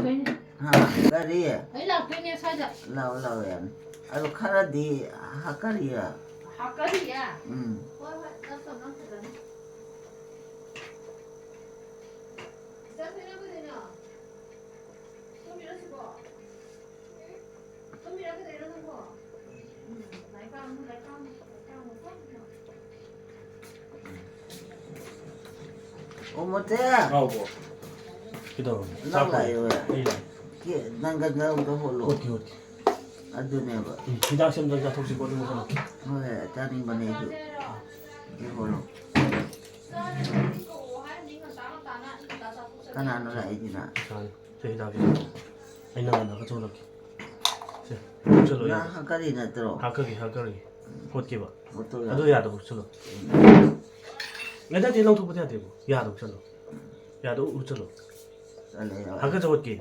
ꯍꯥ? ꯀꯔꯤ? ꯑꯩ ꯂꯥꯛꯇꯣꯏꯅꯦ ꯁ꯭ꯋꯥꯏꯗ꯫ ꯂꯥꯛꯑꯣ, ꯂꯥꯛꯑꯣ, ꯌꯥꯅꯤ꯫ ꯑꯗꯣ ꯈꯔꯗꯤ ꯍꯥꯀꯔꯤꯌꯦ꯫ ꯍꯥꯀꯔꯤꯌꯦ? ꯎꯝ꯫ ꯍꯣꯏ, ꯍꯣꯏ, ꯆꯠꯇꯣ ꯅꯪ ꯐꯖꯅ꯫ ꯆꯠꯁꯦ, ꯅꯪ ꯀꯩꯗꯧꯔꯤꯅꯣ? ꯇꯨꯝꯃꯤꯔꯣ ꯁꯤꯕꯣ? ꯇꯨꯝꯃꯤꯔꯣ ꯀꯩꯗꯧꯔꯤꯅꯣ ꯅꯪꯕꯣ? ꯎꯝ, ꯂꯥꯏꯔꯤꯛ ꯄꯥꯔꯨꯅꯨ, ꯂꯥꯏꯔꯤꯛ ꯄꯥꯔꯨꯅꯨ, ꯂꯥꯏꯔꯤꯛ ꯄꯥꯔꯨꯅꯨꯀꯣ꯫ ꯑꯣ, ꯃꯣꯇꯦ꯫ ꯍꯥꯎꯕꯣ꯫ ꯀꯩꯗꯧꯔꯕ? ꯅꯪ ꯆꯥꯛ ꯂꯥꯛꯏꯔꯣ? ꯑꯩ ꯂꯥꯛꯑꯦ꯫ ꯀꯦ-, ꯅꯪꯒ ꯅꯪꯒ ꯍꯣꯠꯂꯣ꯫ ꯍꯣꯠꯀꯦ, ꯍꯣꯠꯀꯦ꯫ ꯑꯗꯨꯅꯦꯕ꯫ ꯎꯝ, ꯍꯤꯗꯥꯛ ꯁꯦꯝꯗ ꯆꯥꯊꯣꯛꯁꯤꯀꯣ, ꯑꯗꯨꯒ ꯍꯣꯠꯂꯣ꯫ ꯍꯣꯏ, ꯆꯥꯅꯤꯡꯕꯅꯦ ꯑꯩꯁꯨ꯫ ꯑꯗꯨ ꯍꯣꯠꯂꯣ꯫ ꯀꯅꯥꯅꯣ ꯂꯥꯛꯏꯁꯤꯅ? ꯏꯁꯥꯅꯤ꯫ ꯁꯦ, ꯍꯤꯗꯥꯛꯁꯦ꯫ ꯑꯩ ꯅꯪꯒ ꯅꯪꯒ ꯆꯣꯜꯂꯛꯀꯦ꯫ ꯁꯦ, ꯆꯠꯂꯣ, ꯅꯪ ꯌꯥꯔꯦ꯫ ꯍꯥꯀꯔꯤ ꯅꯠꯇ꯭ꯔꯣ? ꯍꯥꯀꯔꯤ, ꯍꯥꯀꯔꯤ꯫ ꯍꯣꯠꯀꯦꯕ꯫ ꯍꯣꯠꯇꯣ ꯑꯗꯨ ꯌꯥꯗꯦ꯫ ꯌꯥꯗꯕ ꯍꯨꯠꯆꯜꯂꯣ꯫ ꯅꯠꯇꯦ, ꯂꯧꯊꯣꯛꯄꯗꯤ ꯌꯥꯗꯦꯕ꯫ ꯌꯥꯗꯕ ꯍꯨꯠꯆꯜꯂꯣ꯫ ꯌꯥꯗꯕ ꯍꯨꯠꯆꯜꯂꯣ꯫ ꯆꯠꯂꯦ, ꯌꯥꯔꯦ꯫ ꯍꯥꯀꯠꯆ ꯍꯣꯠꯀꯦ꯫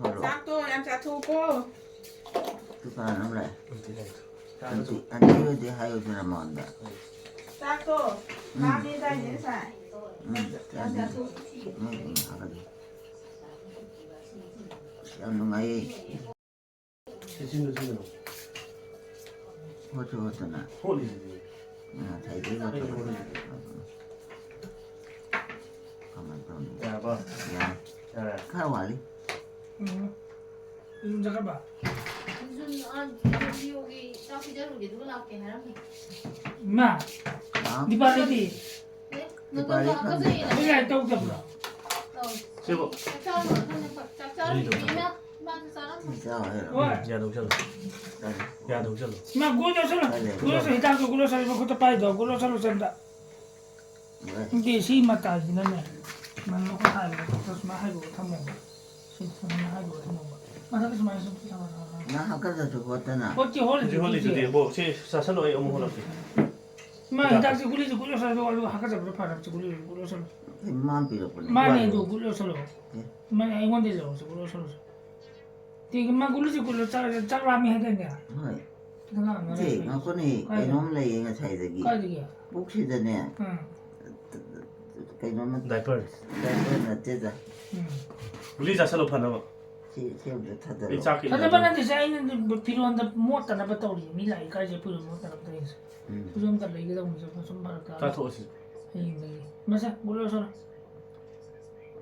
ꯍꯣꯠꯂꯣ꯫ ꯆꯥꯛꯇꯣ ꯌꯥꯝ ꯆꯥꯊꯣꯛꯎꯀꯣ꯫ ꯗꯨꯀꯥꯟ ꯑꯃ ꯂꯥꯛꯑꯦ꯫ ꯑꯝꯇ ꯌꯥꯗꯦ꯫ ꯑꯟꯇꯤ, ꯑꯟꯇꯤ ꯍꯣꯏꯗꯤ ꯍꯥꯏꯌꯨꯗꯅ ꯃꯉꯣꯟꯗ꯫ ꯆꯥꯛꯇꯣ ꯎꯝ꯫ ꯂꯥꯝꯃꯦ ꯗꯥꯏꯅꯦ ꯉꯁꯥꯏ? ꯎꯝ, ꯌꯥꯝ ꯆꯥꯗꯦ꯫ ꯆꯥꯊꯣꯛꯎ꯫ ꯎꯝ, ꯎꯝ, ꯍꯥꯀꯠꯆꯩ꯫ ꯌꯥꯝ ꯅꯨꯡꯉꯥꯏꯌꯦ꯫ ꯁꯤ ꯁꯤꯟꯗ ꯁꯤꯟꯗ꯫ ꯍꯣꯠꯁꯨ ꯍꯣꯠꯇꯅ꯫ ꯍꯣꯠꯂꯤꯁꯤꯗꯤ꯫ ꯉꯁꯥꯏꯗꯩ ꯑꯩꯅ ꯍꯣꯠꯇꯅ꯫ ꯍꯣꯠꯂꯤꯁꯤꯗꯤ꯫ ꯀꯃꯥꯏꯅ ꯇꯧꯅꯤ? ꯌꯥꯔꯕ? ꯌꯥꯔꯦ꯫ ꯌꯥꯔꯦ꯫ ꯈꯔ ꯋꯥꯠꯂꯤ꯫ ꯎꯝ꯫ ꯏꯔꯨꯖꯈ꯭ꯔꯕ? ꯏꯔꯨꯖꯅꯤ, ꯑꯥ, ꯌꯣꯒꯤ ꯆꯥꯛ ꯄꯤꯖꯔꯨꯒꯦ, ꯑꯗꯨꯒ ꯂꯥꯛꯀꯦ ꯍꯥꯏꯔꯝꯃꯦ꯫ ꯏꯃꯥ, ꯍꯥꯎ? ꯗꯤꯄꯥꯂꯤꯗꯤ? ꯑꯦ, ꯅꯪ ꯗꯤꯄꯥꯂꯤ ꯇꯧꯕ ꯈꯪꯗꯦ꯫ ꯍꯥꯀꯠꯆꯩꯌꯦꯅ꯫ ꯅꯣꯏ ꯂꯥꯏꯔꯤꯛ ꯇꯧꯗꯕ꯭ꯔꯣ? ꯇꯧ꯫ ꯁꯤꯕꯨ꯫ ꯆꯥꯛ ꯆꯥꯔꯨꯔꯣ, ꯅꯪ ꯆꯥꯛ ꯆꯥꯔꯨꯔꯣ꯫ ꯏꯃꯥ, ꯏꯃꯥꯁꯨ ꯆꯥꯔꯝꯃꯣ꯫ ꯆꯥꯎ ꯍꯥꯏꯔꯣ꯫ ꯍꯣꯏ꯫ ꯌꯥꯗꯧ ꯆꯠꯂꯣ꯫ ꯌꯥꯗꯧ ꯆꯠꯂꯣ꯫ ꯏꯃꯥ, ꯒꯨꯂꯤ ꯆꯥꯁꯜꯂꯣ꯫ ꯀꯥꯏ ꯂꯩ? ꯒꯨꯂꯤ ꯆꯥꯁꯜꯂꯣ, ꯍꯤꯗꯥꯛꯇꯣ ꯒꯨꯂꯤ ꯆꯥꯁꯜꯂꯣ, ꯃꯈꯨꯠꯇ ꯄꯥꯏꯗꯣ, ꯒꯨꯂꯤ ꯆꯥꯁꯜꯂꯣ, ꯆꯟꯗ꯫ ꯍꯣꯏ꯫ ꯅꯠꯇꯦ, ꯁꯤ ꯃꯇꯥꯏꯁꯤꯅꯅꯦ, ꯁꯨꯃꯥꯏꯅ ꯂꯧꯈꯠ ꯍꯥꯏꯕꯗꯣ, ꯁꯨꯃꯥꯏꯅ ꯍꯥꯏꯗꯣꯛꯑ ꯊꯝꯃꯣꯕ꯫ ꯁꯤ ꯁꯨꯃꯥꯏꯅ ꯍꯥꯏꯗꯣꯛꯑ ꯊꯝꯃꯣꯕ꯫ ꯃꯊꯛꯇ ꯁꯨꯃꯥꯏꯅ ꯁꯨꯝ ꯊꯝꯃꯣ꯫ ꯅꯪ ꯍꯥꯀꯠꯆꯁꯨ ꯈꯣꯠꯇꯅ꯫ ꯍꯣꯠꯇꯤ ꯍꯣꯠꯂꯤꯁꯦ ꯍꯧꯖꯤꯛ ꯍꯧꯖꯤꯛ ꯍꯧꯖꯤꯛ꯫ ꯍꯧꯖꯤꯛ꯫ ꯕꯣ, ꯁꯤ ꯆꯥꯁꯜꯂꯣ, ꯑꯩ ꯑꯃꯨꯛ ꯍꯣꯠꯂꯛꯀꯦ꯫ ꯏꯃꯥ, ꯍꯤꯗꯥꯛ꯫ ꯍꯤꯗꯥꯛꯁꯦ ꯒꯨꯂꯤꯁꯦ ꯒꯨꯂꯤ ꯆꯥꯁꯜꯂꯣ, ꯑꯗꯨꯒ ꯍꯥꯀꯠꯆꯕꯗꯣ ꯐꯅꯕꯁꯦ ꯒꯨꯂꯤ, ꯒꯨꯂꯤ ꯆꯥꯁꯜꯂꯣ꯫ ꯏꯃꯥ ꯄꯤꯔꯛꯄꯅꯦ꯫ ꯃꯥꯅꯦ, ꯃꯥꯅꯦ꯫ ꯑꯗꯨ ꯒꯨꯂꯤ ꯆꯥꯁꯜꯂꯣ꯫ ꯑꯦ꯫ ꯏꯃꯥ, ꯑꯩꯉꯣꯟꯗꯩ ꯂꯧꯔꯁꯤ, ꯒꯨꯂꯤ ꯆꯥꯁꯜꯂꯣ꯫ ꯇꯤꯒꯤ ꯃꯥ ꯒꯨꯂꯤꯁꯦ ꯒꯨꯂꯤ ꯆꯥ-, ꯆꯥꯛ ꯂꯥꯝꯃꯤ ꯍꯥꯏꯗꯥꯏꯅꯦ? ꯍꯣꯏ꯫ ꯑꯉꯥꯡ ꯑꯃ ꯁꯤ ꯂꯩꯕꯅꯦ꯫ ꯉꯥꯏꯈꯣꯅꯦ, ꯀꯥꯏꯗ? ꯀꯩꯅꯣꯝ ꯂꯩꯌꯦ ꯉꯁꯥꯏꯗꯒꯤ꯫ ꯀꯥꯏꯗꯒꯤ? ꯄꯨꯛꯁꯤꯗꯅꯦ꯫ ꯎꯝ꯫ ꯀꯩꯅꯣꯝꯃ diaper꯫ Diaper ꯅꯠꯇꯦꯗ꯫ ꯎꯝ꯫ ꯒꯨꯂꯤ ꯆꯥꯁꯜꯂꯣ ꯐꯅꯕ꯫ ꯁꯤ ꯁꯤ ꯑꯝꯇ ꯑꯩ ꯊꯥꯗꯔꯛꯑꯣ꯫ ꯆꯥꯛꯀꯤ ꯊꯥꯗꯕ ꯅꯠꯇꯦ ꯁꯦ, ꯑꯩꯅ ꯐꯤꯔꯣꯟꯗ ꯃꯣꯠꯇꯅꯕ ꯇꯧꯔꯤ꯫ ꯃꯤ ꯂꯥꯛꯏ ꯀꯥꯏꯁꯦ ꯐꯤꯔꯣꯟ ꯃꯣꯠꯇꯅꯕ ꯇꯧꯔꯤꯁꯦ꯫ ꯎꯝ꯫ ꯐꯤꯔꯣꯟ ꯑꯝꯇ ꯂꯩꯒꯗꯧꯅꯤ ꯁꯦ, ꯁꯨꯝ ꯐꯔꯛ ꯇꯥꯔꯦ꯫ ꯆꯥꯊꯣꯛꯑꯁꯤ꯫ ꯍꯌꯦꯡꯗꯒꯤ ꯃꯁꯦ ꯒꯨꯠ ꯂꯧꯁꯜꯂꯣ꯫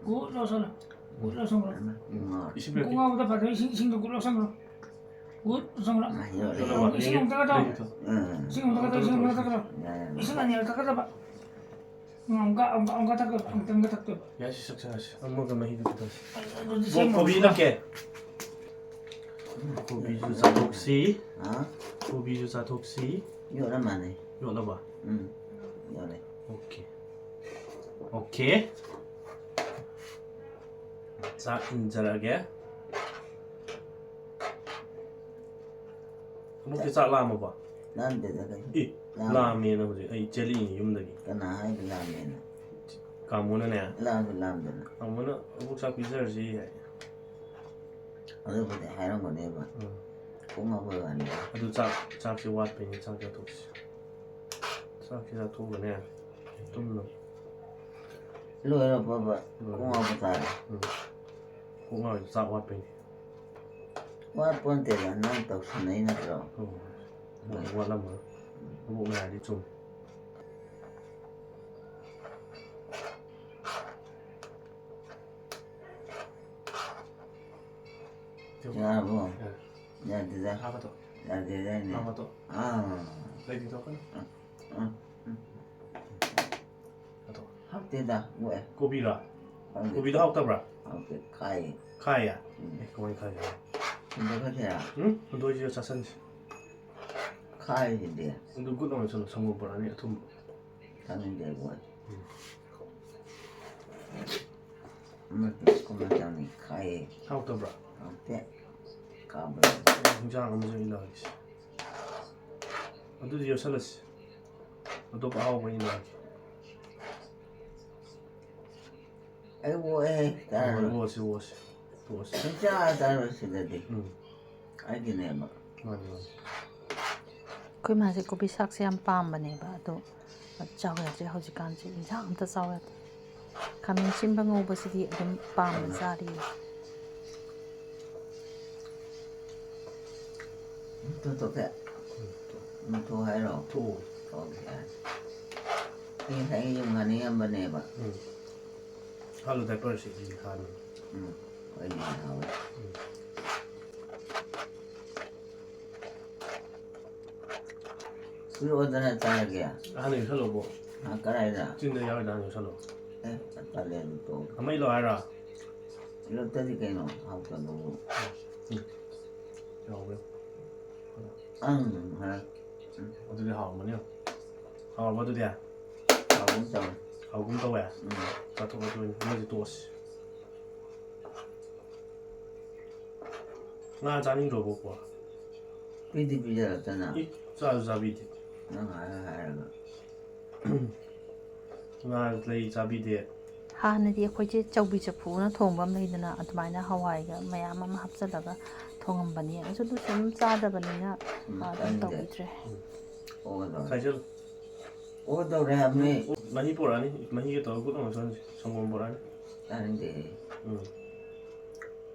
ꯒꯨꯠ ꯂꯧꯁꯜꯂꯣ꯫ ꯒꯨꯠ ꯂꯧꯁꯜꯂꯣ꯫ ꯎꯝ꯫ ꯏꯁꯤꯡ ꯀꯣꯛ ꯄꯤꯔꯛꯀꯦ꯫ ꯉꯥꯎꯕꯗ ꯐꯖꯕ ꯏꯁꯤꯡ, ꯏꯁꯤꯡꯗꯣ ꯒꯨꯠ ꯂꯧꯁꯜꯂꯣ꯫ ꯒꯨꯠ ꯂꯧꯁꯜꯂꯣ꯫ ꯃꯥ ꯌꯧꯔꯦ꯫ ꯏꯁꯤꯡ ꯑꯃꯨꯛꯇ ꯊꯛꯀꯗꯧ꯫ ꯂꯩꯒꯦ ꯊꯛꯑꯣ꯫ ꯏꯁꯤꯡ ꯑꯃꯨꯛꯇ ꯊꯛꯀꯗꯧ, ꯏꯁꯤꯡ ꯑꯃꯨꯛꯇ ꯊꯛꯀꯗꯧ꯫ ꯌꯥꯔꯦ, ꯌꯥꯔꯦ꯫ ꯏꯁꯤꯡ ꯑꯅꯤꯔꯛ ꯊꯛꯀꯗꯕ꯫ ꯑꯃꯨꯛꯀ, ꯑꯃꯨꯛꯀ, ꯑꯃꯨꯛꯀ ꯊꯛꯀꯗꯕ, ꯑꯃꯨꯛꯇꯪꯒ ꯊꯛꯇꯣꯏꯕ꯫ ꯌꯥꯏ, ꯁꯤ ꯆꯥꯛ ꯆꯥꯔꯁꯤ꯫ ꯑꯃꯒ ꯃꯍꯤꯗꯨ ꯈꯤꯇꯪ꯫ ꯑꯗꯨꯗꯤ ꯀꯣ- ꯁꯦꯝꯃꯣ꯫ ꯀꯣꯕꯤ ꯂꯥꯛꯀꯦ꯫ ꯀꯣꯕꯤꯁꯨ ꯆꯥꯊꯣꯛꯁꯤ꯫ ꯍꯥ? ꯀꯣꯕꯤꯁꯨ ꯆꯥꯊꯣꯛꯁꯤ꯫ ꯌꯣꯠꯂ ꯃꯥꯜꯂꯦ꯫ ꯌꯣꯠꯂꯕ? ꯎꯝ꯫ ꯌꯣꯠꯂꯦ꯫ ꯑꯣꯀꯦ꯫ ꯑꯣꯀꯦ꯫ ꯆꯥꯛ ꯏꯟꯖꯔꯛꯑꯒꯦ꯫ ꯑꯃꯨꯛꯀꯤ ꯆꯥꯛ ꯂꯥꯝꯃꯕꯣ? ꯂꯥꯝꯗꯦꯗ ꯀꯩꯁꯨ꯫ ꯏ, ꯂꯥꯝ-, ꯂꯥꯝꯃꯦꯅ ꯍꯧꯖꯤꯛ ꯑꯩ ꯆꯦꯜꯂꯤꯅꯤ ꯌꯨꯝꯗꯒꯤ꯫ ꯀꯅꯥ ꯍꯥꯏꯕ ꯂꯥꯝꯃꯦꯅ? ꯀꯥꯃꯣꯅꯅꯦ, ꯂꯥꯝꯁꯨ ꯂꯥꯝꯗꯅ꯫ ꯀꯥꯃꯣꯅ ꯑꯃꯨꯛ ꯆꯥꯛ ꯄꯤꯖꯔꯁꯤ ꯍꯥꯏ꯫ ꯑꯗꯨꯕꯨꯗꯤ ꯍꯥꯏꯔꯝꯒꯅꯦꯕ꯫ ꯎꯝ꯫ ꯀꯣꯛ ꯉꯥꯎꯕꯩ ꯋꯥꯅꯤ꯫ ꯑꯗꯨ ꯆꯥꯛ, ꯆꯥꯛꯁꯤ ꯋꯥꯠꯄꯩꯅꯤ, ꯆꯥꯛ ꯆꯥꯊꯣꯛꯁꯤ꯫ ꯆꯥꯛꯁꯤ ꯆꯥꯊꯣꯛꯑꯒꯅꯦ, ꯇꯨꯝꯅ꯫ ꯂꯣꯏꯔꯕꯕ? ꯀꯣꯛ ꯉꯥꯎꯕ ꯇꯥꯔꯦ꯫ ꯎꯝ꯫ ꯀꯣꯛ ꯉꯥꯎꯔꯤꯗꯣ ꯆꯥꯛ ꯋꯥꯠꯄꯩꯅꯤ꯫ ꯋꯥꯠꯄꯣꯟꯇꯦꯗ, ꯅꯪ ꯇꯧꯁꯟꯅꯩ ꯅꯠꯇ꯭ꯔꯣ? ꯎꯝ꯫ ꯋꯥꯠꯂꯝꯃꯔꯣꯏ꯫ ꯃꯕꯣꯛꯅ ꯍꯥꯏꯔꯗꯤ ꯆꯨꯝꯃꯤ꯫ ꯌꯥꯔꯕꯣ? ꯌꯥꯔꯦ꯫ ꯌꯥꯗꯦꯗ꯫ ꯍꯥꯞꯄꯗꯣ꯫ ꯌꯥꯗꯦꯗꯥꯏꯅꯦ? ꯍꯥꯞꯄꯗꯣ꯫ ꯑꯥ꯫ ꯂꯩꯗꯤ ꯇꯧꯔꯛꯀꯅꯨ꯫ ꯎꯝ, ꯎꯝ꯫ ꯑꯗꯣ꯫ ꯍꯥꯎꯇꯦꯗ, ꯃꯣꯏ꯫ ꯀꯣꯕꯤꯔꯣ? ꯈꯪꯗꯦ꯫ ꯀꯣꯕꯤꯗꯣ ꯍꯥꯎꯇꯕ꯭ꯔꯥ? ꯍꯥꯎꯇꯦ, ꯈꯥꯏꯌꯦ꯫ ꯈꯥꯏꯌꯦ? ꯎꯝ꯫ ꯑꯦ, ꯀꯃꯥꯏꯅ ꯈꯥꯏꯒꯦ? ꯍꯨꯟꯗꯣꯛꯈ꯭ꯔꯁꯤꯔꯥ? ꯎꯝ? ꯍꯨꯟꯗꯣꯛꯑꯁꯤꯔ ꯆꯥꯁꯟꯁꯤ꯫ ꯈꯥꯏꯁꯤꯗꯤ꯫ ꯑꯗꯨ ꯒꯨꯠ ꯑꯃ ꯆꯠꯂꯣ, ꯁꯪꯒꯣꯝ ꯄꯨꯔꯛꯑꯅꯤ ꯑꯊꯨꯝꯕ꯫ ꯆꯥꯅꯤꯡꯗꯦ, ꯃꯣꯏ꯫ ꯎꯝ꯫ ꯑꯃ ꯀꯃꯥꯏꯅ ꯇꯧꯅꯤ? ꯈꯥꯏꯌꯦ꯫ ꯍꯥꯎꯇꯕ꯭ꯔꯥ? ꯍꯥꯎꯇꯦ꯫ ꯀꯥꯕ꯭ꯔꯥ? ꯍꯤꯟꯖꯥꯡ ꯑꯃꯁꯨ ꯏꯜꯂꯛꯑꯒꯦ꯫ ꯑꯗꯨꯗꯤ ꯌꯣꯠꯁꯜꯂꯁꯤ꯫ ꯑꯇꯣꯞꯄ ꯑꯍꯥꯎꯕ ꯏꯜꯂꯛꯑꯒꯦ꯫ ꯑꯩ ꯑꯣꯛꯑꯦ, ꯆꯥꯔꯔꯣꯏ꯫ ꯑꯣꯛꯑꯁꯤ, ꯑꯣꯛꯑꯁꯤ꯫ ꯇꯣꯛꯑꯁꯤ꯫ ꯁꯨꯡꯆꯥ ꯆꯥꯔꯣꯏ ꯁꯤꯗꯗꯤ꯫ ꯎꯝ꯫ ꯑꯩꯒꯤꯅꯦꯕ꯫ ꯃꯥꯅꯤ, ꯃꯥꯅꯤ꯫ ꯑꯩꯈꯣꯏ ꯃꯥꯁꯦ ꯀꯣꯕꯤ ꯁꯥꯛꯁꯦ ꯌꯥꯝ ꯄꯥꯝꯕꯅꯦꯕ, ꯑꯗꯣ ꯆꯥꯎ ꯌꯥꯗ꯭ꯔꯦ ꯍꯧꯖꯤꯛꯀꯥꯟꯁꯦ, ꯏꯟꯁꯥꯡ ꯑꯝꯇ ꯆꯥꯎ ꯌꯥꯗꯦ꯫ ꯈꯥꯃꯦꯟ ꯑꯁꯤꯟꯕ ꯉꯧꯕꯁꯤꯗꯤ ꯑꯗꯨꯝ ꯄꯥꯝꯅ ꯆꯥꯔꯤ꯫ ꯇꯣꯊꯣꯛꯀꯦ꯫ ꯃꯨꯊꯣꯛ ꯍꯥꯏꯔꯣ? ꯊꯣꯛꯑꯣ꯫ ꯊꯣꯛꯑꯒꯦ꯫ ꯑꯩ ꯉꯁꯥꯏ ꯌꯨꯝ ꯉꯥꯅꯤꯡꯉꯝꯕꯅꯦꯕ꯫ ꯎꯝ꯫ ꯍꯥꯜꯂꯨ diaperꯁꯤ, ꯁꯤ ꯍꯥꯜꯂꯨ꯫ ꯎꯝ꯫ ꯑꯩꯗꯤ ꯍꯥꯎꯋꯦ꯫ ꯎꯝ꯫ ꯄꯤꯔꯛꯑꯣꯗꯅ ꯆꯥꯔꯒꯦ꯫ ꯑꯍꯥꯟꯕ ꯌꯣꯠꯁꯜꯂꯣꯕꯣ꯫ ꯑ, ꯀꯗꯥꯏꯗ? ꯆꯤꯟꯗ ꯌꯥꯎꯔꯤꯗ ꯍꯥꯟꯅ ꯌꯣꯠꯁꯜꯂꯣ꯫ ꯑꯦ, ꯇꯜꯂꯦ ꯑꯗꯨ ꯇꯣꯛꯑꯣ꯫ ꯑꯃ ꯏꯜꯂꯣ ꯍꯥꯏꯔꯣ? ꯏꯜꯂꯛꯇꯗꯤ ꯀꯩꯅꯣ? ꯍꯥꯎꯇꯕꯕꯨ꯫ ꯎꯝ꯫ ꯌꯥꯎꯕ꯭ꯔꯥ? ꯑꯪ ꯍꯥꯏ꯫ ꯑꯗꯨꯗꯤ ꯍꯥꯎꯔꯝꯃꯅꯤ꯫ ꯍꯥꯎꯔꯕꯣ ꯑꯗꯨꯗꯤ? ꯍꯥꯎꯒꯨꯝ ꯇꯧꯋꯦ꯫ ꯍꯥꯎꯒꯨꯝ ꯇꯧꯋꯦ? ꯎꯝ꯫ ꯆꯥꯊꯣꯛꯑꯣ ꯑꯗꯨ ꯑꯣꯏꯅ꯫ ꯑꯃꯁꯤ ꯇꯣꯛꯑꯁꯤ꯫ ꯉꯥ ꯆꯥꯅꯤꯡꯗ꯭ꯔꯣ, ꯕꯣꯛꯄꯣ? ꯄꯤꯗꯤ ꯄꯤꯖꯔꯛꯇꯅ꯫ ꯏ, ꯆꯥꯁꯨ ꯆꯥꯕꯤꯗꯦ꯫ ꯅꯪ ꯍꯥꯏꯔ ꯍꯥꯏꯔꯒ꯫ ꯉꯥ ꯂꯩ ꯆꯥꯕꯤꯗꯦ꯫ ꯍꯥꯟꯅꯗꯤ ꯑꯩꯈꯣꯏꯁꯦ ꯆꯧꯕꯤ ꯆꯐꯨꯅ ꯊꯣꯡꯕ ꯑꯃ ꯂꯩꯗꯅ, ꯑꯗꯨꯃꯥꯏꯅ ꯍꯋꯥꯏꯒ ꯃꯌꯥꯝ ꯑꯃ ꯍꯥꯞꯆꯤꯜꯂꯒ ꯊꯣꯡꯉꯝꯕꯅꯤ꯫ ꯑꯗꯨꯁꯨ ꯑꯗꯨꯝ ꯆꯥꯗꯕꯅꯤꯅ, ꯎꯝ, ꯑꯗꯨꯝ ꯆꯥꯅꯤꯡꯗꯦ꯫ ꯇꯧꯕꯤꯗ꯭ꯔꯦ꯫ ꯎꯝ꯫ ꯑꯣ, ꯇꯧꯔꯦ꯫ ꯈꯥꯏꯖꯜꯂꯨ꯫ ꯑꯣ, ꯇꯧꯔꯦ ꯍꯥꯏꯕꯅꯦ꯫ ꯎꯝ, ꯃꯍꯤ ꯄꯨꯔꯛꯑꯅꯤ꯫ ꯃꯍꯤꯒ ꯇꯧꯔꯒ ꯒꯨꯠ ꯑꯃ ꯆꯥꯁꯤ꯫ ꯁꯪꯒꯣꯝ ꯄꯨꯔꯛꯑꯅꯤ꯫ ꯆꯥꯅꯤꯡꯗꯦ꯫ ꯎꯝ꯫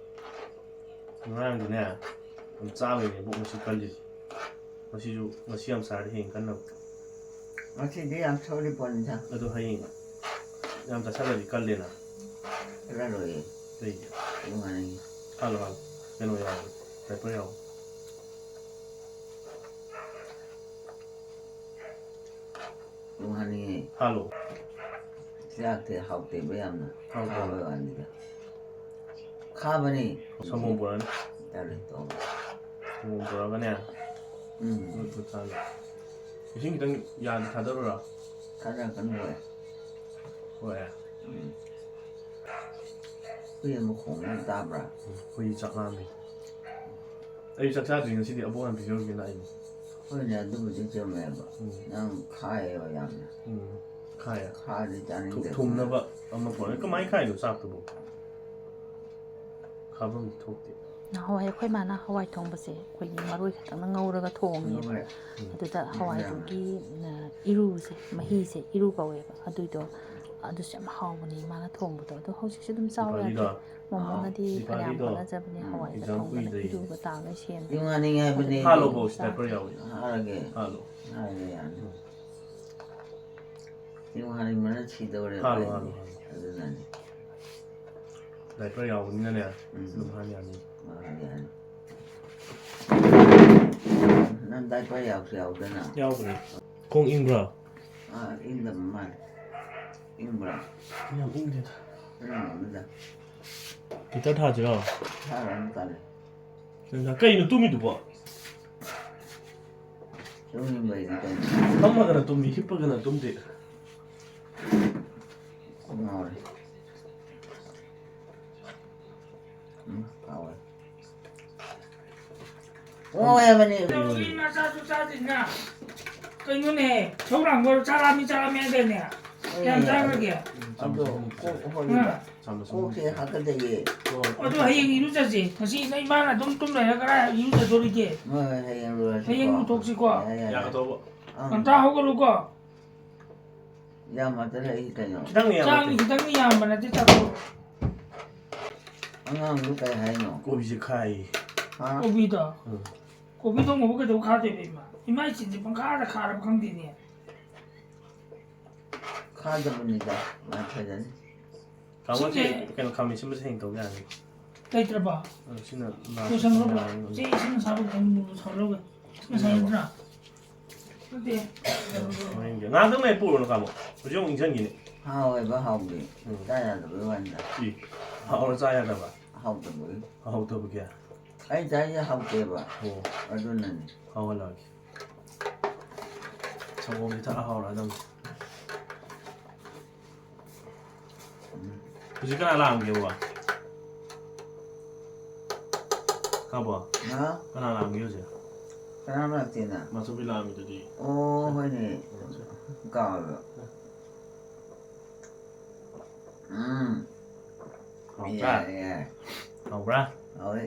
ꯉꯔꯥꯡꯗꯤꯅꯦ, ꯌꯥꯝ ꯆꯥꯕꯩꯅꯦ ꯕꯣꯛ ꯉꯁꯤ ꯀꯜꯂꯤꯁꯦ꯫ ꯉꯁꯤꯁꯨ, ꯉꯁꯤ ꯌꯥꯝ ꯆꯥꯔꯗꯤ ꯍꯌꯦꯡ ꯀꯟꯅꯕ꯫ ꯉꯁꯤꯗꯤ ꯌꯥꯝ ꯁꯣꯜꯂꯤ ꯄꯣꯠꯅꯤꯗ꯫ ꯑꯗꯣ ꯍꯌꯦꯡ ꯌꯥꯝ ꯆꯥꯁꯜꯂꯗꯤ ꯀꯜꯂꯦꯅ꯫ ꯀꯜꯂꯔꯣꯏꯌꯦ꯫ ꯀꯩꯒꯤ? ꯅꯨꯡꯉꯥꯏꯅꯤ꯫ ꯍꯥꯜꯂꯣ, ꯍꯥꯜꯂꯣ꯫ ꯀꯩꯅꯣ ꯌꯥꯎꯕꯅꯦ, diaper ꯌꯥꯎꯕꯅꯦ꯫ ꯅꯨꯡꯉꯥꯏꯅꯤꯌꯦ꯫ ꯍꯥꯜꯂꯣ꯫ ꯆꯥꯛꯇꯤ ꯍꯥꯎꯇꯦꯕ ꯌꯥꯝꯅ꯫ ꯍꯥꯎꯇꯦ꯫ ꯈꯥꯕꯩ ꯋꯥꯅꯤꯗ꯫ ꯈꯥꯕꯅꯤ꯫ ꯁꯪꯒꯣꯝ ꯄꯨꯔꯛꯑꯅꯤ꯫ ꯇꯜꯂꯦ, ꯇꯣꯛꯑꯣ꯫ ꯁꯪꯒꯣꯝ ꯄꯨꯔꯛꯑꯒꯅꯦ꯫ ꯎꯝ꯫ ꯃꯣꯏ ꯈꯨꯠ ꯁꯥꯅ꯫ ꯏꯁꯤꯡ ꯈꯤꯇꯪ ꯌꯥꯗ ꯊꯥꯗꯔꯨꯔꯥ? ꯊꯥꯗꯔꯛꯀꯅꯨ, ꯍꯣꯏ꯫ ꯍꯣꯏ꯫ ꯎꯝ꯫ ꯍꯨꯏ ꯑꯃ ꯈꯣꯡꯕ ꯑꯃ ꯇꯥꯕ꯭ꯔꯥ? ꯎꯝ, ꯍꯨꯏ ꯆꯥꯛ ꯂꯥꯝꯃꯦ꯫ ꯑꯩ ꯆꯥꯛ ꯆꯥꯗ꯭ꯔꯤ ꯉꯁꯤꯗꯤ, ꯑꯕꯣꯛ ꯍꯥꯟꯅ ꯄꯤꯖꯔꯨꯒꯦ ꯂꯥꯛꯏꯅꯦ꯫ ꯍꯣꯏꯅꯦ, ꯑꯗꯨꯕꯨꯗꯤ ꯆꯨꯝꯃꯦꯕ꯫ ꯎꯝ꯫ ꯅꯪ ꯈꯥꯏꯌꯦꯕ ꯌꯥꯝꯅ꯫ ꯎꯝ, ꯈꯥꯏꯌꯦ꯫ ꯈꯥꯔꯗꯤ ꯆꯥꯅꯤꯡꯗꯦ꯫ ꯊꯨꯝꯅꯕ ꯑꯃ ꯄꯨꯔꯛꯑꯦ꯫ ꯀꯃꯥꯏꯅ ꯈꯥꯏꯅꯣ ꯆꯥꯛꯇꯨꯕꯨ? ꯈꯥꯕꯝꯗꯤ ꯊꯣꯛꯇꯦ꯫ ꯅꯍꯥꯟꯋꯥꯏ ꯑꯩꯈꯣꯏ ꯃꯥꯅ ꯍꯋꯥꯏ ꯊꯣꯡꯕꯁꯦ ꯑꯩꯈꯣꯏꯒꯤ ꯃꯔꯣꯏ ꯈꯛꯇꯪꯅ ꯉꯧꯔꯒ ꯊꯣꯡꯉꯦꯕ꯫ ꯉꯧꯔꯦ꯫ ꯎꯝ꯫ ꯑꯗꯨꯗ ꯎꯝ꯫ ꯍꯋꯥꯏꯗꯨꯒꯤ, ꯑ, ꯏꯔꯨꯁꯦ, ꯃꯍꯤꯁꯦ ꯏꯔꯨ ꯀꯧꯋꯦꯕ꯫ ꯑꯗꯨꯏꯗꯣ, ꯑꯗꯨꯁꯨ ꯌꯥꯝ ꯍꯥꯎꯕꯅꯦ ꯏꯃꯥꯅ ꯊꯣꯡꯕꯗꯣ꯫ ꯑꯗꯣ ꯍꯧꯖꯤꯛꯁꯨ ꯑꯗꯨꯝ ꯆꯥꯎ ꯗꯤꯄꯥꯂꯤꯗꯣ꯫ ꯌꯥꯗ꯭ꯔꯦ꯫ ꯃꯣꯃꯣꯅꯗꯤ ꯐꯅꯌꯥꯝ ꯗꯤꯄꯥꯂꯤꯗꯣ꯫ ꯍꯣꯠꯅꯖꯕꯅꯦ꯫ ꯎꯝ, ꯍꯋꯥꯏꯒ exam ꯊꯣꯡꯗꯅ ꯀꯨꯏꯗ꯭ꯔꯦ꯫ ꯏꯔꯨꯒ ꯇꯥꯒ ꯁꯦꯝꯗꯅ꯫ ꯆꯤꯡ ꯍꯥꯅꯤꯡꯉꯦ ꯍꯥꯏꯕꯅꯦ꯫ ꯍꯥꯠꯂꯣ ꯕꯣꯁ, diaper ꯌꯥꯎꯏ꯫ ꯍꯥꯠꯂꯒꯦ꯫ ꯍꯥꯠꯂꯣ꯫ ꯍꯥꯠꯂꯒꯦ ꯌꯥꯅꯤ꯫ ꯆꯤꯡ ꯍꯥꯅꯤꯡꯕꯅ ꯁꯤꯗꯧꯔꯦ ꯍꯥꯠꯂꯣ, ꯑꯩꯗꯤ꯫ ꯍꯥꯠꯂꯣ, ꯍꯥꯠꯂꯣ꯫ ꯑꯗꯨꯅꯅꯤ꯫ Diaper ꯌꯥꯎꯕꯅꯤꯅꯅꯦ, ꯎꯝ꯫ ꯑꯗꯨꯝ ꯍꯥꯠ ꯌꯥꯅꯤ꯫ ꯍꯥꯠ ꯌꯥꯅꯤ꯫ ꯅꯪ diaper ꯌꯥꯎꯁꯨ ꯌꯥꯎꯗꯅ꯫ ꯌꯥꯎꯕꯅꯦ꯫ ꯈꯣꯡ ꯏꯪꯕ꯭ꯔꯣ? ꯑꯥ, ꯏꯪꯗꯕ ꯃꯥꯜꯂꯦ꯫ ꯏꯪꯕ꯭ꯔꯥ? ꯌꯥꯝ ꯏꯪꯗꯦꯗ꯫ ꯏꯪꯉꯝꯒꯅꯤꯗ꯫ Heater ꯊꯥꯁꯤꯔꯣ? ꯊꯥꯔꯨꯔꯅꯨ, ꯇꯜꯂꯦ꯫ ꯀꯩꯅꯣ ꯇꯨꯝꯃꯤꯗꯨꯕꯣ? ꯇꯨꯝꯅꯤꯡꯕꯩꯅꯤ ꯀꯩꯅꯣ꯫ ꯐꯝꯃꯒꯅ ꯇꯨꯝꯃꯤ, ꯍꯤꯞꯄꯒꯅ ꯇꯨꯝꯗꯦ꯫ ꯉꯥꯎꯔꯦ꯫ ꯎꯝ, ꯍꯥꯎꯋꯦ꯫ ꯑꯣ, ꯌꯥꯕꯅꯤ꯫ ꯃꯤ ꯃꯆꯥꯁꯨ ꯆꯥꯗꯦꯅ꯫ ꯀꯩꯅꯣꯅꯦ, ꯁꯧ ꯂꯥꯡꯕ ꯆꯥꯔꯥꯃꯤ, ꯆꯥꯔꯥꯃꯤ ꯍꯥꯏꯗꯥꯏꯅꯦ? ꯀꯌꯥꯝ ꯆꯥꯈ꯭ꯔꯒꯦ? ꯑꯗꯣ, ꯀꯣꯛ ꯍꯣꯜꯂꯤꯕ꯫ ꯍꯥ? ꯀꯣꯛꯁꯦ ꯍꯥꯀꯠꯆꯩꯌꯦ꯫ ꯑꯗꯣ ꯍꯌꯦꯡ ꯏꯔꯨꯖꯁꯦ꯫ ꯉꯁꯤ ꯅ ꯏꯃꯥꯅ ꯑꯗꯨꯝ ꯇꯨꯝ ꯂꯩꯔ ꯀꯗꯥꯏ ꯏꯔꯨꯖꯗꯣꯔꯤꯒꯦ? ꯍꯣꯏ, ꯍꯣꯏ, ꯍꯌꯦꯡ ꯂꯨꯔꯁꯤꯀꯣ꯫ ꯍꯌꯦꯡ ꯂꯨꯊꯣꯛꯁꯤꯀꯣ꯫ ꯌꯥꯏ, ꯌꯥꯏ, ꯌꯥꯏ꯫ ꯌꯥꯒꯗꯧꯕ꯫ ꯑꯪ꯫ ꯉꯟꯇꯥ ꯍꯧꯒꯠꯂꯨꯀꯣ꯫ ꯌꯥꯝ ꯃꯥꯟꯇ ꯂꯩ ꯀꯩꯅꯣ? ꯈꯤꯇꯪꯅꯤ ꯌꯥꯝ ꯆꯥꯡ ꯃꯥꯟꯇ꯫ ꯈꯤꯇꯪꯅꯤ ꯌꯥꯝꯕ ꯅꯠꯇꯦ, ꯆꯥꯊꯣꯛ꯫ ꯑꯉꯥꯡꯗꯨ ꯀꯩ ꯍꯥꯏꯅꯣ? ꯀꯣꯕꯤꯁꯦ ꯈꯥꯏꯌꯦ꯫ ꯍꯥ? ꯀꯣꯕꯤꯗꯣ? ꯎꯝ꯫ ꯀꯣꯕꯤ ꯊꯣꯡꯕꯕꯨ ꯀꯩꯗꯧ ꯈꯥꯗꯣꯏꯕ, ꯏꯃꯥ? ꯏꯃꯥ ꯏꯆꯤꯟꯁꯦ ꯄꯪꯈꯥꯗ ꯈꯥꯔꯕ ꯈꯪꯗꯦꯅꯦ꯫ ꯈꯥꯗꯕꯅꯤꯗ, ꯃꯥ ꯐꯖꯅꯤ꯫ ꯇꯥꯃꯣ, ꯁꯤ ꯁꯤꯁꯦ ꯀꯩꯅꯣ, ꯈꯥꯃꯦꯟ ꯑꯁꯤꯟꯕꯁꯦ ꯍꯌꯦꯡ ꯇꯧ ꯌꯥꯅꯤ꯫ ꯂꯩꯇ꯭ꯔꯕꯣ? ꯑ, ꯁꯤꯅ ꯂꯣꯏꯁꯟꯈ꯭ꯔꯕꯣ? ꯌꯥꯔꯅꯤ꯫ ꯁꯤ ꯏꯁꯤꯡ ꯑꯁꯥꯕ ꯈꯤꯇꯪ ꯂꯨꯝꯕꯨ ꯁꯥꯍꯜꯂꯒ꯫ ꯁꯤ ꯉꯁꯥꯏ ꯅꯠꯇ꯭ꯔꯥ? ꯅꯠꯇꯦ꯫ ꯍꯣꯔꯦꯟꯒꯤ꯫ ꯉꯥꯏꯍꯥꯛꯇꯪ ꯂꯩ ꯄꯨꯔꯣꯅ ꯀꯥꯃꯣ꯫ ꯍꯧꯖꯤꯛ ꯑꯃꯨꯛ ꯏꯪꯁꯟꯈꯤꯅꯤ꯫ ꯍꯥꯎꯋꯦꯕ, ꯍꯥꯎꯕꯗꯤ꯫ ꯎꯝ꯫ ꯆꯥ ꯌꯥꯗꯕꯩ ꯋꯥꯅꯤꯗ꯫ ꯏ, ꯍꯥꯎꯔ ꯆꯥ ꯌꯥꯗꯕ? ꯍꯥꯎꯇꯕꯒꯤ꯫ ꯍꯥꯎꯇꯕꯒꯤ? ꯑꯩ ꯆꯥꯏꯁꯦ ꯍꯥꯎꯇꯦꯕ꯫ ꯑꯣ꯫ ꯑꯗꯨꯅꯅꯤ꯫ ꯍꯥꯎꯍꯜꯂꯛꯑꯒꯦ꯫ ꯁꯪꯒꯣꯝꯁꯦ ꯊꯛꯑ ꯍꯥꯎꯔꯛꯑꯗꯝꯅꯤ꯫ ꯎꯝ꯫ ꯍꯧꯖꯤꯛ ꯀꯅꯥ ꯂꯥꯛꯑꯝꯒꯦꯕ? ꯀꯥꯕꯣ? ꯍꯥ? ꯀꯅꯥ ꯂꯥꯛꯑꯝꯒꯦ ꯍꯧꯖꯤꯛ? ꯀꯅꯥꯝ ꯂꯥꯛꯇꯦꯅ꯫ ꯃꯥꯆꯧꯕꯤ ꯂꯥꯛꯑꯝꯃꯤꯗꯨꯗꯤ꯫ ꯑꯣ, ꯍꯣꯏꯅꯦ꯫ ꯀꯥꯎꯋꯦꯕ꯫ ꯎꯝ꯫ ꯍꯥꯎꯕ꯭ꯔꯥ? ꯌꯥꯏ, ꯌꯥꯏ꯫ ꯍꯥꯎꯕ꯭ꯔꯥ? ꯍꯥꯎꯋꯦ꯫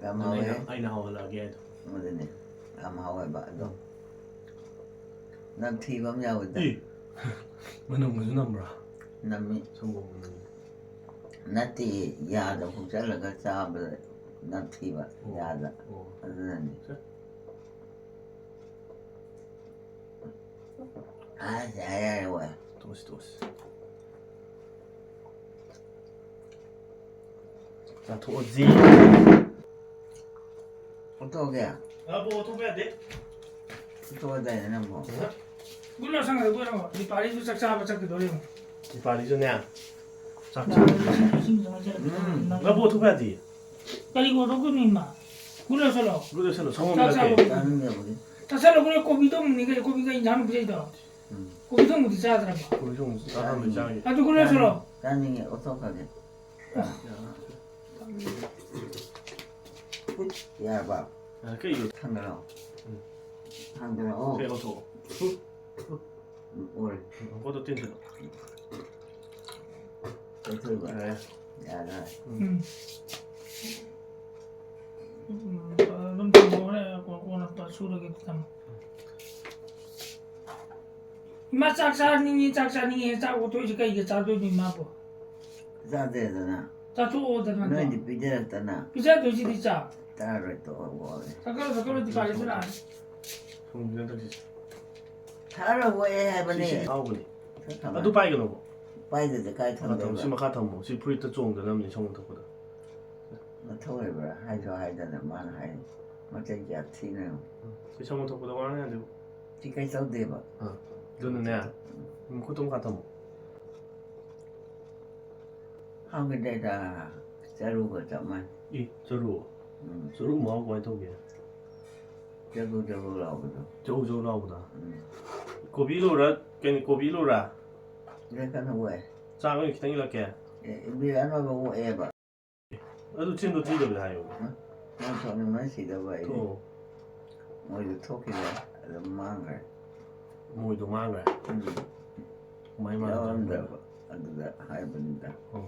ꯌꯥꯝ ꯑꯗꯨꯅ ꯍꯥꯎꯋꯦ꯫ ꯑꯩꯅ, ꯑꯩꯅ ꯍꯥꯎꯍꯜꯂꯛꯑꯒꯦ ꯍꯥꯏꯗꯣ꯫ ꯑꯗꯨꯅꯦ꯫ ꯌꯥꯝ ꯍꯥꯎꯋꯦꯕ ꯑꯗꯣ꯫ ꯎꯝ꯫ ꯅꯝꯊꯤꯕ ꯑꯃ ꯌꯥꯎꯋꯤꯗ꯫ ꯏ! ꯃꯅꯝꯒꯁꯨ ꯅꯝꯕ꯭ꯔꯥ? ꯅꯝꯃꯤ꯫ ꯁꯪꯒꯣꯝ ꯅꯝꯃꯤ꯫ ꯅꯠꯇꯦ, ꯌꯥꯗ ꯍꯨꯛꯆꯜꯂꯒ ꯆꯥꯕꯗ ꯅꯝꯊꯤꯕ, ꯑꯣ, ꯌꯥꯗ꯫ ꯑꯣ꯫ ꯑꯗꯨꯅꯅꯤ꯫ ꯁꯦ꯫ ꯑꯁ, ꯌꯥꯔꯦ, ꯌꯥꯔꯦ, ꯋꯥꯏ꯫ ꯇꯣꯛꯑꯁꯤ, ꯇꯣꯛꯑꯁꯤ꯫ ꯆꯥꯊꯣꯛꯑꯁꯤ꯫ ꯑꯣꯟꯊꯣꯛꯑꯒꯦ? ꯑ, ꯕꯣ, ꯑꯣꯟꯊꯣꯛꯄ ꯌꯥꯗꯦ꯫ ꯑꯣꯟꯊꯣꯛꯑꯗꯥꯏꯅꯦ ꯅꯪꯕꯣ? ꯒꯨꯂꯥ ꯁꯪꯉꯒ ꯒꯨꯂꯥ ꯁꯪꯉꯒ꯫ ꯗꯤꯄꯥꯂꯤꯁꯨ ꯆꯥꯛ ꯆꯥꯕ ꯆꯠꯈꯤꯗꯣꯔꯦ ꯌꯦꯡꯉꯣ꯫ ꯗꯤꯄꯥꯂꯤꯁꯨꯅꯦ? ꯆꯥꯛ ꯆꯥꯕ꯫ ꯏꯁꯤꯡ ꯆꯪꯉ ꯆꯠꯈꯤꯗꯣꯔꯦ꯫ ꯎꯝ꯫ ꯅꯪ ꯅꯪꯕꯨ ꯑꯣꯟꯊꯣꯛꯄ ꯌꯥꯗꯦ꯫ ꯀꯔꯤ ꯑꯣꯟꯊꯣꯛꯇꯣꯏꯅꯣ ꯏꯃꯥ? ꯒꯨꯂꯥ ꯆꯠꯂꯣ꯫ ꯒꯨꯂꯥ ꯆꯠꯂꯣ, ꯁꯪꯒꯣꯝ ꯆꯥꯛ ꯅꯠꯇꯦ꯫ ꯆꯥꯕ꯫ ꯆꯥꯅꯤꯡꯗꯕꯒꯤ꯫ ꯆꯥꯛ ꯆꯠꯂꯣ, ꯒꯨꯂꯥ ꯀꯣꯕꯤ ꯊꯣꯡꯕꯅꯤ ꯀꯩꯅꯣ, ꯀꯣꯕꯤꯒ ꯏꯟꯖꯥꯡ ꯄꯤꯖꯩꯗꯣ꯫ ꯎꯝ꯫ ꯀꯣꯕꯤ ꯊꯣꯡꯕꯗꯤ ꯆꯥꯗ꯭ꯔꯕ? ꯀꯣꯕꯤ ꯊꯣꯡꯕ ꯆꯥꯔꯝꯃꯦ, ꯆꯥꯔꯤ꯫ ꯑꯗꯨ ꯒꯨꯂꯥ ꯆꯠꯂꯣ꯫ ꯆꯥꯅꯤꯡꯉꯦ, ꯑꯣꯟꯊꯣꯛꯈ꯭ꯔꯒꯦ꯫ ꯌꯥꯔꯕ? ꯌꯥꯔꯦ, ꯀꯩ ꯏꯔꯣ? ꯊꯥꯡꯗꯔꯛꯑꯣ꯫ ꯎꯝ꯫ ꯊꯥꯡꯗꯔꯛꯑꯣ꯫ ꯀꯩ ꯂꯧꯊꯣꯛꯑꯣ? ꯎꯝ, ꯑꯣꯏꯔꯦ꯫ ꯎꯝ, ꯄꯣꯠꯇꯣ ꯇꯤꯟꯁꯤꯜꯂꯣ꯫ ꯀꯩꯊꯣꯏꯕ? ꯌꯥꯔꯦ꯫ ꯌꯥꯔꯦ꯫ ꯎꯝ꯫ ꯎꯝ꯫ ꯎꯝ, ꯑꯗꯨꯝ ꯊꯝꯃꯣ, ꯍꯣꯔꯦꯟ ꯀꯣꯟ-, ꯀꯣꯟꯅ ꯁꯨꯔꯒꯦ, ꯊꯝꯃꯣ꯫ ꯏꯃꯥ, ꯆꯥꯛ ꯆꯥꯅꯤꯡꯉꯤ, ꯆꯥꯛ ꯆꯥꯅꯤꯡꯉꯤ꯫ ꯆꯥꯛ ꯑꯣꯠꯊꯣꯛꯏꯁꯦ ꯀꯩꯒꯤ ꯆꯥꯗꯣꯏꯅꯣ ꯏꯃꯥꯕꯣ? ꯆꯥꯗꯦꯗꯅ꯫ ꯆꯥꯊꯣꯛꯑꯣꯗꯅ ꯑꯗꯣ꯫ ꯅꯣꯏꯗꯤ ꯄꯤꯖꯔꯛꯇꯅ꯫ ꯄꯤꯖꯗꯣꯏꯁꯤꯗꯤ ꯆꯥꯛ꯫ ꯆꯥꯔꯔꯣꯏ, ꯇꯣꯛꯑꯣ, ꯋꯥꯔꯦ꯫ ꯆꯥꯛꯀꯧꯔꯣ, ꯆꯥꯛꯀꯧꯔꯣ, ꯗꯤꯄꯥꯂꯤꯁꯨ ꯂꯥꯛꯑꯅꯤ꯫ ꯊꯨꯝꯁꯤꯅ ꯇꯧꯁꯤꯁꯦ꯫ ꯊꯥꯔꯛꯑꯣꯏ ꯍꯥꯏꯕꯅꯦ꯫ ꯁꯤ, ꯁꯤ ꯍꯥꯎꯕꯅꯦ꯫ ꯈꯔ ꯊꯝꯃꯣ꯫ ꯑꯗꯨ ꯄꯥꯏꯒꯅꯨꯀꯣ꯫ ꯄꯥꯏꯗꯗꯤ ꯀꯥꯏ ꯃꯈꯥ ꯊꯝꯃꯣ, ꯊꯝꯗꯣꯏꯕ? ꯁꯤ ꯃꯈꯥ ꯊꯝꯃꯣ꯫ ꯁꯤ ꯐꯨꯔꯤꯠꯇ ꯆꯣꯡꯗꯅꯕꯅꯤ, ꯁꯪꯒꯣꯝ ꯊꯛꯄꯗ꯫ ꯃꯊꯧ ꯂꯩꯕ꯭ꯔꯥ? ꯍꯥꯏꯁꯨ ꯍꯥꯏꯗꯅ ꯃꯥꯅ ꯍꯥꯏ꯫ ꯃꯆꯩ ꯀꯌꯥ ꯊꯤꯅꯣ ꯌꯦꯡꯉꯣ꯫ ꯎꯝ꯫ ꯁꯤ ꯁꯪꯒꯣꯝ ꯊꯛꯄꯗ ꯋꯥꯔꯝ ꯌꯥꯗꯦꯕ꯫ ꯁꯤ ꯀꯩꯁꯨ ꯇꯧꯗꯦꯕ꯫ ꯑꯥ꯫ ꯑꯗꯨꯅꯅꯦ, ꯎꯝ꯫ ꯃꯈꯨꯠꯇꯣ ꯃꯈꯥ ꯊꯝꯃꯣ꯫ ꯍꯥꯎꯈꯤꯗꯦꯗ, ꯆꯔꯨꯒ ꯆꯞ ꯃꯥꯟꯅꯩ꯫ ꯏ, ꯆꯔꯨ? ꯎꯝ꯫ ꯆꯔꯨ ꯃꯍꯥꯎ ꯀꯃꯥꯏꯅ ꯇꯧꯒꯦ? ꯆꯔꯨ ꯆꯔꯨ ꯂꯥꯎꯕꯗꯣ꯫ ꯆꯔꯨ ꯆꯔꯨ ꯂꯥꯎꯕꯗꯣ? ꯎꯝ꯫ ꯀꯣꯕꯤ ꯂꯧꯔ, ꯀꯩꯅꯣ, ꯀꯣꯕꯤ ꯂꯧꯔ? ꯂꯩ ꯀꯟꯅ ꯑꯣꯛꯑꯦ꯫ ꯆꯥꯛ ꯑꯣꯏꯅ ꯈꯤꯇꯪ ꯏꯜꯂꯛꯀꯦ꯫ ꯑꯦ, ꯏꯕꯤ ꯑꯅꯧꯕ ꯑꯣꯛꯑꯦꯕ꯫ ꯑꯗꯨ ꯆꯤꯟꯗꯣ ꯊꯤꯗꯕꯗꯤ ꯍꯥꯏꯌꯨ꯫ ꯍꯥ? ꯃꯥ ꯊꯣꯛꯅꯤꯡꯕꯅ ꯁꯤꯗꯧꯕ ꯑꯩꯗꯤ꯫ ꯊꯣꯛꯑꯣ꯫ ꯃꯣꯏꯗꯣ ꯊꯣꯛꯈꯤꯕ ꯑꯗꯨꯝ ꯃꯥꯡꯈ꯭ꯔꯦ꯫ ꯃꯣꯏꯗꯣ ꯃꯥꯡꯈ꯭ꯔꯦ? ꯎꯝ꯫ ꯀꯃꯥꯏ ꯃꯥꯡꯈ꯭ꯔꯤꯅꯣ? ꯌꯥꯎꯔꯝꯗ꯭ꯔꯕ ꯑꯗꯨꯗ ꯍꯥꯏꯕꯅꯤꯗ꯫ ꯑꯣ꯫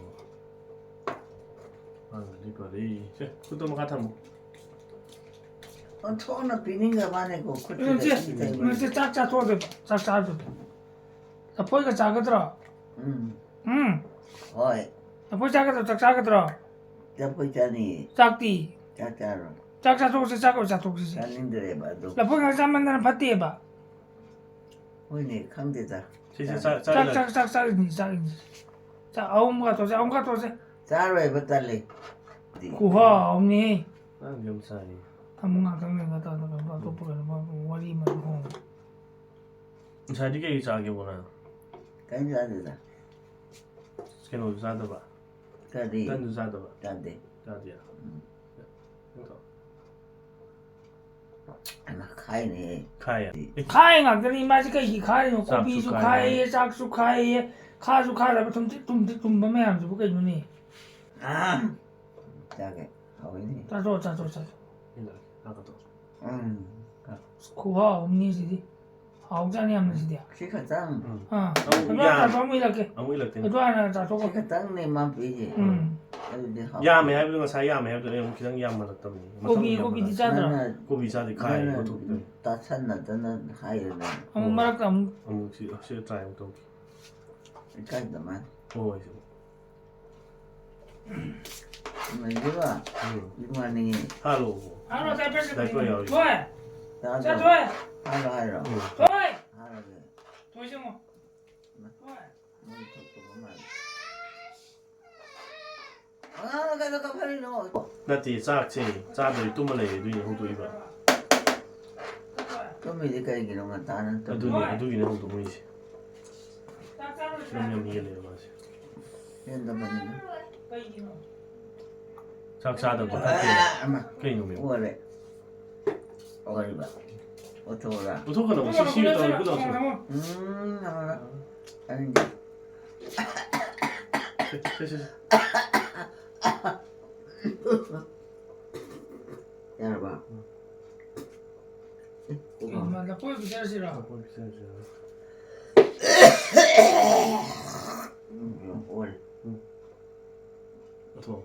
ꯃꯥꯡꯈ꯭ꯔꯗꯤ ꯐꯔꯦ꯫ ꯁꯦ, ꯈꯨꯠꯇꯣ ꯃꯈꯥ ꯊꯝꯃꯣ꯫ ꯑꯣꯟꯊꯣꯛꯅ ꯄꯤꯅꯤꯡꯗꯕ ꯋꯥꯅꯤꯀꯣ, ꯈꯨꯠꯇꯨꯗ ꯏ ꯇꯩꯕ꯫ ꯃꯁꯤ ꯆꯥꯛ ꯆꯥꯊꯣꯛꯑꯗꯣꯏꯕ, ꯆꯥꯛ ꯆꯥꯗꯣꯏꯕ꯫ ꯂꯐꯣꯏꯒ ꯆꯥꯒꯗ꯭ꯔꯣ? ꯎꯝ꯫ ꯎꯝ꯫ ꯍꯣꯏ꯫ ꯂꯐꯣꯏ ꯆꯥꯒꯗ꯭ꯔꯣ? ꯆꯥꯛ ꯆꯥꯒꯗ꯭ꯔꯣ? ꯂꯐꯣꯏ ꯆꯥꯅꯤꯡꯉꯤ꯫ ꯆꯥꯛꯇꯤ? ꯆꯥꯛ ꯆꯥꯔꯣꯏ꯫ ꯆꯥꯛ ꯆꯥꯊꯣꯛꯁꯦ, ꯆꯥꯛ ꯑꯣꯏ ꯆꯥꯊꯣꯛꯁꯦ꯫ ꯆꯥꯅꯤꯡꯗ꯭ꯔꯦꯕ ꯑꯗꯨ꯫ ꯂꯐꯣꯏ ꯉꯥꯛ ꯆꯥꯃꯟꯗꯅ ꯐꯠꯇꯦꯕ꯫ ꯍꯣꯏꯅꯦ, ꯈꯪꯗꯦꯗ꯫ ꯁꯤꯁꯦ ꯆꯥꯛ ꯆꯥꯛ, ꯆꯥꯛ, ꯆꯥꯛ, ꯆꯥꯛ, ꯆꯥꯛ ꯏꯟꯁꯤ, ꯆꯥꯛ ꯏꯟꯁꯤ꯫ ꯆꯥꯛ ꯑꯍꯨꯝ ꯀꯥꯊꯣꯛꯁꯦ, ꯑꯍꯨꯝ ꯀꯥꯊꯣꯛꯁꯦ꯫ ꯆꯥꯔꯣꯏꯕ, ꯇꯜꯂꯤ꯫ ꯈꯨꯍꯥꯎ ꯑꯃꯅꯤꯍꯦ꯫ ꯅꯪꯗꯤ ꯌꯥꯝ ꯆꯥꯏꯌꯦ꯫ ꯊꯝꯃꯣ, ꯉꯥꯛꯇꯪ ꯂꯩꯔꯒ ꯇꯧꯔꯒ ꯑꯇꯣꯞꯄ ꯀꯩꯅꯣ ꯋꯥꯔꯤ ꯑꯃ ꯂꯤꯔꯛꯑꯣ꯫ ꯉꯁꯥꯏꯗꯤ ꯀꯩ ꯆꯥꯒꯦꯕꯣ ꯅꯪ? ꯀꯩꯝ ꯆꯥꯗꯦꯗ꯫ ꯀꯩꯅꯣꯁꯨ ꯆꯥꯗꯕ? ꯀꯔꯤ? ꯇꯟꯁꯨ ꯆꯥꯗꯕ? ꯆꯥꯗꯦ꯫ ꯆꯥꯗꯦ? ꯎꯝ꯫ ꯅꯠꯇ꯭ꯔꯣ? ꯑꯃ ꯈꯥꯏꯅꯦ꯫ ꯈꯥꯏ? ꯑꯦ꯫ ꯈꯥꯏ ꯉꯥꯛꯇꯅꯤ꯫ ꯃꯥꯁꯤ ꯀꯩꯒꯤ ꯈꯥꯏꯔꯤꯅꯣ? ꯆꯥꯛꯁꯨ ꯀꯣꯕꯤꯁꯨ ꯈꯥꯏ꯫ ꯈꯥꯏꯌꯦ, ꯆꯥꯛꯁꯨ ꯈꯥꯏꯌꯦ, ꯈꯥꯁꯨ ꯈꯥꯗꯕ, ꯊꯨꯝꯗ꯭ꯔꯤꯛ ꯊꯨꯝꯗ꯭ꯔꯤꯛ ꯊꯨꯝꯕ ꯃꯌꯥꯝꯁꯤꯕꯨ ꯀꯩꯅꯣꯅꯦ? ꯑꯥ! ꯆꯥꯒꯦ꯫ ꯍꯥꯎꯋꯤꯅꯦ꯫ ꯆꯥꯊꯣꯛꯑꯣ, ꯆꯥꯊꯣꯛꯑꯣ, ꯆꯥꯊꯣꯛꯑꯣ꯫ ꯏꯟꯗ, ꯆꯥ ꯆꯥꯊꯣꯛꯑꯣ꯫ ꯎꯝ꯫ ꯑꯁ, ꯈꯨꯍꯥꯎ ꯑꯃꯅꯤ ꯁꯤꯗꯤ꯫ ꯍꯥꯎꯖꯥꯠꯅꯤ ꯌꯥꯝꯅ ꯁꯤꯗꯤ꯫ ꯁꯤ ꯈꯛꯇꯪ? ꯎꯝ꯫ ꯑꯥ꯫ ꯑꯃꯨꯛ ꯑꯗꯨ ꯌꯥ-, ꯆꯥꯊꯣꯛꯑꯣ, ꯑꯃꯨꯛ ꯏꯜꯂꯛꯀꯦ꯫ ꯑꯃꯨꯛ ꯏꯜꯂꯛꯇꯣꯏꯅꯤ꯫ ꯑꯗꯨ ꯍꯥꯟꯅ ꯆꯥꯊꯣꯛꯑꯣ꯫ ꯁꯤ ꯈꯛꯇꯪꯅꯦ ꯃꯥ ꯄꯤꯔꯤꯁꯦ꯫ ꯎꯝ꯫ ꯑꯗꯨꯗꯤ ꯍꯥꯎꯇꯦ꯫ ꯌꯥꯝꯃꯦ ꯍꯥꯏꯕꯗꯣ, ꯉꯁꯥꯏ ꯌꯥꯝꯃꯦ ꯍꯥꯏꯕꯗꯣ ꯑꯩ ꯑꯃꯨꯛ ꯈꯤꯇꯪ ꯌꯥꯝꯃꯜꯂꯛꯇꯕꯅꯤ꯫ ꯃꯊꯪ ꯀꯣꯕꯤ, ꯌꯥꯝꯃꯜꯂꯛ-, ꯀꯣꯕꯤꯗꯤ ꯆꯥꯗ꯭ꯔꯣ? ꯅꯪꯅ, ꯀꯣꯕꯤ ꯆꯥꯗꯦ, ꯈꯥꯏ, ꯅꯪꯅ ꯂꯧꯊꯣꯛꯈꯤꯗꯣꯏꯅꯤ꯫ ꯇꯥꯁꯟꯅꯗꯅ ꯍꯥꯏꯔꯦ ꯅꯪ꯫ ꯑꯃꯨꯛ ꯍꯣꯏ꯫ ꯃꯔꯛꯇ ꯑꯃꯨꯛ꯫ ꯑꯃꯨꯛ ꯁꯤ, ꯁꯤ try ꯑꯃꯨꯛ ꯇꯧꯒꯦ꯫ ꯏꯀꯥꯏꯗ ꯃꯥꯅꯤ꯫ ꯍꯣꯏ, ꯁꯤ꯫ ꯂꯩꯕ꯭ꯔꯥ? ꯎꯝ꯫ ꯏꯃꯥꯅꯤ꯫ ꯍꯥꯠꯂꯣ꯫ ꯍꯥꯠꯂꯣ, diaper ꯁꯦ diaper ꯌꯥꯎꯔꯤ꯫ ꯊꯣꯏ! ꯇꯥꯗ꯭ꯔꯣ? ꯆꯠ, ꯊꯣꯏ! ꯍꯥꯠꯂꯣ ꯍꯥꯏꯔꯣ? ꯎꯝ꯫ ꯊꯣꯏ! ꯍꯥꯠꯂꯒꯦ꯫ ꯊꯣꯏ, ꯆꯪꯉꯣ꯫ ꯃ-, ꯊꯣꯏ! ꯃꯩ ꯊꯣꯛꯇꯕ ꯃꯥꯜꯂꯦ꯫ ꯑꯉꯥꯡꯅ ꯀꯩꯗꯧ ꯀꯞꯐꯜꯂꯤꯅꯣ? ꯅꯠꯇꯦ, ꯆꯥꯛꯁꯦ ꯆꯥꯗꯕꯤ ꯇꯨꯝꯃ ꯂꯩꯔꯦ, ꯑꯗꯨꯏꯅꯦ ꯍꯧꯗꯣꯛꯏꯕ꯫ ꯇꯨꯝꯃꯤꯗꯤ ꯀꯩꯒꯤꯅꯣ ꯉꯟꯇꯥꯅ ꯇꯨꯝꯃꯤ? ꯑꯗꯨꯅꯦ, ꯑꯗꯨꯒꯤꯅꯦ ꯍꯧꯗꯣꯛꯏꯁꯦ꯫ ꯌꯥꯝ ꯌꯥꯝ ꯍꯦꯜꯂꯦꯕ ꯃꯥꯁꯦ꯫ ꯍꯦꯟꯗꯕꯅꯤꯅ꯫ ꯆꯥꯛ ꯆꯥꯗꯕꯗꯣ ꯐꯠꯇꯦ꯫ ꯑꯃ꯫ ꯀꯩꯅꯣ ꯃꯦꯝ? ꯑꯣꯔꯦ꯫ ꯑꯣꯔꯤꯕ꯫ ꯑꯣꯊꯣꯔꯥ꯫ ꯄꯨꯊꯣꯛꯀꯗꯧꯕ ꯁꯤ, ꯁꯤ ꯇꯧꯔ ꯄꯨꯊꯣꯛꯁꯤ꯫ ꯎꯝ, ꯌꯥꯔꯣꯏ꯫ ꯇꯥꯅꯤꯡꯗꯦ꯫ ꯁꯦ, ꯁꯦ, ꯁꯦ, ꯁꯦ꯫ ꯌꯥꯔꯕ? ꯎꯝ꯫ ꯑꯦ, ꯀꯣꯛ ꯉꯥꯎ꯫ ꯏꯃꯥ, ꯂꯐꯣꯏ ꯄꯤꯖꯔꯁꯤꯔꯣ? ꯂꯐꯣꯏ ꯄꯤꯖꯔꯁꯤꯔꯣ? ꯎꯝ, ꯑꯣꯔꯦ꯫ ꯎꯝ꯫ ꯂꯧꯊꯣꯛꯑꯣ꯫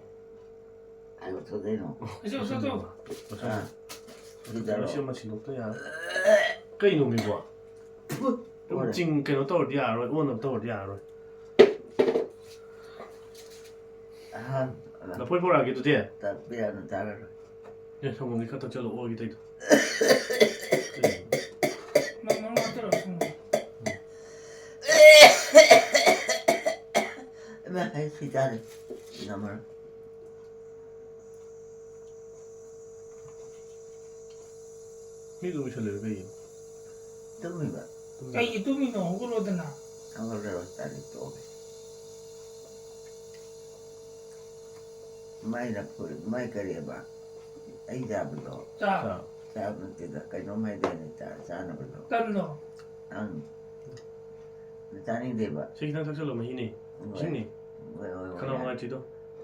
ꯀꯥꯏ ꯂꯧꯊꯣꯛꯇꯣꯏꯅꯣ? ꯑꯩꯁꯨ ꯂꯧꯊꯣꯛꯑꯣ꯫ ꯂꯧꯊꯣꯛꯑꯣ꯫ ꯑꯥ꯫ ꯁꯤꯗꯔꯣ? ꯂꯣꯏꯁꯤ ꯑꯃ ꯁꯤꯟꯗꯣꯛꯇ ꯌꯥꯔꯣꯏ꯫ ꯀꯩꯅꯣ ꯃꯤꯕꯣ? ꯎꯠ, ꯑꯣꯔꯦ꯫ ꯆꯤꯡ ꯀꯩꯅꯣ ꯇꯧꯔꯗꯤ ꯌꯥꯔꯣꯏ, ꯑꯣꯟꯅ ꯇꯧꯔꯗꯤ ꯌꯥꯔꯣꯏ꯫ ꯂꯐꯣꯏ ꯄꯣꯔꯛꯑꯒꯦ ꯑꯗꯨꯗꯤ꯫ ꯇꯞꯄꯦ ꯌꯥꯝꯅ ꯇꯥꯔꯔꯣꯏ꯫ ꯑꯦ, ꯁꯪꯒꯣꯝꯗꯤ ꯈꯔ ꯊꯛꯆꯜꯂꯣ, ꯑꯣꯒꯤ ꯇꯩꯗꯣ꯫ ꯃꯃꯥꯡ ꯉꯥꯛꯇꯔꯣ ꯁꯪꯒꯣꯝ? ꯏꯃꯥ, ꯑꯩ ꯁꯤ ꯆꯥꯔꯦ꯫ ꯉꯝꯃꯔꯣꯏ꯫ ꯃꯤꯗꯣ ꯎꯏꯁꯜꯂꯤꯔꯣ ꯀꯩꯒꯤꯅꯣ? ꯇꯨꯝꯃꯤꯕ꯫ ꯇꯨꯝꯃꯤꯕ꯫ ꯀꯩꯒꯤ ꯇꯨꯝꯃꯤꯅꯣ? ꯍꯧꯒꯠꯂꯣꯗꯅ꯫ ꯍꯧꯒꯠꯂꯔꯣꯏ, ꯇꯥꯔꯤꯛ ꯇꯣꯛꯑꯒꯦ꯫ ꯃꯥꯏ ꯂꯐꯨ-, ꯃꯥꯏ ꯀꯔꯤꯑꯕ? ꯑꯩ ꯆꯥꯕꯗꯣ? ꯆꯥ꯫ ꯆꯥ꯫ ꯆꯥꯕ ꯅꯠꯇꯦꯗ, ꯀꯩꯅꯣꯝ ꯍꯥꯏꯗꯥꯏꯅꯦ, ꯆꯥ-, ꯆꯥꯅꯕꯗꯣ? ꯇꯟꯗꯣ? ꯑꯪ꯫ ꯆꯥꯅꯤꯡꯗꯦꯕ꯫ ꯁꯤ ꯈꯤꯇꯪ ꯊꯛꯆꯜꯂꯣ, ꯃꯍꯤꯅꯤ꯫ ꯍꯣꯏ꯫ ꯏꯁꯤꯡꯅꯤ꯫ ꯍꯣꯏ, ꯍꯣꯏ, ꯍꯣꯏ, ꯈꯅꯥꯎ ꯌꯥꯔꯦ꯫ ꯅꯨꯡꯉꯥꯏꯇ꯭ꯔꯤꯗꯣ꯫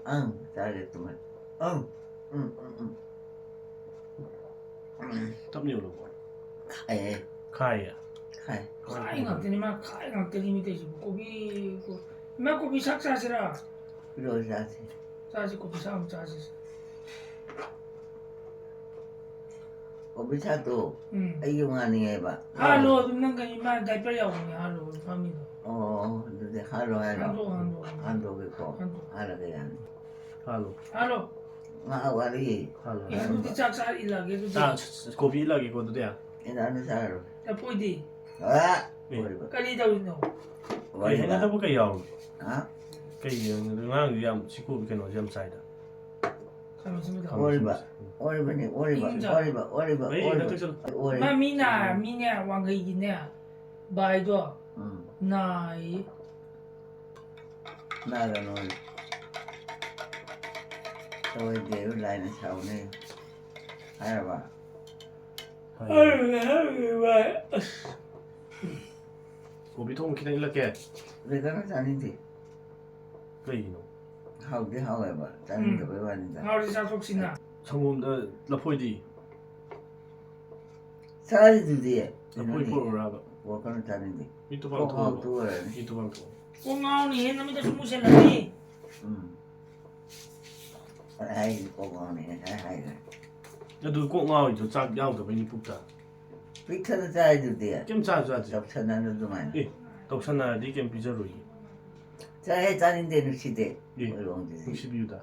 ꯑꯪ, ꯆꯥꯒꯦ, ꯇꯨꯝꯃꯦ꯫ ꯑꯪ, ꯎꯝ, ꯎꯝ, ꯎꯝ꯫ ꯇꯞꯅ ꯌꯣꯜꯂꯨꯀꯣ꯫ ꯈꯥꯏꯌꯦ꯫ ꯈꯥꯏꯌꯦ? ꯈꯥꯏ꯫ ꯈꯥꯏ ꯉꯥꯛꯇꯅꯤ, ꯃꯥ ꯈꯥꯏ ꯉꯥꯛꯇꯅꯤ ꯃꯤ ꯇꯧꯏꯁꯤꯕꯨ꯫ ꯀꯣꯕꯤ, ꯀꯣ-, ꯏꯃꯥ, ꯀꯣꯕꯤ ꯁꯥꯛ ꯆꯥꯁꯤꯔꯥ? ꯄꯤꯔꯛꯑꯣ, ꯆꯥꯁꯤ꯫ ꯆꯥꯁꯤ, ꯀꯣꯕꯤ ꯁꯥꯛ ꯑꯃ ꯆꯥꯁꯤ꯫ ꯀꯣꯕꯤ ꯁꯥꯛꯇꯣ ꯎꯝ꯫ ꯑꯩ ꯌꯨꯝ ꯉꯥꯅꯤꯡꯉꯦꯕ꯫ ꯍꯥꯜꯂꯣ, ꯑꯗꯨꯝ ꯅꯪ ꯀꯩ ꯏꯃꯥ diaper ꯌꯥꯎꯕꯅꯦ, ꯍꯥꯜꯂꯣ, ꯐꯝꯃꯤꯗꯣ꯫ ꯑꯣ, ꯑꯗꯨꯗꯤ ꯍꯥꯜꯂꯣ ꯍꯥꯏꯔꯣ? ꯍꯥꯟꯗꯣꯛꯑꯣ, ꯍꯥꯟꯗꯣꯛꯑꯣ꯫ ꯍꯥꯟꯗꯣꯛꯑꯒꯦꯀꯣ꯫ ꯍꯥꯟꯗꯣꯛꯑꯣ꯫ ꯍꯥꯜꯂꯒꯦ ꯌꯥꯅꯤ꯫ ꯍꯥꯜꯂꯣ꯫ ꯍꯥꯜꯂꯣ꯫ ꯉꯥꯏꯍꯥꯛ ꯋꯥꯠꯂꯤ꯫ ꯍꯥꯜꯂꯣ꯫ ꯑꯦ, ꯑꯗꯨꯗꯤ ꯆꯥꯛ ꯆꯥꯔ ꯏꯜꯂꯒꯦ, ꯑꯗꯨꯗꯤ꯫ ꯆꯥ-, ꯀꯣꯕꯤ ꯏꯜꯂꯒꯦꯀꯣ, ꯑꯗꯨꯗꯤ꯫ ꯏꯜꯂꯛꯑꯅꯨ, ꯆꯥꯔꯔꯣꯏ꯫ ꯂꯐꯣꯏꯗꯤ? ꯑ, ꯑꯦ꯫ ꯑꯣꯏꯕ꯫ ꯀꯔꯤ ꯇꯧꯔꯤꯅꯣ? ꯀꯩ ꯋꯥꯔꯤꯕ꯫ ꯍꯩꯅꯗꯕ ꯀꯩ ꯌꯥꯎꯔꯒꯦ? ꯍꯥ? ꯀꯩꯒꯤꯅꯣ ꯑꯉꯥꯡꯗꯤ ꯌꯥꯝ ꯁꯤ ꯀꯣꯕꯤ ꯀꯩꯅꯣꯁꯦ ꯌꯥꯝ ꯆꯥꯏꯗ? ꯈꯥꯃꯦꯟ ꯑꯁꯤꯟꯕꯗꯣ꯫ ꯑꯣꯏꯕ, ꯑꯣꯏꯕꯅꯤ, ꯑꯣꯏꯕ, ꯏꯪ ꯆꯥꯎ꯫ ꯑꯣꯏꯕ, ꯑꯣꯏꯕ, ꯃꯍꯤ ꯑꯣꯏꯕ, ꯈꯤꯇꯪ ꯊꯛꯆꯜꯂꯨ꯫ ꯑꯣꯏꯕ꯫ ꯃꯥ ꯃꯤꯅ, ꯃꯤꯅꯦ, ꯋꯥꯡꯈꯩꯒꯤꯅꯦ, ꯚꯥꯏꯗꯣ, ꯎꯝ꯫ ꯅꯥꯏ꯫ ꯅꯥꯒꯅꯨ꯫ ꯇꯧꯍꯩꯗꯦ, ꯂꯥꯏꯅ ꯁꯥꯎꯅꯤ꯫ ꯍꯥꯏꯔꯕ? ꯍꯥꯏꯔꯦ, ꯍꯥꯏꯔꯦ, ꯚꯥꯏ꯫ ꯑꯁ꯫ ꯀꯣꯕꯤ ꯊꯣꯡꯕ ꯈꯤꯇꯪ ꯏꯜꯂꯛꯀꯦ꯫ ꯂꯩꯗꯅ ꯆꯥꯅꯤꯡꯗꯦ꯫ ꯀꯩꯒꯤꯅꯣ? ꯍꯥꯎꯗꯤ ꯍꯥꯎꯋꯦꯕ, ꯆꯥꯅꯤꯡꯗꯕꯩ ꯋꯥꯅꯤꯗ꯫ ꯍꯥꯎꯔꯗꯤ ꯆꯥꯊꯣꯛꯁꯤꯅ꯫ ꯁꯪꯒꯣꯝꯗ ꯂꯐꯣꯏꯗꯤ? ꯆꯥꯔꯤꯗꯨꯗꯤ꯫ ꯂꯐꯣꯏ ꯀꯩꯅꯣꯅꯦ꯫ ꯄꯣꯔꯛꯎꯔꯕ? ꯄꯣꯔꯛꯀꯅꯨ, ꯆꯥꯅꯤꯡꯗꯦ꯫ ꯃꯤꯠꯇꯨ ꯀꯣꯛ ꯄꯥꯡꯊꯣꯛꯑꯣ꯫ ꯉꯥꯎꯇꯣꯛꯑꯔꯅꯤ꯫ ꯃꯤꯠꯇꯨ ꯄꯥꯡꯊꯣꯛꯑꯣ꯫ ꯀꯣꯛ ꯉꯥꯎꯅꯤꯍꯦ, ꯅꯃꯤꯠꯇ ꯁꯨꯝ ꯃꯨꯁꯜꯂꯗꯤ꯫ ꯎꯝ꯫ ꯑꯩ ꯍꯥꯏꯁꯤꯗꯤ ꯀꯣꯛ ꯉꯥꯎꯅꯤꯍꯦ, ꯉꯁꯥꯏ ꯍꯥꯏꯈ꯭ꯔꯦ꯫ ꯑꯗꯨ ꯀꯣꯛ ꯉꯥꯎꯔꯤꯗꯣ ꯆꯥꯛ ꯌꯥꯎꯗꯕꯩꯅꯤ ꯄꯨꯛꯇ꯫ ꯄꯤꯛ ꯊꯟꯅ ꯆꯥꯏꯗꯨꯗꯤ꯫ ꯀꯩꯝ ꯆꯥꯁꯨ ꯆꯥꯗꯦ꯫ ꯆꯥꯎꯁꯟꯅꯅꯨ ꯑꯗꯨꯃꯥꯏꯅ꯫ ꯑꯦ, ꯇꯧꯁꯟꯅꯔꯗꯤ ꯀꯩꯝ ꯄꯤꯖꯔꯣꯏꯌꯦ꯫ ꯆꯥꯍꯦ, ꯆꯥꯅꯤꯡꯗꯦ, ꯅꯨꯡꯁꯤꯗꯦ꯫ ꯑꯦ, ꯃꯣꯏꯔꯣꯡꯒꯤꯗꯤ꯫ ꯅꯨꯡꯁꯤꯕꯤꯌꯨꯗ꯫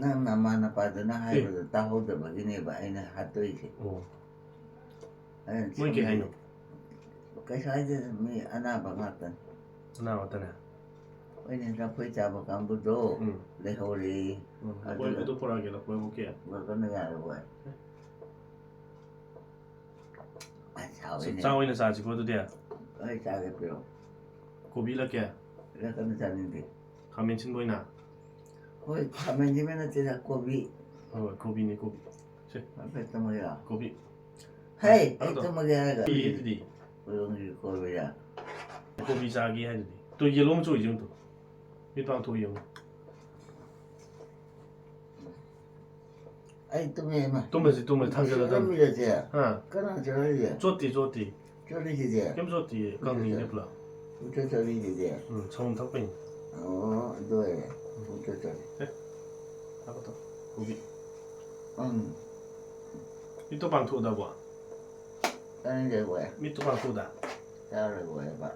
ꯅꯪ ꯅꯃꯥ ꯅꯄꯥꯗꯨꯅ ꯑꯦ꯫ ꯍꯥꯏꯕꯗꯣ ꯇꯥꯍꯧꯗꯕꯒꯤꯅꯦꯕ ꯑꯩꯅ ꯍꯥꯠꯇꯣꯛꯏꯁꯦ꯫ ꯑꯣ꯫ ꯑꯩꯅ ꯃꯣꯏ ꯀꯩ ꯁꯣꯝꯗ ꯍꯥꯏꯅꯣ? ꯀꯩꯁꯨ ꯍꯥꯏꯗꯦꯗ, ꯃꯤ ꯑꯅꯥꯕ ꯉꯥꯛꯇꯅꯤ꯫ ꯑꯅꯥꯕ ꯉꯥꯛꯇꯅꯦ? ꯍꯣꯏꯅꯦ, ꯂꯐꯣꯏ ꯆꯥꯕ ꯀꯥꯡꯕꯨꯗꯣ ꯎꯝ꯫ ꯂꯩꯍꯧꯔꯦ꯫ ꯎꯝ, ꯂꯐꯣꯏ ꯑꯗꯨꯅ ꯑꯗꯨ ꯄꯨꯔꯛꯑꯒꯦ, ꯂꯐꯣꯏ ꯑꯃꯨꯛꯀꯤ꯫ ꯄꯨꯔꯛꯀꯅꯨ ꯌꯥꯔꯦ, ꯍꯣꯏ꯫ ꯑꯁ, ꯍꯥꯎꯋꯤꯅꯦ꯫ ꯆꯥ ꯑꯣꯏꯅ ꯆꯥꯁꯤꯀꯣ ꯑꯗꯨꯗꯤ꯫ ꯍꯣꯏ, ꯆꯥꯒꯦ, ꯄꯤꯔꯛꯑꯣ꯫ ꯀꯣꯕꯤ ꯏꯜꯂꯛꯀꯦ? ꯏꯜꯂꯛꯀꯅꯨ, ꯆꯥꯅꯤꯡꯗꯦ꯫ ꯈꯥꯃꯦꯟ ꯑꯁꯤꯟꯕ ꯑꯣꯏꯅ? ꯍꯣꯏ, ꯈꯥꯃꯦꯟ ꯑꯁꯤꯟꯕ ꯅꯠꯇꯦꯗ, ꯀꯣꯕꯤ꯫ ꯍꯣꯏ, ꯍꯣꯏ, ꯀꯣꯕꯤꯅꯤ, ꯀꯣꯕꯤ꯫ ꯁꯦ꯫ ꯍꯥꯏꯐꯦꯠ ꯇꯝꯃꯒꯦꯔꯣ? ꯀꯣꯕꯤ꯫ ꯍꯩ, ꯑꯩ ꯑꯗꯣ꯫ ꯇꯝꯃꯒꯦ ꯍꯥꯏꯔꯒ꯫ ꯀꯣꯕꯤꯗꯨꯗꯤ? ꯍꯣꯏꯔꯣꯡꯒꯤ ꯀꯣꯕꯤꯔꯥ? ꯀꯣꯕꯤ ꯆꯥꯒꯦ ꯍꯥꯏꯗꯨꯗꯤ꯫ ꯇꯨ, ꯌꯦꯜꯂꯣ ꯃꯆꯨ ꯑꯣꯏꯁꯦ ꯌꯦꯡꯉꯨ ꯇꯨ꯫ ꯃꯤꯠ ꯄꯥꯡꯊꯣꯛꯑ ꯌꯦꯡꯉꯨ꯫ ꯑꯩ ꯇꯨꯝꯃꯦ, ꯏꯃꯥ꯫ ꯇꯨꯝꯃꯁꯤ, ꯇꯨꯝꯃꯁꯤ, ꯊꯥꯡꯖꯜꯂ ꯊꯝꯃꯦ꯫ ꯆꯠꯂꯝꯃꯤꯔꯁꯦ? ꯑꯥ꯫ ꯀꯅꯥ ꯆꯠꯂꯝꯃꯤꯒꯦ? ꯆꯣꯠꯇꯦ, ꯆꯣꯠꯇꯦ꯫ ꯆꯣꯠꯂꯤꯁꯤꯗꯤ? ꯀꯩꯝ ꯆꯣꯠꯇꯤꯌꯦ, ꯀꯪꯉꯤꯅꯦ ꯄꯨꯂꯞ꯫ ꯄꯨꯡꯆꯣꯠ ꯆꯣꯠꯂꯤꯁꯤꯗꯤ? ꯎꯝ, ꯁꯪꯒꯣꯝ ꯊꯛꯄꯩꯅꯦ꯫ ꯑꯣ, ꯑꯗꯨ ꯑꯣꯏꯔꯦ꯫ ꯄꯨꯡꯆꯣꯠ ꯆꯣꯠꯂꯤ꯫ ꯑꯦ, ꯍꯥꯞꯄꯣ ꯇꯧ꯫ ꯀꯣꯕꯤ꯫ ꯎꯝ꯫ ꯃꯤꯠꯇꯣ ꯄꯥꯡꯊꯣꯛꯎꯗꯕꯣ꯫ ꯆꯥꯅꯤꯡꯗꯦ ꯍꯣꯏ꯫ ꯃꯤꯠꯇꯣ ꯄꯥꯡꯊꯣꯛꯎꯗ꯫ ꯆꯥꯔꯣꯏ ꯍꯣꯏꯕ꯫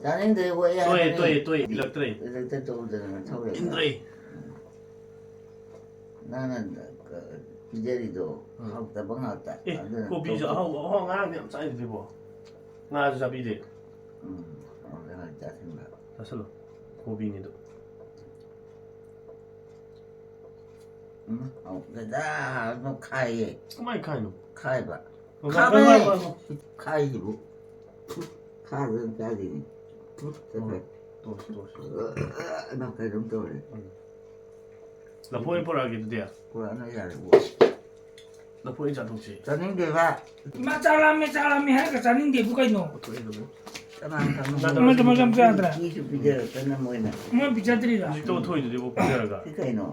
ꯆꯥꯅꯤꯡꯗꯦ ꯍꯣꯏ ꯇꯣꯛꯑꯦ, ꯍꯥꯏꯕꯅꯤ꯫ ꯇꯣꯛꯑꯦ, ꯇꯣꯛꯑꯦ, ꯏꯜꯂꯛꯇ꯭ꯔꯦ꯫ ꯏꯜꯂꯛꯇ ꯇꯣꯛꯎꯗꯅ ꯊꯧꯔꯦ꯫ ꯏꯟꯗ꯭ꯔꯦ꯫ ꯎꯝ꯫ ꯅꯪꯅ ꯄꯤꯖꯔꯤꯗꯣ ꯎꯝ꯫ ꯍꯥꯎꯇꯕ ꯉꯥꯛꯇ꯫ ꯑꯦ, ꯑꯗꯨꯅ ꯀꯣꯕꯤꯁꯨ ꯇꯣꯛꯑꯣ꯫ ꯑꯍꯥꯎꯕ, ꯑꯍꯥꯎ ꯉꯔꯥꯡꯗꯤ ꯌꯥꯝ ꯆꯥꯏꯗꯨꯗꯤꯕꯣ꯫ ꯉꯥꯁꯨ ꯆꯥꯕꯤꯗꯦ꯫ ꯎꯝ, ꯍꯥꯎꯇꯕ ꯉꯥꯛꯇ ꯆꯥꯁꯤꯟꯕ꯫ ꯆꯥꯁꯤꯜꯂꯣ꯫ ꯀꯣꯕꯤꯅꯤꯗꯣ꯫ ꯎꯝ, ꯍꯥꯎꯇꯦꯗ, ꯑꯗꯨꯝ ꯈꯥꯏꯌꯦ꯫ ꯀꯃꯥꯏꯅ ꯈꯥꯏꯅꯣ? ꯈꯥꯏꯕ꯫ ꯉꯥꯏꯈꯣ, ꯈꯥꯕꯅꯦ꯫ ꯉꯥꯏꯈꯣ, ꯉꯥꯏꯈꯣ꯫ ꯈꯥꯏꯁꯤꯕꯨ꯫ ꯈꯥꯗꯅ ꯆꯥꯗꯣꯏꯅꯤ꯫ ꯆꯠꯈ꯭ꯔꯦ꯫ ꯇꯣꯛꯁꯤ, ꯇꯣꯛꯁꯤ꯫ ꯏꯃꯥ, ꯀꯩꯅꯣꯝ ꯇꯧꯔꯦ꯫ ꯎꯝ꯫ ꯂꯐꯣꯏ ꯄꯨꯔꯛꯑꯒꯦ ꯑꯗꯨꯗꯤ꯫ ꯄꯨꯔꯛꯑꯅꯨ ꯌꯥꯔꯦ꯫ ꯂꯐꯣꯏ ꯆꯥꯊꯣꯛꯁꯤ꯫ ꯆꯥꯅꯤꯡꯗꯦꯕ꯫ ꯏꯃꯥ, ꯆꯥꯛ ꯂꯥꯝꯃꯦ, ꯆꯥꯛ ꯂꯥꯝꯃꯦ ꯍꯥꯏꯔꯒ ꯆꯥꯅꯤꯡꯗꯦꯕꯨ ꯀꯩꯅꯣ? ꯀꯅꯥꯅ ꯈꯪꯕ? ꯆꯥꯗꯕ ꯑꯃ ꯆꯥꯃꯁ ꯑꯃ ꯆꯥꯗ꯭ꯔꯥ? ꯃꯤꯁꯨ ꯄꯤꯖꯔꯛꯇꯅ ꯃꯣꯏꯅ꯫ ꯃꯣꯏ ꯄꯤꯖꯗ꯭ꯔꯤꯔꯥ? ꯍꯧꯖꯤꯛꯇ ꯊꯣꯛꯏꯗꯨꯗꯤꯕꯨ ꯄꯤꯖꯔꯒ꯫ ꯁꯤ ꯀꯩꯅꯣ?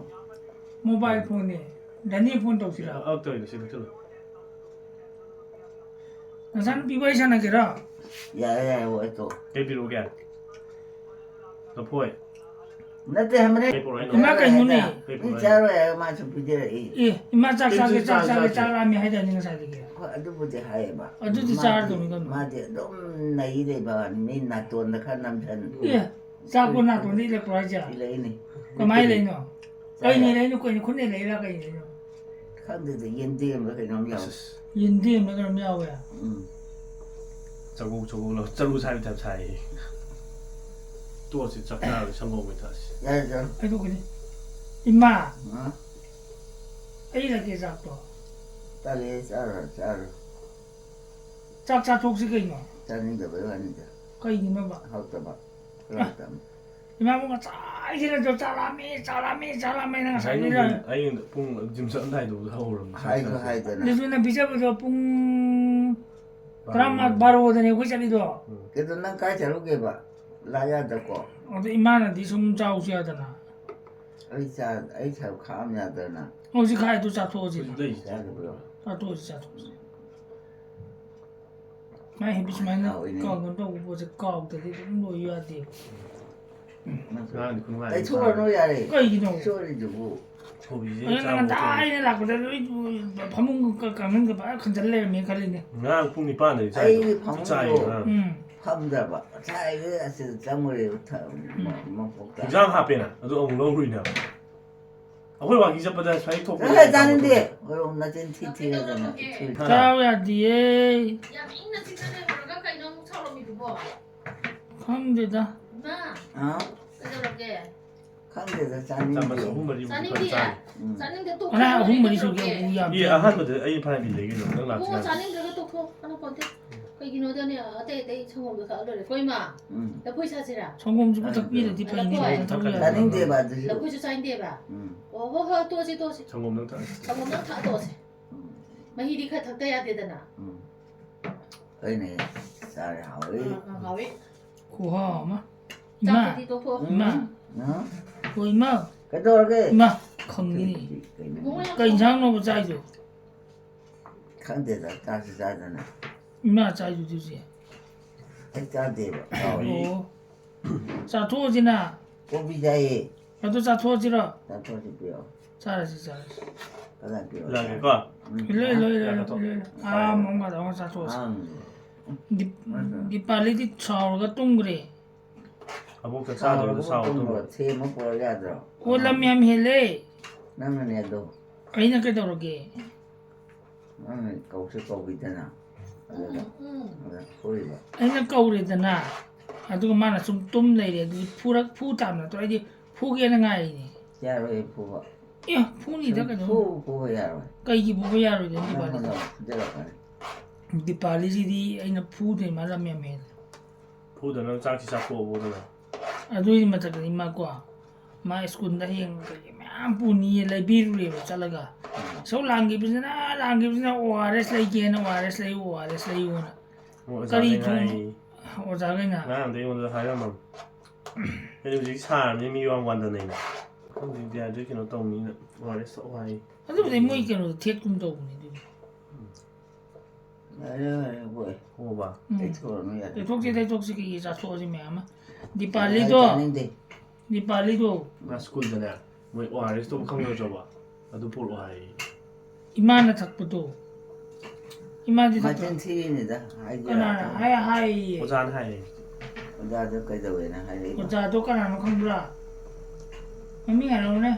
ꯃꯣꯕꯥꯏꯜ ꯐꯣꯟꯅꯦ꯫ ꯗꯅꯤ ꯐꯣꯟ ꯇꯧꯁꯤꯔꯥ? ꯑ, ꯇꯧꯔꯤꯗꯣ ꯁꯤꯗ ꯊꯤꯜꯂꯣ꯫ ꯅꯆꯥꯅꯨꯄꯤ ꯋꯥꯔꯤ ꯁꯥꯟꯅꯒꯦꯔꯣ? ꯌꯥꯔꯦ, ꯌꯥꯔꯦ, ꯍꯣꯏ, ꯇꯣ꯫ ꯀꯩ ꯄꯤꯔꯛꯎꯒꯦ? ꯂꯐꯣꯏ꯫ ꯅꯠꯇꯦ, ꯍꯟꯕꯅꯦ꯫ ꯀꯩ ꯄꯨꯔꯛꯑꯣ ꯍꯥꯏꯅꯣ? ꯏꯃꯥ, ꯀꯩꯅꯣꯅꯦ? ꯀꯩ ꯄꯨꯔꯛꯑꯣ ꯃꯤ ꯍꯥꯏꯅꯣ? ꯆꯥꯔꯣꯏ ꯍꯥꯏꯔꯒ ꯃꯥꯁꯨ ꯄꯤꯖꯔꯛꯏ꯫ ꯑꯦ, ꯏꯃꯥ ꯆꯥꯛ ꯀꯩ ꯆꯥꯒꯦ, ꯆꯥꯛ ꯆꯥꯛ ꯆꯥꯒꯦ, ꯆꯥꯒꯦ? ꯆꯥꯛ ꯂꯥꯝꯃꯦ ꯍꯥꯏꯗꯥꯏꯅꯦ ꯉꯁꯥꯏꯗꯒꯤ? ꯑꯗꯨꯕꯨꯗꯤ ꯍꯥꯏꯌꯦꯕ꯫ ꯑꯗꯨꯗꯤ ꯃꯥꯗꯤ- ꯆꯥꯔꯗꯧꯅꯤ ꯀꯩꯅꯣ꯫ ꯃꯥꯗꯤ ꯑꯗꯨꯝ ꯅꯩ ꯂꯩꯕ ꯋꯥꯅꯤ, ꯃꯤ ꯅꯥꯇꯣꯟꯗ ꯈꯔ ꯅꯝꯁꯟ꯫ ꯑꯦ, ꯆꯥꯛꯄꯨ ꯅꯥꯇꯣꯟꯗ ꯏꯜꯂꯛꯄ꯭ꯔꯣ ꯍꯥꯏꯁꯦ? ꯏꯜꯂꯛꯏꯅꯤ꯫ ꯀꯃꯥꯏꯅ ꯂꯩꯅꯣ? ꯀꯩꯅ ꯂꯩꯅꯣ? ꯀꯩꯅ ꯈꯨꯠꯅ ꯂꯩꯔꯥ ꯀꯩꯅ ꯂꯩꯅꯣ? ꯈꯪꯗꯦꯗ, ꯌꯦꯟꯗꯦꯝꯂ ꯀꯩꯅꯣꯝ ꯌꯥꯎ꯫ ꯌꯦꯟꯗꯦꯝꯂ ꯀꯩꯅꯣꯝ ꯌꯥꯎꯋꯦ꯫ ꯎꯝ꯫ ꯆꯒꯨ ꯆꯒꯨ ꯂꯧ ꯆꯔꯨ ꯁꯥꯏꯕ ꯇꯥꯏꯞ ꯁꯥꯏꯌꯦ꯫ ꯇꯣꯛꯑꯁꯤ, ꯆꯥꯛ ꯆꯥꯔꯣꯏ, ꯁꯪꯒꯣꯝ ꯑꯣꯏ ꯊꯛꯑꯁꯤ꯫ ꯌꯥꯔꯦ, ꯆꯥꯔꯣ꯫ ꯍꯥꯏꯗꯣꯛꯀꯅꯤ꯫ ꯏꯃꯥ, ꯑ? ꯑꯩ ꯏꯜꯂꯛꯀꯦ ꯆꯥꯛꯇꯣ꯫ ꯇꯜꯂꯦ, ꯆꯥꯔꯣꯏ, ꯆꯥꯔꯣꯏ꯫ ꯆꯥꯛ ꯆꯥꯊꯣꯛꯁꯤ ꯀꯩꯅꯣ꯫ ꯆꯥꯅꯤꯡꯗꯕꯩ ꯋꯥꯅꯤꯗ꯫ ꯀꯩꯒꯤꯅꯣꯕ? ꯍꯥꯎꯇꯕ꯫ ꯍꯥꯎꯇꯕ꯫ ꯏꯃꯥꯕꯨ ꯉꯁꯥꯏꯗꯩꯅ ꯆꯥꯛ ꯂꯥꯝꯃꯦ, ꯆꯥꯛ ꯂꯥꯝꯃꯦ, ꯆꯥꯛ ꯂꯥꯝꯃꯦꯅ ꯉꯁꯥꯏ ꯉꯁꯥꯏꯗꯩꯅ꯫ ꯅꯨꯡꯊꯤꯜ ꯑꯩ ꯄꯨꯡ ꯖꯤꯝ ꯆꯠꯂꯝꯗꯥꯏꯗꯨ ꯍꯧꯔꯕꯅꯤ꯫ ꯍꯥꯏꯁꯨ ꯍꯥꯏꯗꯅ꯫ ꯑꯗꯨꯁꯨ ꯅ ꯄꯤꯖꯕꯗꯣ ꯄꯨꯡ ꯇꯔꯥꯃꯉꯥ, ꯕꯥꯔꯣꯗꯅꯦ ꯑꯩꯈꯣꯏ ꯆꯠꯂꯤꯗꯣ꯫ ꯀꯩꯅꯣ, ꯅꯪ ꯀꯥꯏ ꯆꯠꯂꯨꯒꯦꯕ? ꯂꯥꯛ ꯌꯥꯗꯀꯣ? ꯑꯗꯨ ꯏꯃꯥꯅꯗꯤ ꯁꯨꯝ ꯆꯥꯎꯁꯨ ꯌꯥꯗꯅ꯫ ꯑꯩ ꯆꯥ-, ꯑꯩ ꯁꯔꯨꯛ ꯈꯥꯛꯑꯝ ꯌꯥꯗ꯭ꯔꯅ? ꯍꯧꯖꯤꯛ ꯈꯥꯏꯗꯣ ꯆꯥꯊꯣꯛꯑꯁꯤ꯫ ꯍꯧꯖꯤꯛ ꯂꯩ꯫ ꯆꯥꯗꯕ꯭ꯔꯣ? ꯆꯥꯊꯣꯛꯑꯁꯤ, ꯆꯥꯊꯣꯛꯑꯁꯤ꯫ ꯃꯥꯏ ꯍꯦꯕꯤ ꯁꯨꯃꯥꯏꯅ ꯍꯥꯎꯏꯅꯦ꯫ ꯀꯩꯅꯣ ꯇꯧꯕ ꯄꯣꯠꯁꯦ ꯀꯥꯎꯗ꯭ꯔꯗꯤ ꯑꯗꯨꯝ ꯂꯣꯏ ꯌꯥꯗꯦꯕ꯫ ꯉꯔꯥꯡꯗꯤ ꯈꯨꯅꯨꯡꯉꯥꯏ꯫ ꯇꯩꯊꯣꯛꯑꯅꯨ ꯌꯥꯔꯦ꯫ ꯀꯩꯒꯤꯅꯣ? ꯁꯣꯔꯤꯗꯨꯕꯨ꯫ ꯁꯣꯕꯤꯁꯦ ꯑꯗꯨ ꯅꯪ ꯆꯥꯕ ꯉꯟꯇꯥ ꯑꯩꯅ ꯂꯥꯛꯄꯗ ꯂꯣꯏ ꯐꯃꯨꯡ ꯀ-, ꯀꯥꯡꯈꯟꯒ ꯐꯖꯅ ꯈꯟꯖꯜ ꯂꯩꯔꯝꯃꯦ ꯈꯜꯂꯤꯅꯦ꯫ ꯉꯔꯥꯡ ꯄꯨꯡ ꯅꯤꯄꯥꯟꯗꯗꯤ ꯑꯩꯒꯤ ꯆꯥꯏꯗꯣ꯫ ꯐꯃꯨꯡꯗꯣ ꯆꯥꯏꯌꯦ ꯉꯔꯥꯡ꯫ ꯎꯝ꯫ ꯐꯝꯗ꯭ꯔꯕ꯫ ꯉꯁꯥꯏꯗꯩ ꯑꯁꯤꯗ ꯆꯪꯉꯨꯔꯦꯕ ꯊ-, ꯃ-, ꯃꯄꯣꯛꯇ꯫ ꯍꯤꯟꯖꯥꯡ ꯍꯥꯞꯄꯦꯅ ꯑꯗꯨ ꯑꯃꯨꯛ ꯂꯧꯔꯨꯏꯅꯦꯕ꯫ ꯑꯩꯈꯣꯏ ꯋꯥꯀꯤꯡ ꯆꯠꯄꯗ ꯁ꯭ꯋꯥꯏ ꯊꯣꯛꯄꯗ ꯆꯠꯂꯣꯍꯦ, ꯆꯥꯅꯤꯡꯗꯦ꯫ ꯍꯣꯏꯔꯣꯡ ꯅꯆꯤꯟ ꯊꯤ ꯊꯤꯔꯗꯅ ꯏꯊꯨꯏ꯫ ꯆꯥꯎ ꯌꯥꯗꯤꯌꯦ꯫ ꯌꯥꯝ ꯏꯪꯅ ꯆꯤꯛꯅ ꯂꯩꯔꯨꯔꯒ ꯀꯩꯅꯣ ꯑꯃꯨꯛ ꯁꯥꯎꯔꯝꯃꯤꯗꯨꯕꯣ? ꯈꯪꯗꯦꯗ꯫ ꯏꯃꯥ, ꯑ? ꯀꯩꯗꯧꯔꯒꯦ? ꯈꯪꯗꯦꯗ, ꯆꯥꯃꯁ ꯆꯥꯅꯤꯡꯗꯦ꯫ ꯑꯍꯨꯝ ꯃꯔꯤꯃꯨꯛ ꯆꯥꯅꯤꯡꯗꯦ꯫ ꯈꯔ ꯆꯥꯏ꯫ ꯎꯝ꯫ ꯆꯥꯅꯤꯡꯗꯦ, ꯇꯣꯛ ꯉꯔꯥꯡ ꯑꯍꯨꯝ ꯃꯔꯤ ꯀꯩꯗꯧꯔꯒꯦ? ꯁꯨꯒꯦ ꯎ ꯌꯥꯝ ꯏ ꯑꯍꯥꯟꯕꯗ ꯑꯩ ꯐꯅꯌꯥꯝ ꯏꯜꯂꯦ ꯀꯩꯅꯣ, ꯅꯪ ꯏꯕꯨꯡꯉꯣ, ꯂꯥꯛꯇ꯭ꯔꯤꯉꯩꯗ꯫ ꯆꯥꯅꯤꯡꯗ꯭ꯔꯒ ꯇꯣꯛꯊꯣꯛ, ꯀꯥꯟꯅꯄꯣꯟꯇꯦ꯫ ꯀꯩꯒꯤꯅꯣꯗꯅꯦ, ꯑꯇꯩ ꯑꯇꯩ ꯁꯪꯒꯣꯝꯗꯣ ꯊꯛꯑ ꯂꯣꯏꯔꯦ꯫ ꯀꯣ ꯏꯃꯥ, ꯎꯝ꯫ ꯂꯐꯣꯏ ꯁꯥꯁꯤꯔꯥ? ꯁꯪꯒꯣꯝꯁꯤꯕꯨ ꯊꯛꯄꯤꯔꯗꯤ ꯐꯩꯅꯤ, ꯂꯐꯣꯏ꯫ ꯀꯩꯅꯣ ꯇꯧ ꯌꯥꯗꯦ꯫ ꯆꯥꯅꯤꯡꯗꯦꯕ ꯑꯗꯨꯁꯨ꯫ ꯂꯐꯣꯏꯁꯨ ꯆꯥꯅꯤꯡꯗꯦꯕ? ꯎꯝ꯫ ꯑꯣ, ꯍꯣ, ꯍꯣ, ꯇꯣꯛꯑꯁꯤ, ꯇꯣꯛꯑꯁꯤ꯫ ꯁꯪꯒꯣꯝ ꯅꯪ ꯊꯛꯑꯁꯤ꯫ ꯁꯪꯒꯣꯝ ꯅꯪ ꯊꯛꯑ ꯇꯣꯛꯑꯁꯤ꯫ ꯎꯝ꯫ ꯃꯍꯤꯗꯤ ꯈꯔ ꯊꯛꯇ ꯌꯥꯗꯦꯗꯅ꯫ ꯎꯝ꯫ ꯐꯩꯅꯦ, ꯆꯥꯔꯦ, ꯍꯥꯎꯋꯤ꯫ ꯑꯥ, ꯑꯥ, ꯍꯥꯎꯋꯤ꯫ ꯈꯨꯍꯥꯎ ꯑꯃ꯫ ꯏꯃꯥ, ꯆꯥꯛꯇꯨꯗꯤ ꯇꯣꯛꯊꯣꯛꯑꯣ꯫ ꯏꯃꯥ, ꯎꯝ? ꯑꯣ ꯏꯃꯥ, ꯀꯩꯗꯧꯔꯒꯦ? ꯏꯃꯥ, ꯈꯪꯉꯤꯅꯦ꯫ ꯀꯩꯅꯣ? ꯏꯕꯨꯡꯉꯣ ꯌꯥꯝ ꯀꯩ ꯏꯟꯁꯥꯡꯅꯣꯕ ꯆꯥꯏꯗꯣ? ꯈꯪꯗꯦꯗ, ꯆꯥꯁꯨ ꯆꯥꯗꯅ꯫ ꯏꯃꯥ ꯆꯥꯏꯗꯨꯗꯤ ꯍꯧꯖꯤꯛ꯫ ꯑꯩ ꯆꯥꯗꯦꯕ꯫ ꯀꯥꯎꯔꯦ꯫ ꯑꯣ꯫ ꯆꯥꯊꯣꯛꯑꯁꯤꯅ꯫ ꯀꯣꯕꯤ ꯆꯥꯏꯌꯦ꯫ ꯑꯗꯨ ꯆꯥꯊꯣꯛꯑꯁꯤꯔꯣ? ꯆꯥꯊꯣꯛꯑꯁꯤ ꯄꯤꯔꯛꯑꯣ꯫ ꯆꯥꯔꯁꯤ, ꯆꯥꯔꯁꯤ꯫ ꯀꯗꯥꯏ ꯄꯤꯔꯣ? ꯂꯥꯛꯀꯦꯀꯣ꯫ ꯂꯣꯏ, ꯂꯣꯏ, ꯂꯣꯏ, ꯂꯥꯛꯀꯦ꯫ ꯂꯣꯏ꯫ ꯑꯥ, ꯃꯑꯣꯡ ꯃꯥꯟꯗ ꯑꯃ ꯆꯥꯊꯣꯛꯑꯁꯤ꯫ ꯑꯪ꯫ ꯗꯤꯞ-, ꯗꯤꯄꯥꯂꯤꯗꯤ ꯁꯥꯎꯔꯒ ꯇꯨꯝꯈ꯭ꯔꯦ꯫ ꯑꯕꯣꯛꯇ ꯆꯥꯗꯣꯏꯗꯣ ꯁꯥꯎ ꯇꯨꯝꯕ꯫ ꯊꯦꯝꯃ ꯄꯨꯔꯛ ꯌꯥꯗ꯭ꯔꯣ? ꯑꯣ, ꯂꯝ ꯌꯥꯝ ꯍꯦꯜꯂꯦ꯫ ꯅꯪꯅꯅꯦ ꯑꯗꯣ꯫ ꯑꯩꯅ ꯀꯩꯗꯧꯔꯒꯦ? ꯅꯪꯅ ꯀꯧꯁꯨ ꯀꯧꯕꯤꯗꯅ꯫ ꯑꯗꯨꯗ ꯑꯗ ꯐꯨꯔꯤꯕ꯫ ꯑꯩꯅ ꯀꯧꯔꯦꯗꯅ, ꯑꯗꯨꯒ ꯃꯥꯅ ꯁꯨꯝ ꯇꯨꯝ ꯂꯩꯔꯦ꯫ ꯑꯗꯨꯗꯤ ꯐꯨꯔꯛ-, ꯐꯨ ꯇꯥꯕ ꯅꯠꯇ꯭ꯔꯣ? ꯑꯩꯗꯤ ꯐꯨꯒꯦꯅ ꯉꯥꯏꯔꯤꯅꯦ꯫ ꯌꯥꯔꯣꯏ ꯐꯨꯕ꯫ ꯑꯦ, ꯐꯨꯅꯤꯗ ꯀꯩꯅꯣ꯫ ꯐꯨ ꯐꯨꯕ ꯌꯥꯔꯣꯏ꯫ ꯀꯩꯒꯤ ꯐꯨꯕ ꯌꯥꯔꯣꯏꯗꯣꯏꯅꯣ ꯅꯪꯉꯣꯟꯗ ꯗꯤꯄꯥꯂꯤꯁꯤꯗꯤ? ꯑꯃꯨꯛ ꯐꯨꯖꯔꯛꯀꯅꯤ꯫ ꯗꯤꯄꯥꯂꯤꯁꯤꯗꯤ ꯑꯩꯅ ꯐꯨꯗꯣꯏ ꯃꯥ ꯂꯝ ꯌꯥꯝ ꯍꯦꯜꯂꯦ꯫ ꯐꯨꯗꯅꯕ ꯆꯥꯛꯁꯤ ꯆꯥꯊꯣꯛꯑꯕꯣ ꯑꯗꯨꯅ? ꯑꯗꯨꯒꯤ ꯃꯊꯛꯇꯗꯤ ꯃꯥꯀꯣ, ꯃꯥ ꯁ꯭ꯀꯨꯜꯗ ꯍꯌꯦꯡ ꯀꯩꯀꯩ ꯃꯌꯥꯝ ꯄꯨꯅꯤꯌꯦ, ꯂꯩꯕꯤꯔꯨꯔꯦꯕ ꯆꯠꯂꯒ꯫ ꯁꯧ ꯂꯥꯡꯈꯤꯕꯁꯤꯅ, ꯂꯥꯡꯈꯤꯕꯁꯤꯅ ꯑꯣ ꯑꯥꯔ ꯑꯦꯁ ꯂꯩꯒꯦꯅ ꯑꯣ ꯑꯥꯔ ꯑꯦꯁ ꯂꯩꯌꯨ, ꯑꯣ ꯑꯥꯔ ꯑꯦꯁ ꯂꯩꯌꯨꯅ꯫ ꯃꯣꯏ ꯀꯔꯤ ꯑꯣꯖꯥꯈꯩꯅ ꯊꯣꯡ-, ꯍꯥꯏꯌꯦ꯫ ꯑꯣꯖꯥꯈꯩꯅ? ꯉꯔꯥꯡꯗ ꯑꯩꯉꯣꯟꯗ ꯍꯥꯏꯔꯝꯃꯕꯅꯤ꯫ ꯑꯩ ꯍꯧꯖꯤꯛ ꯁꯥꯔꯕꯅꯤꯅ ꯃꯤ ꯋꯥ ꯋꯥꯟꯗꯅꯩꯅ꯫ ꯈꯪꯗꯦ, ꯗꯤꯍꯥꯏꯗ꯭ꯔꯦꯠ ꯀꯩꯅꯣ ꯇꯧꯅꯤꯅ ꯑꯣ ꯑꯥꯔ ꯑꯦꯁ ꯊꯛꯑꯣ ꯍꯥꯏꯌꯦ꯫ ꯑꯗꯨꯕꯨꯗꯤ ꯃꯣꯏ ꯀꯩꯅꯣꯗ ꯊꯦꯠꯀꯨꯝ ꯇꯧꯕꯅꯤ ꯑꯗꯨꯗꯤ꯫ ꯌꯥꯔꯦ, ꯌꯥꯔꯦ, ꯕꯣꯏ꯫ ꯈꯪꯉꯕ? ꯎꯝ꯫ ꯇꯩꯊꯣꯛꯑꯅꯨ ꯌꯥꯔꯦ꯫ ꯇꯩꯊꯣꯛꯁꯤ, ꯇꯩꯊꯣꯛꯁꯤ, ꯀꯩꯀꯩ ꯆꯥꯊꯣꯛꯑꯁꯤ ꯃꯌꯥꯝ ꯑꯃ꯫ ꯗꯤꯄꯥꯂꯤꯗꯣ, ꯑꯩ ꯆꯥꯅꯤꯡꯗꯦ꯫ ꯗꯤꯄꯥꯂꯤꯗꯣ꯫ ꯃꯥ ꯁ꯭ꯀꯨꯜꯗꯅꯦ, ꯃꯣꯏ ꯑꯣ ꯑꯥꯔ ꯑꯦꯁ ꯇꯧꯕ ꯈꯪꯗ꯭ꯔꯕ? ꯑꯗꯨ ꯄꯨꯔꯛꯑꯣ ꯍꯥꯏꯌꯦ꯫ ꯏꯃꯥꯅ ꯊꯛꯄꯗꯣ꯫ ꯏꯃꯥꯗꯤ ꯊꯛꯇ꯭ꯔꯣ? ꯃꯆꯤꯟ ꯊꯤꯔꯤꯅꯤꯗ꯫ ꯍꯥꯏꯗꯤ ꯀꯅꯥꯅ ꯍꯥꯏ-, ꯍꯥꯏꯌꯦ? ꯑꯣꯖꯥꯅ ꯍꯥꯏꯌꯦ꯫ ꯑꯣꯖꯥꯗꯣ ꯀꯩꯗꯧꯋꯦꯅ ꯍꯥꯏꯔꯛꯏꯕ? ꯑꯣꯖꯥꯗꯣ ꯀꯅꯥꯅꯣ ꯈꯪꯕ꯭ꯔꯥ? ꯃꯃꯤꯡ ꯍꯥꯏꯔꯛꯎꯅꯦ꯫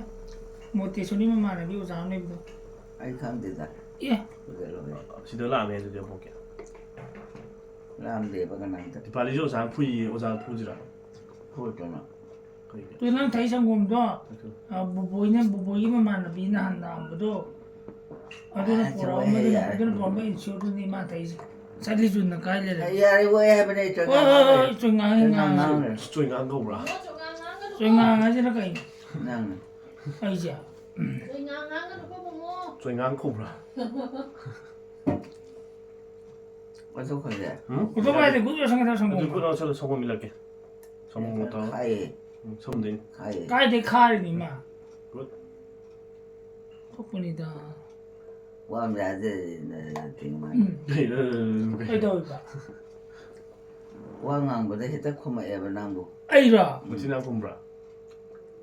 ꯃꯣꯇꯦꯁꯣꯔꯤ ꯃꯃꯥꯟꯅꯕꯤ ꯑꯣꯖꯥ ꯑꯃ ꯂꯩꯕꯗꯣ꯫ ꯑꯩ ꯈꯪꯗꯦꯗ꯫ ꯑꯦ, ꯐꯖꯔꯝꯃꯦ꯫ ꯁꯤꯗ ꯂꯥꯛꯑꯝꯃꯦ ꯑꯗꯨꯗꯤ ꯑꯕꯣꯛꯀꯤ꯫ ꯂꯥꯛꯑꯝꯗꯦꯕ ꯀꯅꯥꯝꯇ꯫ ꯗꯤꯄꯥꯂꯤꯁꯨ ꯑꯣꯖꯥꯅ ꯐꯨꯏꯌꯦ, ꯑꯣꯖꯥ ꯐꯨꯁꯤꯔꯥ? ꯐꯨꯗꯅ꯫ ꯀꯩꯒꯤ? ꯑꯗꯨ ꯅꯪ ꯊꯛꯏ ꯁꯪꯒꯣꯝꯗꯣ, ꯊꯛꯁꯨ꯫ ꯑ, ꯕꯣꯕꯣꯏꯅ, ꯕꯣꯕꯣꯏꯒꯤ ꯃꯃꯥꯟꯅꯕꯤꯅ ꯍꯥꯟꯅ ꯂꯥꯛꯑꯝꯕꯗꯣ, ꯑꯗꯨꯅ ꯑ, ꯄꯨꯔꯛꯑꯣ, ꯆꯠꯂꯣꯍꯦ, ꯃꯗꯨꯅ, ꯌꯥꯔꯦ꯫ ꯑꯗꯨꯅ ꯄꯨꯔꯛꯑꯝꯕ ꯏꯟꯁꯤꯌꯣꯔꯗꯨꯅꯤ ꯃꯥ ꯊꯛꯏꯁꯦ꯫ ꯆꯠꯂꯤ ꯆꯨꯟꯅ ꯀꯥꯏ ꯂꯩꯔꯦ? ꯑꯩ ꯌꯥꯔꯦ, ꯍꯣꯏ ꯍꯥꯏꯕꯅꯦ, ꯑꯩ ꯆꯣꯏ ꯍꯣꯏ, ꯍꯣꯏ, ꯉꯥꯡꯉꯦ꯫ ꯍꯣꯏ, ꯆꯣꯏ ꯉꯥꯡꯉꯦ, ꯆꯣꯏ ꯉꯥꯡꯉꯦ꯫ ꯉꯥꯡꯉꯦ꯫ ꯆꯣꯏ ꯉꯥꯡ ꯀꯧꯕ꯭ꯔꯥ? ꯆꯣꯏ ꯉꯥꯡ ꯍꯥꯏꯁꯤꯅ ꯀꯩꯅꯣ? ꯅꯪꯅ꯫ ꯑꯩꯁꯦ? ꯆꯣꯏꯉꯥꯡ ꯉꯥꯡꯒꯅꯨꯀꯣ ꯕꯨꯡꯉꯣ꯫ ꯆꯣꯏ ꯉꯥꯡ ꯀꯧꯕ꯭ꯔꯥ? ꯑꯣꯟꯊꯣꯛꯈ꯭ꯔꯁꯦ꯫ ꯎꯝ? ꯎꯊꯣꯛ ꯍꯥꯏꯗꯤ ꯒꯨꯠ ꯌꯣꯠꯁꯟꯒꯗꯕ ꯑꯗꯨ ꯁꯪꯒꯣꯝ꯫ ꯒꯨꯠ ꯌꯣꯠꯁꯜꯂꯣ, ꯁꯪꯒꯣꯝ ꯏꯜꯂꯛꯀꯦ꯫ ꯁꯪꯒꯣꯝꯒ ꯇꯧꯔ꯫ ꯈꯥꯏꯌꯦ, ꯎꯝ, ꯁꯣꯝꯗꯩꯅꯤ꯫ ꯈꯥꯏꯌꯦ꯫ ꯀꯥꯏꯗꯩ ꯈꯥꯔꯤꯅꯣ ꯏꯃꯥ? ꯒꯨꯠ꯫ ꯊꯣꯛꯄꯅꯤꯗ꯫ ꯋꯥ ꯑꯃ ꯌꯥꯖꯔꯤ, ꯅ-, ꯅ-, ꯅ-, ꯎꯝ꯫ ꯀꯩꯗꯧꯔꯤꯕ? ꯋꯥ ꯉꯥꯡꯕꯗ ꯍꯦꯛꯇ ꯈꯨꯝꯃꯛꯑꯦꯕ ꯅꯪꯕꯨ꯫ ꯑꯩꯔꯣ? ꯃꯆꯤꯟ ꯌꯥꯝ ꯈꯨꯝꯕ꯭ꯔꯥ?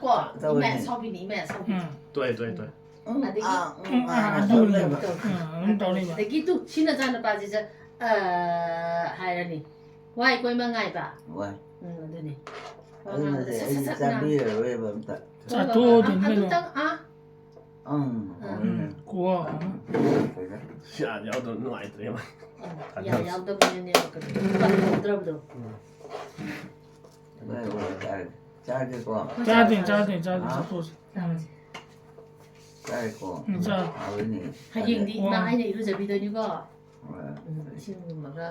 ꯀꯣ, ꯇꯧꯔꯅꯤ꯫ ꯏꯃꯥ ꯁꯥꯎꯕꯤꯅꯤ, ꯏꯃꯥ ꯁꯥꯎꯕꯤꯅꯤ꯫ ꯎꯝ꯫ ꯇꯣꯛꯑꯦ, ꯇꯣꯛꯑꯦ, ꯇꯣꯛꯑꯦ꯫ ꯎꯝ, ꯑꯗꯒꯤ ꯑꯥ, ꯎꯝ, ꯎꯝ, ꯑꯥ, ꯑꯥ, ꯇꯧ ꯇꯧ ꯂꯩꯕ꯫ ꯂꯩꯕ꯫ ꯎꯝ, ꯑꯗꯨꯝ ꯇꯧ ꯂꯩꯕ꯫ ꯑꯗꯒꯤ ꯇꯨ, ꯁꯤ ꯅꯆꯥꯅꯨꯄꯥꯁꯤꯁꯨ, ꯑ, ꯍꯥꯏꯔꯅꯤ꯫ ꯋꯥꯏ ꯀꯣꯏꯃ ꯉꯥꯏꯕ꯫ ꯋꯥꯏ꯫ ꯎꯝ, ꯑꯗꯨꯅꯤ꯫ ꯋꯥ ꯑꯗꯨꯅꯗꯤ ꯉꯥꯡꯕꯗ ꯁꯠ, ꯑꯩꯗꯤ ꯁꯠ, ꯁꯠ ꯉꯥꯡ-, ꯆꯥꯕꯤꯔꯔꯣꯏꯕ ꯑꯝꯇ꯫ ꯍꯣꯏ, ꯆꯥꯊꯣꯛꯑꯣ ꯍꯣꯏ, ꯑꯗꯨꯝ ꯑ-, ꯀꯩꯅꯣ꯫ ꯑꯗꯨꯇꯪ, ꯑꯥ꯫ ꯎꯝ, ꯎꯝ, ꯍꯣꯏꯅꯦ꯫ ꯀꯣ꯫ ꯁꯤ ꯌꯥꯗ ꯌꯥꯎꯗꯕ ꯅꯨꯡꯉꯥꯏꯇ꯭ꯔꯦ, ꯃꯥ꯫ ꯎꯝ, ꯌꯥ ꯌꯥꯎꯗꯕꯅꯤꯅꯅꯦ, ꯀꯩꯅꯣ, ꯄꯟꯊꯣꯛꯇ꯭ꯔꯕꯗꯣ꯫ ꯎꯝ꯫ ꯍꯣꯏ, ꯍꯣꯏ, ꯆꯥꯔꯒꯦ꯫ ꯆꯥꯔꯒꯦꯀꯣ꯫ ꯆꯥꯗꯣꯏꯅꯤ, ꯆꯥꯗꯣꯏꯅꯤ, ꯆꯥꯗꯣꯏꯅꯤ, ꯑꯥ꯫ ꯆꯥꯊꯣꯛꯑꯁꯤ꯫ ꯎꯝ꯫ ꯆꯥꯔꯦꯀꯣ꯫ ꯎꯝ, ꯆꯥꯔꯦ꯫ ꯍꯥꯎꯋꯤꯅꯦ꯫ ꯍꯌꯦꯡꯗꯤ ꯋꯥ꯫ ꯏꯃꯥ ꯑꯩꯅ ꯏꯔꯨꯖꯕꯤꯗꯣꯏꯅꯤꯀꯣ꯫ ꯍꯣꯏ꯫ ꯎꯝ, ꯏꯁꯤꯡ ꯂꯨꯝꯃꯒ꯫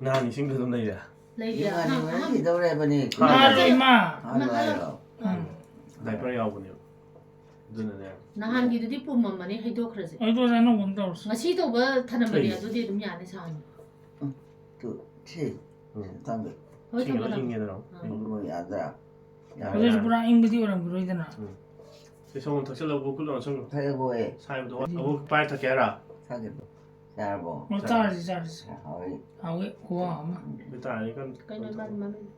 ꯅꯍꯥꯟ ꯏꯁꯤꯡꯗꯣ ꯑꯗꯨꯝ ꯂꯩꯔꯦ? ꯂꯩꯔꯦ꯫ ꯏꯃꯥ, ꯑꯉꯥꯡ, ꯅꯤꯡꯉꯣ ꯑꯉꯥꯡ꯫ ꯀꯩꯗꯧꯔꯦ ꯍꯥꯏꯕꯅꯤ? ꯍꯥꯜꯂꯣ, ꯏꯃꯥ꯫ ꯍꯥꯜꯂꯣ ꯍꯥꯜꯂꯣ꯫ ꯍꯥꯏꯔꯣ꯫ ꯎꯝ꯫ ꯗꯥꯏꯄꯔ ꯌꯥꯎꯕꯅꯦꯕ꯫ ꯑꯗꯨꯅꯅꯦ꯫ ꯅꯍꯥꯟꯒꯤꯗꯨꯗꯤ ꯄꯨꯝꯃꯝꯃꯅꯤ, ꯍꯩꯗꯣꯛꯈ꯭ꯔꯁꯦ꯫ ꯑꯩ ꯇꯣꯁꯦ ꯑꯅꯧꯕ ꯑꯃ ꯇꯧꯔꯁꯤ꯫ ꯉꯁꯤ ꯇꯧꯕ ꯊꯅꯝꯕꯅꯦ, ꯀꯩ? ꯑꯗꯨꯗꯤ ꯑꯗꯨꯝ ꯌꯥꯅꯤ ꯁꯥꯍꯟꯕ꯫ ꯎꯝ, ꯇꯨ, ꯁꯤ꯫ ꯎꯝ꯫ ꯊꯝꯃꯦ꯫ ꯍꯣꯏ, ꯁꯤꯡꯗꯣ ꯊꯝꯃꯣ, ꯊꯝꯃꯣ꯫ ꯏꯪꯉꯦꯗꯅ꯫ ꯑꯥ꯫ ꯑꯗꯨꯒ ꯌꯥꯗ꯭ꯔꯥ? ꯑꯗꯨꯁꯨ ꯄꯨꯔꯥ ꯏꯪꯕꯗꯤ ꯑꯣꯏꯔꯝꯈꯤꯔꯣꯏꯗꯅ꯫ ꯁꯤ ꯁꯪꯒꯣꯝ ꯊꯛꯆꯜꯂꯕꯨ ꯀꯨꯜ ꯂꯥꯎ ꯁꯪꯒꯣꯝ ꯊꯛꯑꯦꯕꯣ ꯑꯩ꯫ ꯁꯥꯏꯕꯗꯣ ꯑꯃꯨꯛ ꯄꯥꯏꯔ ꯊꯛꯀꯦ ꯍꯥꯏꯔ? ꯊꯛꯀꯦ꯫ ꯆꯥꯔꯕꯣ? ꯑꯣ, ꯆꯥꯔꯁꯤ, ꯆꯥꯔꯁꯤ꯫ ꯍꯥꯎꯋꯦ꯫ ꯍꯥꯎꯋꯦ, ꯈꯨꯍꯥꯎ ꯑꯃ꯫ ꯃꯤꯇꯥꯔꯅꯤ ꯀꯟ ꯀꯩꯅꯣ ꯏꯃꯥꯅ ꯃꯃꯤꯡ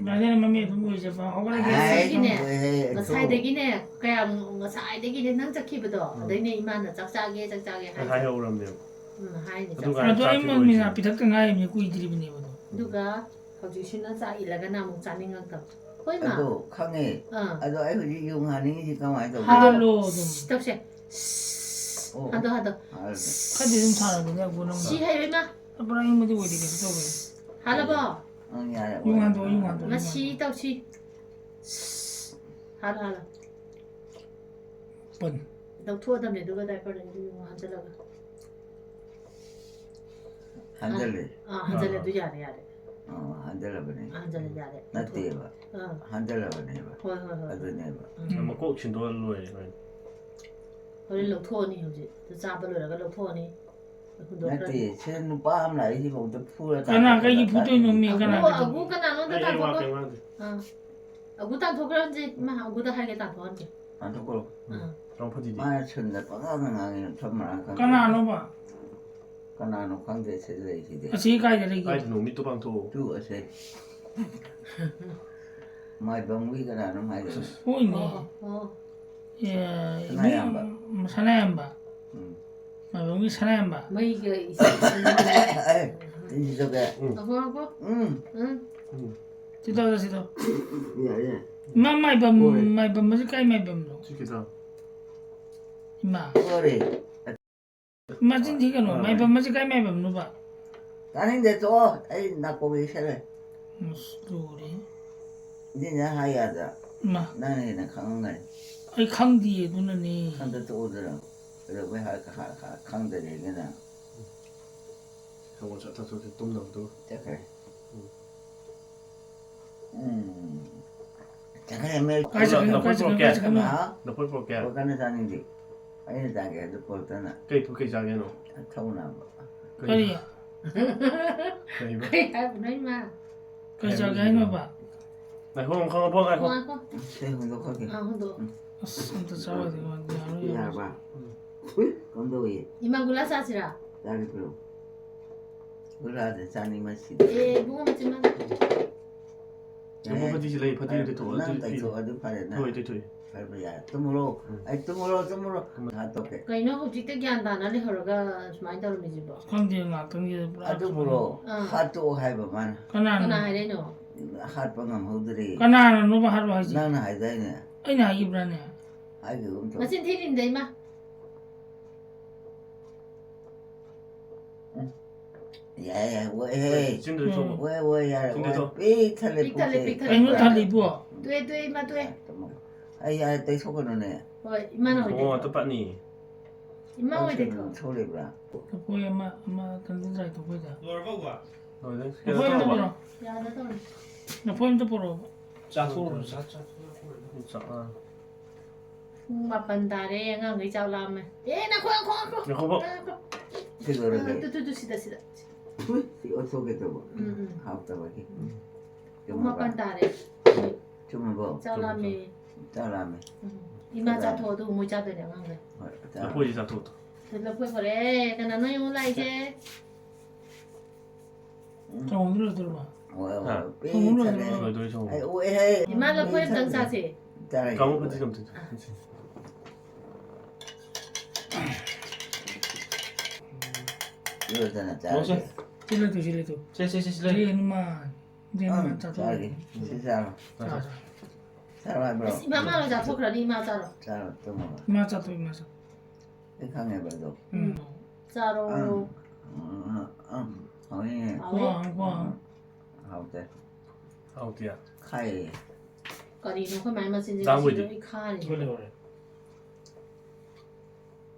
ꯉꯥꯏꯗꯅ ꯃꯃꯤ ꯑꯗꯨꯝ ꯑꯣꯏꯖꯕ ꯍꯧꯒꯠꯂꯒꯦ꯫ ꯍꯥꯏ, ꯉꯁꯥꯏꯒꯤꯅꯦ, ꯈꯪꯗꯦꯍꯦ, ꯑꯩ ꯉꯁꯥꯏꯗꯒꯤꯅꯦ ꯀꯌꯥꯝ ꯉꯁꯥꯏꯗꯒꯤꯅꯦ ꯅꯪ ꯆꯠꯈꯤꯕꯗꯣ, ꯑꯗꯩꯅꯦ ꯏꯃꯥꯅ ꯆꯥꯛ ꯆꯥꯒꯦ ꯆꯥꯛ ꯆꯥꯒꯦ ꯍꯥꯏꯁꯦ꯫ ꯍꯥꯏꯍꯧꯔꯕꯅꯦꯕ꯫ ꯎꯝ, ꯍꯥꯏꯅꯦ꯫ ꯑꯗꯨꯒ ꯑꯗꯣ ꯑꯩ ꯆꯥꯛꯇꯤ ꯃꯃꯤꯅ ꯂꯣꯏꯗ꯭ꯔꯤ꯫ ꯄꯤꯊꯛꯇ ꯉꯥꯏꯔꯤꯕꯅꯤ, ꯀꯨꯏꯗ꯭ꯔꯤꯕꯅꯦꯕ ꯑꯗꯣ꯫ ꯑꯗꯨꯒ ꯍꯧꯖꯤꯛꯁꯤꯅ ꯆꯥꯛ ꯏꯜꯂꯒꯅ ꯑꯃꯨꯛ ꯆꯥꯅꯤꯡꯉꯛꯇꯕ꯫ ꯍꯣꯏ ꯃꯥ꯫ ꯑꯗꯣ ꯈꯪꯉꯦ꯫ ꯑꯥ꯫ ꯑꯗꯣ ꯑꯩ ꯍꯧꯖꯤꯛ ꯌꯨ ꯍꯥꯅꯤꯡꯉꯤꯁꯤ ꯀꯃꯥꯏꯅ ꯇꯧꯕ? ꯍꯥꯜꯂꯣ ꯑꯗꯨꯝ꯫ ꯇꯧꯁꯦ꯫ ꯑꯣ꯫ ꯍꯥꯗꯣ ꯍꯥꯗꯣ꯫ ꯍꯥꯜꯂꯦ꯫ ꯈꯔꯗꯤ ꯑꯗꯨꯝ ꯁꯥꯟꯅꯕꯅꯦ ꯑꯒꯣ ꯅꯪ꯫ ꯁꯤ ꯍꯩꯔꯣꯏ ꯃꯥ꯫ ꯄꯨꯔꯥ ꯏꯪꯕꯗꯤ ꯑꯣꯏꯗꯦ, ꯀꯩꯁꯨ ꯇꯧꯔꯣꯏ꯫ ꯍꯥꯜꯂꯕꯣ꯫ ꯑꯪ, ꯌꯥꯔꯦ, ꯌꯨ ꯑꯣꯏꯔꯦ꯫ ꯍꯥꯟꯗꯣꯛꯑꯣ, ꯌꯨ ꯍꯥꯟꯗꯣꯛꯑꯣ, ꯌꯨ ꯃꯁꯤ ꯍꯥꯟꯗꯣꯛꯑꯣ꯫ ꯇꯧꯁꯤ꯫ ꯍꯥꯜꯂꯣ ꯍꯥꯜꯂꯣ꯫ ꯄꯟ꯫ ꯂꯧꯊꯣꯛꯑꯗꯕꯅꯦ ꯑꯗꯨꯒ diaperꯗ ꯑꯗꯨ ꯌꯦꯡꯉꯣ ꯍꯟꯖꯜꯂꯒ꯫ ꯍꯟꯖꯜꯂꯦ꯫ ꯑꯥ, ꯍꯟꯖꯜꯂꯦ ꯑꯗꯨ ꯌꯥꯔꯦ ꯌꯥꯔꯦ꯫ ꯑꯥ, ꯍꯟꯖꯜꯂꯕꯅꯦ꯫ ꯑꯥ, ꯍꯟꯖꯜꯂꯦ ꯌꯥꯔꯦ꯫ ꯅꯠꯇꯦꯕ꯫ ꯑꯥ꯫ ꯍꯟꯖꯜꯂꯕꯅꯦꯕ꯫ ꯍꯣꯏ ꯍꯣꯏ ꯍꯣꯏ꯫ ꯑꯗꯨꯅꯦꯕ꯫ ꯎꯝ꯫ ꯃꯀꯣꯛ ꯁꯤꯟꯗꯣꯛꯑ ꯂꯣꯏꯔꯦ ꯍꯣꯔꯦꯟ꯫ ꯍꯣꯔꯦꯟ ꯂꯧꯊꯣꯛꯑꯅꯤ ꯍꯧꯖꯤꯛ꯫ ꯑꯗꯨ ꯆꯥꯕ ꯂꯣꯏꯔꯒ ꯂꯧꯊꯣꯛꯑꯅꯤ꯫ ꯍꯨꯟꯗꯣꯛꯈ꯭ꯔꯅꯤ꯫ ꯅꯠꯇꯦ, ꯁꯤꯗ ꯅꯨꯄꯥ ꯑꯃ ꯂꯥꯛꯏ, ꯁꯤꯐꯥꯎꯗ ꯐꯨꯔ ꯀꯅꯥ, ꯀꯩꯒꯤ ꯐꯨꯗꯣꯏꯅꯣ ꯃꯤ? ꯀꯅꯥ, ꯑꯒꯨ, ꯀꯅꯥ? ꯑꯒꯨ ꯀꯅꯥꯅꯣ ꯑꯝꯇ ꯑꯩ, ꯑꯩ ꯋꯥ ꯇꯥꯟꯊꯣꯛꯈꯣ꯫ ꯀꯩꯝ ꯉꯥꯡꯗꯦ꯫ ꯑꯥ꯫ ꯑꯒꯨ ꯇꯥꯟꯊꯣꯛꯈ꯭ꯔꯣ ꯍꯧꯖꯤꯛ꯫ ꯏꯃꯥ, ꯑꯒꯨꯗ ꯍꯥꯏꯒꯦ ꯇꯥꯟꯊꯣꯛꯍꯟꯒꯦ꯫ ꯇꯥꯟꯊꯣꯛꯈ꯭ꯔꯣ꯫ ꯑꯥ꯫ ꯌꯥꯝ ꯐꯠꯇꯤꯗꯤ꯫ ꯃꯥꯅ ꯁꯨꯝꯗ ꯄꯉꯥꯡꯗ ꯉꯥꯡꯉꯤ, ꯃꯊꯣꯟ ꯃꯔꯥꯡ ꯈꯪꯗꯦ꯫ ꯀꯅꯥꯅꯣꯕ? ꯀꯅꯥꯅꯣ ꯈꯪꯗꯦ, ꯁꯤꯗ ꯂꯩꯁꯤꯗꯤ꯫ ꯑꯁꯤ ꯀꯥꯏꯗ ꯂꯩꯒꯦ? ꯀꯥꯏꯗꯅꯣ? ꯃꯤꯠꯇꯣ ꯄꯥꯡꯊꯣꯛꯑꯣ꯫ ꯇꯨ ꯑꯁꯦ꯫ ꯃꯥꯏꯕꯝꯒꯤ ꯀꯅꯥꯅꯣ ꯍꯥꯏꯗꯣ? ꯍꯣꯏꯅꯦ꯫ ꯑꯣ, ꯑꯣ꯫ ꯑꯦ, ꯁꯅꯥꯌꯥꯝꯕ꯫ ꯏꯕꯨꯡ ꯁꯅꯥꯌꯥꯝꯕ꯫ ꯎꯝ꯫ ꯃꯥꯏꯕꯝꯒꯤ ꯁꯅꯥꯌꯥꯝꯕ꯫ ꯃꯩꯒ ꯏꯁꯤꯡ ꯑꯦ, ꯇꯤꯟꯁꯤꯠꯇꯣꯛꯀꯦ꯫ ꯑꯍꯣ, ꯑꯍꯣ꯫ ꯎꯝ꯫ ꯎꯝ꯫ ꯎꯝ꯫ ꯁꯤ ꯇꯧꯔꯣ, ꯁꯤ ꯇꯧꯔꯣ꯫ ꯌꯥꯏꯌꯦ꯫ ꯏꯃꯥ ꯃꯥꯏꯕꯝ, ꯍꯣꯏ꯫ ꯃꯥꯏꯕꯝ ꯑꯁꯤ ꯀꯥꯏ ꯃꯥꯏꯕꯝꯅꯣ? ꯁꯤ ꯈꯤꯇꯪ꯫ ꯏꯃꯥ꯫ ꯁꯣꯔꯤ꯫ ꯏꯃꯥ ꯆꯤꯟ ꯊꯤꯒꯅꯨ꯫ ꯍꯣꯏ꯫ ꯃꯥꯏꯕꯝ ꯑꯁꯤ ꯀꯥꯏ ꯃꯥꯏꯕꯝꯅꯣꯕ? ꯇꯥꯅꯤꯡꯗꯦ, ꯇꯣꯛꯑꯣ꯫ ꯑꯩ ꯅꯥꯀꯣꯡ ꯌꯩꯁꯜꯂꯦ꯫ ꯑꯁ, ꯂꯣꯏꯔꯦ꯫ ꯁꯤꯅ ꯍꯥꯏ ꯌꯥꯗ꯭ꯔꯥ? ꯏꯃꯥ꯫ ꯅꯪꯅ ꯍꯦꯟꯅ ꯈꯪꯉꯝꯒꯅꯤ꯫ ꯑꯩ ꯈꯪꯗꯤꯌꯦ, ꯑꯗꯨꯅꯅꯦ꯫ ꯈꯪꯗ ꯇꯣꯛꯎꯗꯅ꯫ ꯀꯩꯗꯧꯕꯩ ꯍꯥꯏ-, ꯍꯥ-, ꯍꯥ-, ꯈꯪꯗꯔꯤꯒꯤꯅ? ꯁꯪꯒꯣꯝ ꯆꯥ ꯊꯛꯊꯣꯛꯁꯦ ꯇꯨꯝꯅꯕꯗꯨ꯫ ꯆꯠꯈ꯭ꯔꯦ꯫ ꯎꯝ꯫ ꯎꯝ꯫ ꯆꯠꯈ꯭ꯔꯦ, ꯃꯦ-, ꯀꯥꯏ ꯆꯠꯈ꯭ꯔꯤꯅꯣ? ꯀꯥꯏ ꯆꯠꯈ꯭ꯔꯤꯅꯣ? ꯀꯥꯏ ꯆꯠꯈ꯭ꯔꯤꯅꯣ? ꯍꯥ? ꯂꯐꯣꯏ ꯄꯨꯔꯛꯀꯦ꯫ ꯑꯣ, ꯀꯟꯅ ꯆꯥꯅꯤꯡꯗꯦ꯫ ꯑꯩꯅ ꯆꯥꯒꯦ ꯍꯥꯏꯕꯗꯣ ꯄꯨꯔꯛꯇꯅ꯫ ꯀꯩ ꯄꯨ-, ꯀꯩ ꯆꯥꯒꯦ ꯍꯥꯏꯅꯣ? ꯊꯧꯅꯕ꯫ ꯀꯔꯤ? ꯀꯩꯕ? ꯀꯩ ꯍꯥꯏꯕꯅꯣ ꯏꯃꯥ? ꯀꯩ ꯆꯥꯒꯦ ꯍꯥꯏꯅꯣꯕ? ꯉꯥꯏꯈꯣ, ꯉꯥꯏꯈꯣ, ꯉꯥꯏꯈꯣ, ꯉꯥꯏꯈꯣ꯫ ꯉꯥꯏꯈꯣ꯫ ꯁꯦ ꯍꯨꯟꯗꯣꯛꯈ꯭ꯔꯒꯦ꯫ ꯑꯥ, ꯍꯨꯟꯗꯣꯛ꯫ ꯑꯁ, ꯑꯝꯇ ꯆꯥꯕꯗꯤ ꯌꯥꯔꯣꯏ꯫ ꯌꯥꯔꯕ? ꯎꯝ꯫ ꯎꯏ, ꯀꯝꯗꯧꯏ? ꯏꯃꯥ ꯒꯨꯂꯥ ꯆꯥꯁꯤꯔꯥ? ꯆꯥꯒꯦ ꯄꯤꯔꯛꯎ꯫ ꯒꯨꯂꯥꯁꯦ ꯆꯥꯅꯤꯡꯕ ꯁꯤꯗꯦ꯫ ꯑꯦ, ꯏꯕꯨꯡꯉꯣ ꯃꯆꯤꯟ ꯃꯅꯥꯎ꯫ ꯏꯕꯨꯡꯉꯣ ꯐꯗꯤꯁꯤ ꯂꯩ, ꯐꯗꯤ ꯇꯩꯊꯣꯛꯑꯣ, ꯅꯪ ꯑꯗꯨꯗꯤ ꯇꯩꯊꯣꯛꯑꯣ, ꯑꯗꯨ ꯐꯔꯦ ꯅꯪ꯫ ꯊꯣꯏ, ꯇꯩꯊꯣꯏ꯫ ꯐꯔꯦ, ꯐꯔꯦ, ꯌꯥꯔꯦ꯫ ꯇꯨꯝꯃꯨꯔꯣ꯫ ꯎꯝ꯫ ꯑꯩ ꯇꯨꯝꯃꯨꯔꯣ, ꯇꯨꯝꯃꯨꯔꯣ꯫ ꯍꯥꯠꯇꯣꯛꯀꯦ꯫ ꯀꯩꯅꯣ ꯍꯧꯖꯤꯛꯇ ꯒ꯭ꯌꯥꯟ ꯇꯥꯅ ꯂꯩꯍꯧꯔꯒ ꯁꯨꯃꯥꯏꯅ ꯇꯧꯔꯝꯃꯤꯁꯤꯕꯣ? ꯈꯪꯗꯦ, ꯉꯥꯛꯇꯪꯒꯤ ꯄꯨꯔꯥ ꯑꯗꯨꯕꯨꯔꯣ, ꯑꯥ꯫ ꯍꯥꯠꯇꯣꯛꯑꯣ ꯍꯥꯏꯕ ꯃꯥꯅ꯫ ꯀꯅꯥ ꯀꯅꯥꯅ? ꯍꯥꯏꯔꯛꯏꯅꯣ? ꯍꯥꯠꯄ ꯉꯝꯍꯧꯗ꯭ꯔꯦ꯫ ꯀꯅꯥꯅꯅꯣꯕ ꯍꯥꯠꯂꯣ ꯍꯥꯏꯁꯦ? ꯅꯪꯅ ꯍꯥꯏꯗꯥꯏꯅꯦ? ꯑꯩꯅ ꯍꯥꯏꯈꯤꯕ꯭ꯔꯥꯅꯦ? ꯍꯥꯏꯈꯤꯒꯨꯝ ꯇꯧ꯫ ꯃꯆꯤꯟ ꯊꯤꯔꯤꯅꯤꯗ ꯏꯃꯥ꯫ ꯌꯥꯏ, ꯌꯥꯏ, ꯑꯣꯏꯍꯦ꯫ ꯆꯤꯟꯗ ꯊꯣꯛꯑꯣ꯫ ꯑꯣꯏ, ꯑꯣꯏ, ꯌꯥꯔꯦ, ꯆꯤꯟꯗ ꯑꯣꯏ꯫ ꯊꯣꯛꯑꯣ꯫ ꯄꯤꯛ ꯊꯜꯂꯦ, ꯄꯤꯛ ꯊꯜꯂꯦ, ꯄꯨꯛꯁꯦ꯫ ꯄꯤꯛ ꯊꯜꯂꯦ꯫ ꯀꯩꯅꯣ ꯊꯜꯂꯤꯕꯣ? ꯇꯨꯑꯦ, ꯇꯨꯑꯦ, ꯏꯃꯥ ꯇꯨꯑꯦ꯫ ꯑꯩ ꯌꯥꯔꯦ, ꯇꯩꯊꯣꯛꯀꯅꯨꯅꯦ꯫ ꯍꯣꯏ, ꯏꯃꯥꯅ ꯑꯣꯏ ꯏꯕꯨꯡꯉꯣ ꯇꯩꯊꯣꯛ꯫ ꯑꯝꯇ ꯄꯥꯠꯅꯤ꯫ ꯏꯃꯥ ꯑꯣꯏ ꯇꯩꯊꯣꯛ꯫ ꯁꯣꯛꯂꯤꯕ꯭ꯔꯥ? ꯂꯐꯣꯏ ꯑꯃ, ꯑꯃ ꯀꯩꯅꯣ ꯗ꯭ꯔꯥꯏ ꯇꯧꯕꯩꯗ꯫ ꯂꯣꯏꯔꯕ? ꯂꯐꯣꯏ ꯑꯝꯇ ꯄꯨꯔꯛꯑꯣ꯫ ꯌꯥꯗ ꯇꯧꯔꯦ꯫ ꯂꯐꯣꯏ ꯑꯝꯇ ꯄꯨꯔꯛꯑꯣ꯫ ꯆꯥꯊꯣꯛꯎꯔꯣ, ꯆꯥ-, ꯆꯥꯊꯣꯛꯎꯔꯣ꯫ ꯆꯥꯛ, ꯑꯥ꯫ ꯄꯨꯡ ꯃꯥꯄꯟ ꯇꯥꯔꯦ, ꯑꯉꯥꯡꯈꯩ ꯆꯥꯛ ꯂꯥꯝꯃꯦ꯫ ꯑꯦ, ꯅꯈꯣꯏ, ꯅꯈꯣꯏ, ꯅꯈꯣꯏ꯫ ꯉꯥꯏꯈꯣꯕ꯫ ꯉꯥꯏꯈꯣ꯫ ꯀꯩꯗꯧꯔꯒꯦ? ꯑ, ꯇꯨ, ꯇꯨ, ꯇꯨ, ꯁꯤꯗ, ꯁꯤꯗ꯫ ꯍꯨꯏ, ꯁꯤ ꯑꯣꯟꯊꯣꯛꯀꯦ ꯇꯧꯕ꯫ ꯎꯝ, ꯎꯝ꯫ ꯍꯥꯎꯇꯕꯒꯤ꯫ ꯄꯨꯡ ꯃꯥꯄꯟ ꯇꯥꯔꯦ꯫ ꯆꯨꯝꯃꯕꯣ? ꯆꯥꯛ ꯂꯥꯝꯃꯦ꯫ ꯆꯥꯛ ꯂꯥꯝꯃꯦ꯫ ꯎꯝ꯫ ꯏꯃꯥ ꯆꯥꯊꯣꯛꯑꯣ, ꯑꯗꯨꯒ ꯃꯣꯏ ꯆꯥꯗꯣꯏꯅꯦ ꯑꯉꯥꯡꯈꯩ꯫ ꯍꯣꯏ, ꯆꯥ-, ꯂꯐꯣꯏꯁꯤ ꯆꯥꯊꯣꯛꯑꯣ꯫ ꯂꯐꯣꯏ ꯄꯨꯔꯛꯑꯦ꯫ ꯀꯅꯥꯅꯣ ꯌꯦꯡꯉꯨ ꯂꯥꯛꯏꯁꯦ? ꯊꯣꯡꯕ ꯂꯣꯏꯗꯣꯔꯕ? ꯍꯣꯏ, ꯍꯣꯏ, ꯍꯥ? ꯄꯤꯛ ꯊꯣꯡꯕ ꯊꯜꯂꯦ꯫ ꯂꯣꯏꯗꯣꯔꯕ? ꯂꯣꯏꯗꯣꯔꯦ ꯊꯣꯡꯕ꯫ ꯑꯩ ꯑꯣꯛꯑꯦꯍꯦ꯫ ꯏꯃꯥ, ꯂꯐꯣꯏ ꯑꯝꯇꯪ ꯆꯥꯁꯦ꯫ ꯆꯥꯔꯒꯦ꯫ ꯀꯥꯡꯉꯧ ꯐꯗꯤ ꯀꯝꯇ ꯂꯣꯏꯗꯅ ꯃꯧꯁꯦ꯫ ꯆꯥꯔꯒꯦ꯫ ꯁꯤ ꯂꯩꯇꯧ, ꯁꯤ ꯂꯩꯇꯧ꯫ ꯁꯦ, ꯁꯦ, ꯁꯦ, ꯁꯤ ꯁꯤ ꯂꯩ꯫ ꯍꯅꯨꯃꯥꯟ꯫ ꯁꯤ ꯑꯥ, ꯍꯅꯨꯃꯥꯟ ꯆꯥꯊꯣꯛ꯫ ꯆꯥꯔꯒꯦ꯫ ꯁꯤ ꯆꯥꯔꯣ꯫ ꯆꯥ, ꯆꯥ꯫ ꯆꯥꯔꯣ ꯍꯥꯏꯕ꯭ꯔꯣ? ꯑꯁ, ꯏꯃꯥ, ꯃꯥ ꯂꯣꯏ ꯆꯥꯊꯣꯛꯈ꯭ꯔꯅꯤ, ꯏꯃꯥ ꯆꯥꯔꯣ꯫ ꯆꯥꯔꯣ, ꯇꯨꯝꯃꯣ꯫ ꯏꯃꯥ ꯆꯥꯊꯣꯛ, ꯏꯃꯥ ꯆꯥꯊꯣꯛ꯫ ꯑꯩ ꯈꯪꯉꯦꯕ ꯑꯗꯣ꯫ ꯎꯝ꯫ ꯆꯥꯔꯣ꯫ ꯑꯥ, ꯑꯥ, ꯑꯥ, ꯍꯥꯎꯋꯦ꯫ ꯍꯥꯎꯋꯦ꯫ ꯋꯥ, ꯋꯥ꯫ ꯍꯥꯎꯇꯦ꯫ ꯍꯥꯎꯇꯤꯌꯥ꯫ ꯈꯥꯏꯌꯦ꯫ ꯀꯔꯤꯅꯣ ꯑꯩꯈꯣꯏ ꯃꯥꯏ ꯃꯆꯤꯟꯁꯦ ꯆꯥꯕ ꯑꯣꯏꯗꯤ꯫ ꯉꯁꯤꯗꯤ ꯂꯣꯏ ꯈꯥꯔꯤꯅꯦ꯫ ꯑꯩꯈꯣꯏ ꯂꯩꯍꯧꯔꯦ꯫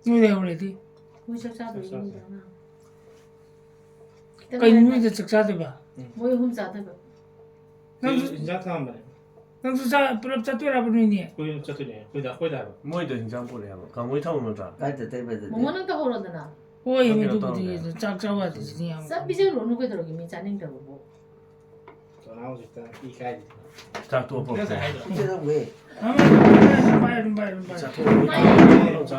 ꯅꯣꯏ ꯂꯩꯍꯧꯔꯦꯗꯤ꯫ ꯃꯣꯏ ꯆꯥꯛ ꯆꯥꯗꯣꯏꯅꯤ ꯆꯥꯛ ꯆꯥꯗꯣꯏꯅꯤ꯫ ꯅꯨꯃꯤꯗꯥꯡ꯫ ꯈꯤꯇꯪ ꯀꯩꯅꯣ ꯉꯥꯏꯔꯦ꯫ ꯅꯣꯏꯗ ꯆꯥꯛ ꯆꯥꯗꯣꯏꯕ? ꯃꯣꯏ ꯑꯍꯨꯝ ꯆꯥꯗꯣꯏꯕ꯫ ꯅꯪꯁꯨ, ꯑꯩ ꯏꯟꯖꯥꯡ ꯊꯝꯃꯝꯕꯅꯦ꯫ ꯅꯪꯁꯨ ꯆꯥ-, ꯄꯨꯂꯞ ꯆꯠꯇꯣꯏꯔꯕ ꯅꯣꯏꯅꯤ? ꯑꯩꯈꯣꯏ ꯆꯠꯇꯣꯏꯅꯦ꯫ ꯑꯩꯈꯣꯏꯗ, ꯑꯩꯈꯣꯏꯗ ꯍꯥꯏꯕ꯫ ꯃꯣꯏꯗ ꯍꯤꯟꯖꯥꯡ ꯄꯨꯔꯛꯑꯦ ꯍꯥꯏꯕ꯫ ꯀꯥꯡꯉꯧ ꯊꯝꯃꯝ ꯅꯠꯇ꯭ꯔꯥ? ꯀꯥꯏ ꯆꯠꯇꯣꯏꯕ ꯑꯗꯨꯗꯤ? ꯃꯣꯃꯣ ꯅꯪ ꯇꯧꯍꯧꯔꯣꯗꯅ꯫ ꯍꯣꯏ, ꯅꯪ ꯃꯤ ꯀꯩꯅꯣ ꯑꯗꯨꯕꯨꯗꯤ ꯇꯧꯔꯝꯃꯦ꯫ ꯆꯥꯛ ꯆꯥꯕ ꯌꯥꯗꯦ ꯁꯤꯗꯤ ꯌꯥꯝ꯫ ꯆꯥꯛ ꯄꯤꯖꯔꯨꯔꯅꯨ ꯀꯩꯗꯧꯔꯒꯦ, ꯃꯤ ꯆꯥꯅꯤꯡꯗ꯭ꯔꯕꯕꯨ꯫ ꯍꯧꯖꯤꯛꯇ ꯏ ꯀꯥꯏꯗꯦ꯫ ꯆꯥꯛ ꯇꯣꯛꯑ ꯄꯣꯔꯛꯁꯦ꯫ ꯄꯤꯖꯔꯝꯒꯦ꯫ ꯑꯃ ꯑꯗꯨꯝ ꯄꯥꯏ, ꯑꯗꯨꯝ ꯄꯥꯏ, ꯑꯗꯨꯝ ꯄꯥꯏ꯫ ꯆꯥꯊꯣꯛꯑꯣ꯫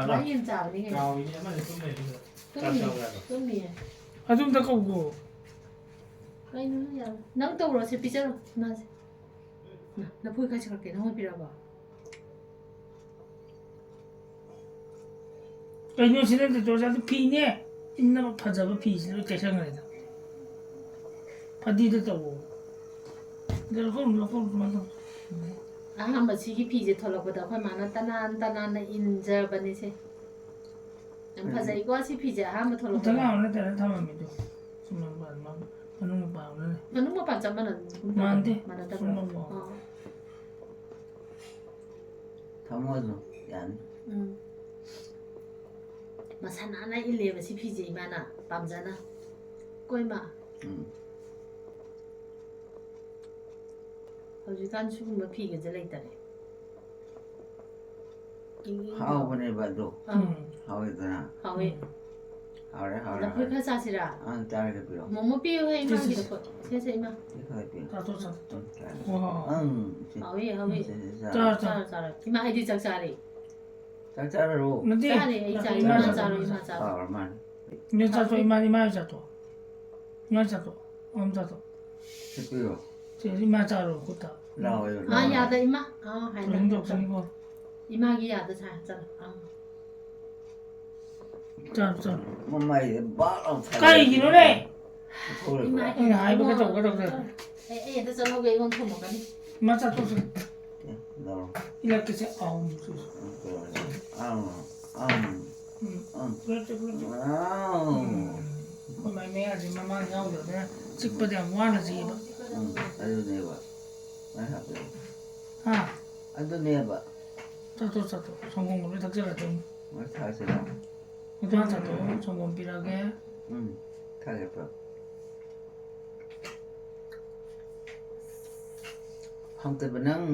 ꯃꯥ ꯌꯦꯟ ꯆꯥꯕꯅꯤ กาว ꯀꯩꯅꯣ꯫ อีเนี่ย มัน ตุ้มเลย ꯇꯨꯝꯃꯤ꯫ ꯇꯨꯝꯃꯤꯌꯦ꯫ ꯑꯗꯨꯝꯇ ꯀꯧꯒꯣ꯫ ꯀꯩꯅꯣ ꯌꯥꯝ ꯅꯪ ꯇꯧꯔꯣ꯫ ꯁꯦ ꯄꯤꯖꯔꯣ ꯏꯃꯥꯁꯦ꯫ ꯂꯐꯣꯏ ꯈꯔ ꯁꯤꯜꯂꯛꯀꯦ꯫ ꯅꯪꯉꯣꯟꯗ ꯄꯤꯔꯛꯑꯕꯣ? ꯀꯩꯅꯣ ꯁꯤ ꯅꯠꯇꯦ ꯇꯣꯖꯥꯗ ꯐꯤꯅꯦ꯫ ꯏꯟꯅꯕ ꯐꯖꯕ ꯐꯤꯁꯤ ꯂꯣꯏ ꯀꯩꯁꯪꯈ꯭ꯔꯦꯗ꯫ ꯐꯗꯤꯗ ꯇꯧꯋꯣ꯫ ꯑꯗ ꯂꯧꯈꯠꯂꯨ, ꯂꯧꯈꯠꯂꯨ, ꯀꯃꯥꯏꯅ ꯇꯧ? ꯑꯍꯥꯟꯕ ꯁꯤꯒꯤ ꯐꯤꯁꯦ ꯊꯣꯛꯂꯛꯄꯗ ꯑꯩꯈꯣꯏ ꯃꯥꯅ ꯇꯅꯥꯟ ꯇꯅꯥꯟꯅ ꯏꯟꯖꯕꯅꯤꯁꯦ꯫ ꯌꯥꯝ ꯐꯖꯩꯀꯣ ꯁꯤ ꯐꯤꯁꯦ ꯑꯍꯥꯟꯕ ꯎꯊꯛ ꯊꯣꯛꯂꯛꯄꯗ꯫ ꯉꯥꯎ ꯅꯠꯇ꯭ꯔꯒ ꯊꯝꯃꯝꯃꯤꯗꯣ꯫ ꯁꯨꯝ ꯂꯧꯕ ꯑꯗꯨꯃꯥꯏꯅ ꯃꯅꯨꯡ ꯃꯄꯥꯟ ꯑꯣꯏꯔꯝꯒꯅꯤ꯫ ꯃꯅꯨꯡ ꯃꯄꯥꯟ ꯆꯞ ꯃꯥꯟꯅꯒꯨꯝ ꯇꯧꯕꯅꯤ꯫ ꯃꯥꯟꯗꯦ꯫ ꯃꯥꯟꯅꯗꯕ꯭ꯔꯣ? ꯁꯨꯝ ꯂꯧꯕ꯫ ꯑꯥ꯫ ꯊꯝꯃꯣ ꯑꯗꯨꯝ ꯌꯥꯅꯤ꯫ ꯎꯝ꯫ ꯃꯁꯥ ꯅꯥꯟꯅ ꯏꯜꯂꯦꯕ ꯁꯤ ꯐꯤꯁꯦ ꯏꯃꯥꯅ ꯄꯥꯝꯖꯅ꯫ ꯀꯣ ꯏꯃꯥ꯫ ꯎꯝ꯫ ꯍꯧꯖꯤꯛꯀꯥꯟ ꯁꯤꯒꯨꯝꯕ ꯐꯤꯒꯁꯦ ꯂꯩꯇꯔꯦ꯫ ꯏꯪ ꯏꯪ ꯂꯥꯎ꯫ ꯍꯥꯎꯕꯅꯦꯕ ꯑꯗꯣ꯫ ꯑꯥ, ꯎꯝ꯫ ꯍꯥꯎꯋꯦꯗꯅ꯫ ꯍꯥꯎꯋꯦ꯫ ꯎꯝ꯫ ꯍꯥꯎꯔꯦ ꯍꯥꯎꯔꯦ ꯂꯐꯣꯏ ꯍꯥꯎꯔꯦ꯫ ꯈꯔ ꯆꯥꯁꯤꯔꯥ? ꯑꯪ ꯆꯥꯔꯒ ꯄꯤꯔꯛꯑꯣ꯫ ꯃꯣꯃꯣ ꯄꯤꯌꯨ ꯍꯦ ꯁꯤ, ꯁꯤ, ꯏꯃꯥꯒꯤ ꯁꯤ꯫ ꯂꯐꯣꯏ꯫ ꯁꯦ ꯁꯦ ꯏꯃꯥ꯫ ꯁꯤ ꯈꯔ ꯄꯤꯔꯛꯑꯣ꯫ ꯆꯥꯊꯣꯛ ꯆꯥꯊꯣꯛ꯫ ꯎꯝ, ꯆꯥꯔꯦ꯫ ꯋꯥ꯫ ꯎꯝ, ꯁꯤ꯫ ꯍꯥꯎꯋꯦ ꯍꯥꯎꯋꯦ꯫ ꯁꯤ, ꯁꯤ, ꯆꯥꯔꯦ꯫ ꯆꯥꯔꯣ ꯆꯥꯔꯣ ꯏꯃꯥ꯫ ꯑꯩꯗꯤ ꯆꯥꯛ ꯆꯥꯔꯦ꯫ ꯆꯥꯛ ꯆꯥꯔꯔꯣ꯫ ꯅꯠꯇꯦ꯫ ꯆꯥꯔꯦ ꯑꯩ ꯆꯥꯔꯦ꯫ ꯏꯃꯥ ꯏꯃꯥ ꯆꯥꯊꯣꯛ꯫ ꯆꯥꯔꯣ ꯏꯃꯥ ꯆꯥꯔꯣ꯫ ꯀꯥꯎꯔ ꯃꯥꯜꯂꯦ꯫ ꯏꯃꯥ ꯆꯥꯊꯣꯛ꯫ ꯏꯃꯥ ꯏꯃꯥ ꯆꯥꯊꯣꯛ꯫ ꯏꯃꯥ ꯆꯥꯊꯣꯛ꯫ ꯑꯝ ꯆꯥꯊꯣꯛ꯫ ꯁꯤ ꯄꯤꯔꯣ꯫ ꯁꯦ ꯏꯃꯥ ꯆꯥꯔꯣ ꯈꯨꯠꯇ꯫ ꯂꯥꯎ꯫ ꯑꯥ ꯌꯥꯗ ꯏꯃꯥ꯫ ꯑꯥ ꯍꯥꯏꯅ꯫ ꯀꯩꯅꯣ ꯇꯧꯁꯅꯤꯀꯣ꯫ ꯏꯃꯥꯒꯤ ꯌꯥꯗ ꯁꯥꯏ ꯆꯠꯂꯣ꯫ ꯑꯥ꯫ ꯆꯥꯔꯣ ꯆꯥꯔꯣ꯫ ꯃꯃꯥꯏꯗ ꯕꯥꯛ ꯂꯥꯎ ꯊꯥꯗꯔꯦ꯫ ꯀꯩꯒꯤꯅꯣꯅꯦ? ꯊꯣꯛꯂꯦ꯫ ꯏꯃꯥ꯫ ꯑꯩꯅ ꯍꯥꯏꯕ ꯀꯩꯗꯧꯒꯗꯧꯒꯦ? ꯑꯩ ꯑꯩ ꯑꯝꯇ ꯆꯠꯍꯧꯒꯦ ꯑꯩꯉꯣꯟꯗ ꯊꯝꯃꯛꯀꯅꯤ꯫ ꯏꯃꯥ ꯆꯥꯊꯣꯛꯁꯦ꯫ ꯑꯦ, ꯂꯧꯔꯣ꯫ ꯏꯂꯛꯀꯁꯦ ꯑꯍꯨꯝ ꯁꯨꯁꯨ꯫ ꯎꯝ, ꯇꯧꯔꯣ꯫ ꯑꯥ, ꯑꯥ, ꯎꯝ꯫ ꯑꯥ꯫ ꯄꯨꯂꯞꯁꯦ ꯄꯨꯂꯞꯁꯦ꯫ ꯑꯥ꯫ ꯎꯝ꯫ ꯑꯩꯈꯣꯏ ꯃꯥꯏ ꯃꯌꯥꯁꯦ ꯃꯃꯥꯡ ꯌꯥꯎꯗꯕꯅꯤꯅ ꯆꯤꯛꯄꯗ ꯌꯥꯝ ꯋꯥꯅ ꯆꯤꯛꯑꯦꯕ꯫ ꯎꯝ, ꯑꯗꯨꯅꯦꯕ꯫ ꯃꯥꯏ ꯍꯥꯞꯄꯦꯕ꯫ ꯍꯥ? ꯑꯗꯨꯅꯦꯕ꯫ ꯆꯥꯊꯣꯛ ꯆꯥꯊꯣꯛ꯫ ꯁꯪꯒꯣꯝꯒ ꯂꯣꯏ ꯊꯛꯆꯜꯂꯗꯣꯏꯅꯤ꯫ ꯃꯣꯏ ꯊꯥꯛꯁꯤꯔ? ꯃꯊꯥ ꯆꯥꯊꯣꯛ꯫ ꯁꯪꯒꯣꯝ ꯄꯤꯔꯛꯑꯒꯦ꯫ ꯎꯝ, ꯊꯥꯛꯑꯦ ꯄꯨꯂꯞ꯫ ꯍꯥꯎꯇꯕ ꯅꯪ